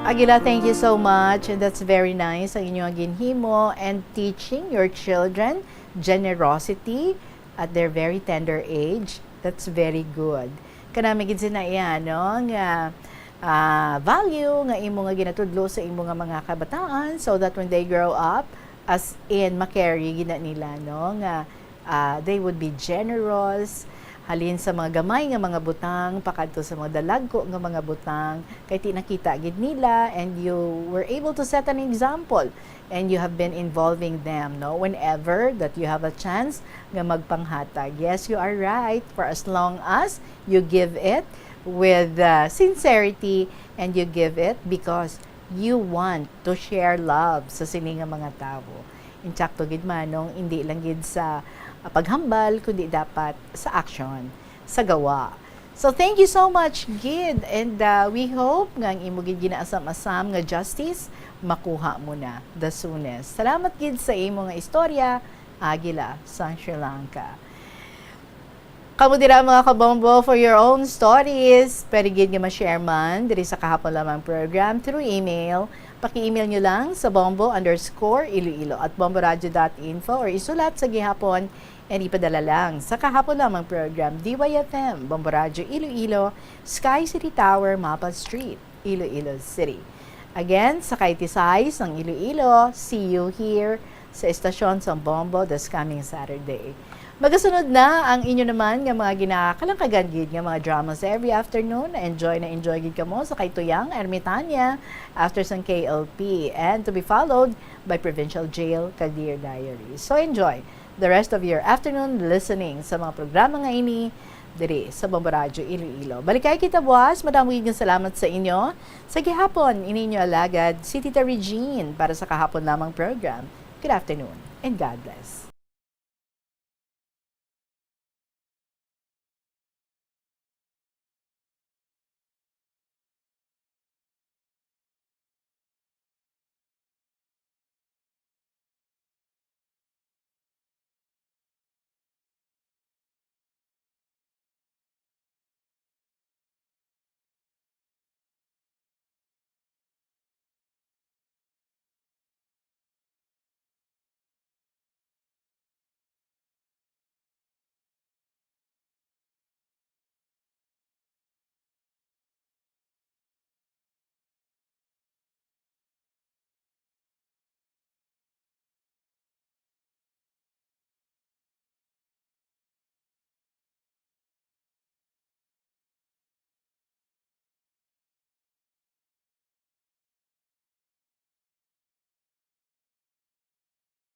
Aguila, thank you so much. And that's very nice, ang inyong ginhimo and teaching your children generosity at their very tender age. That's very good. Kanami gid sina iya, no, nga, ah, value nga imo nga ginatudlo sa imo nga mga kabataan, so that when they grow up, as in, ma-carry gid na nila, no, nga, ah, they would be generous, halin sa mga gamay nga mga butang pakadto sa mga dalagko nga mga butang, kay ti nakita gid nila, and you were able to set an example, and you have been involving them, no, whenever that you have a chance nga magpanghatag. Yes, you are right. For as long as you give it with, uh, sincerity, and you give it because you want to share love sa sini nga mga tawo. Insakto gid, manong, hindi lang gid sa, ah, paghambal, kundi dapat sa action, sa gawa. So, thank you so much gid, and, uh, we hope nga ang imo gid ginaasam-asam nga justice makuha mo na the soonest. Salamat gid sa imo nga istorya, Aguila sang Sri Lanka. Kamo dira, mga kabombo, for your own stories. Pwede gid nga ma-share man diri sa Kahapon Lamang program through email. Paki-email nyo lang sa bombo underscore iloilo at bomboradio dot info or isulat sa gihapon and ipadala lang sa Kahapon Lamang program, D Y F M, Bombo Radio Iloilo, Sky City Tower, Mapa Street, Iloilo City. Again, sa Kaitisay sang Iloilo, see you here sa estasyon sang Bombo this coming Saturday. Magasunod na ang inyo naman nga mga ginakalangkagan gid nga mga dramas every afternoon. Enjoy na enjoy gid kamo sa kay Tuyang Ermitania after sang K L P. And to be followed by Provincial Jail kag Dear Diary. So enjoy the rest of your afternoon listening sa mga programa nga ini diri sa Bombo Radyo Iloilo. Balikay kita buwas. Madamo gid nga salamat sa inyo. Sa gihapon, ini inyo alagad, si Tita Regine para sa kahapon lamang program. Good afternoon and God bless.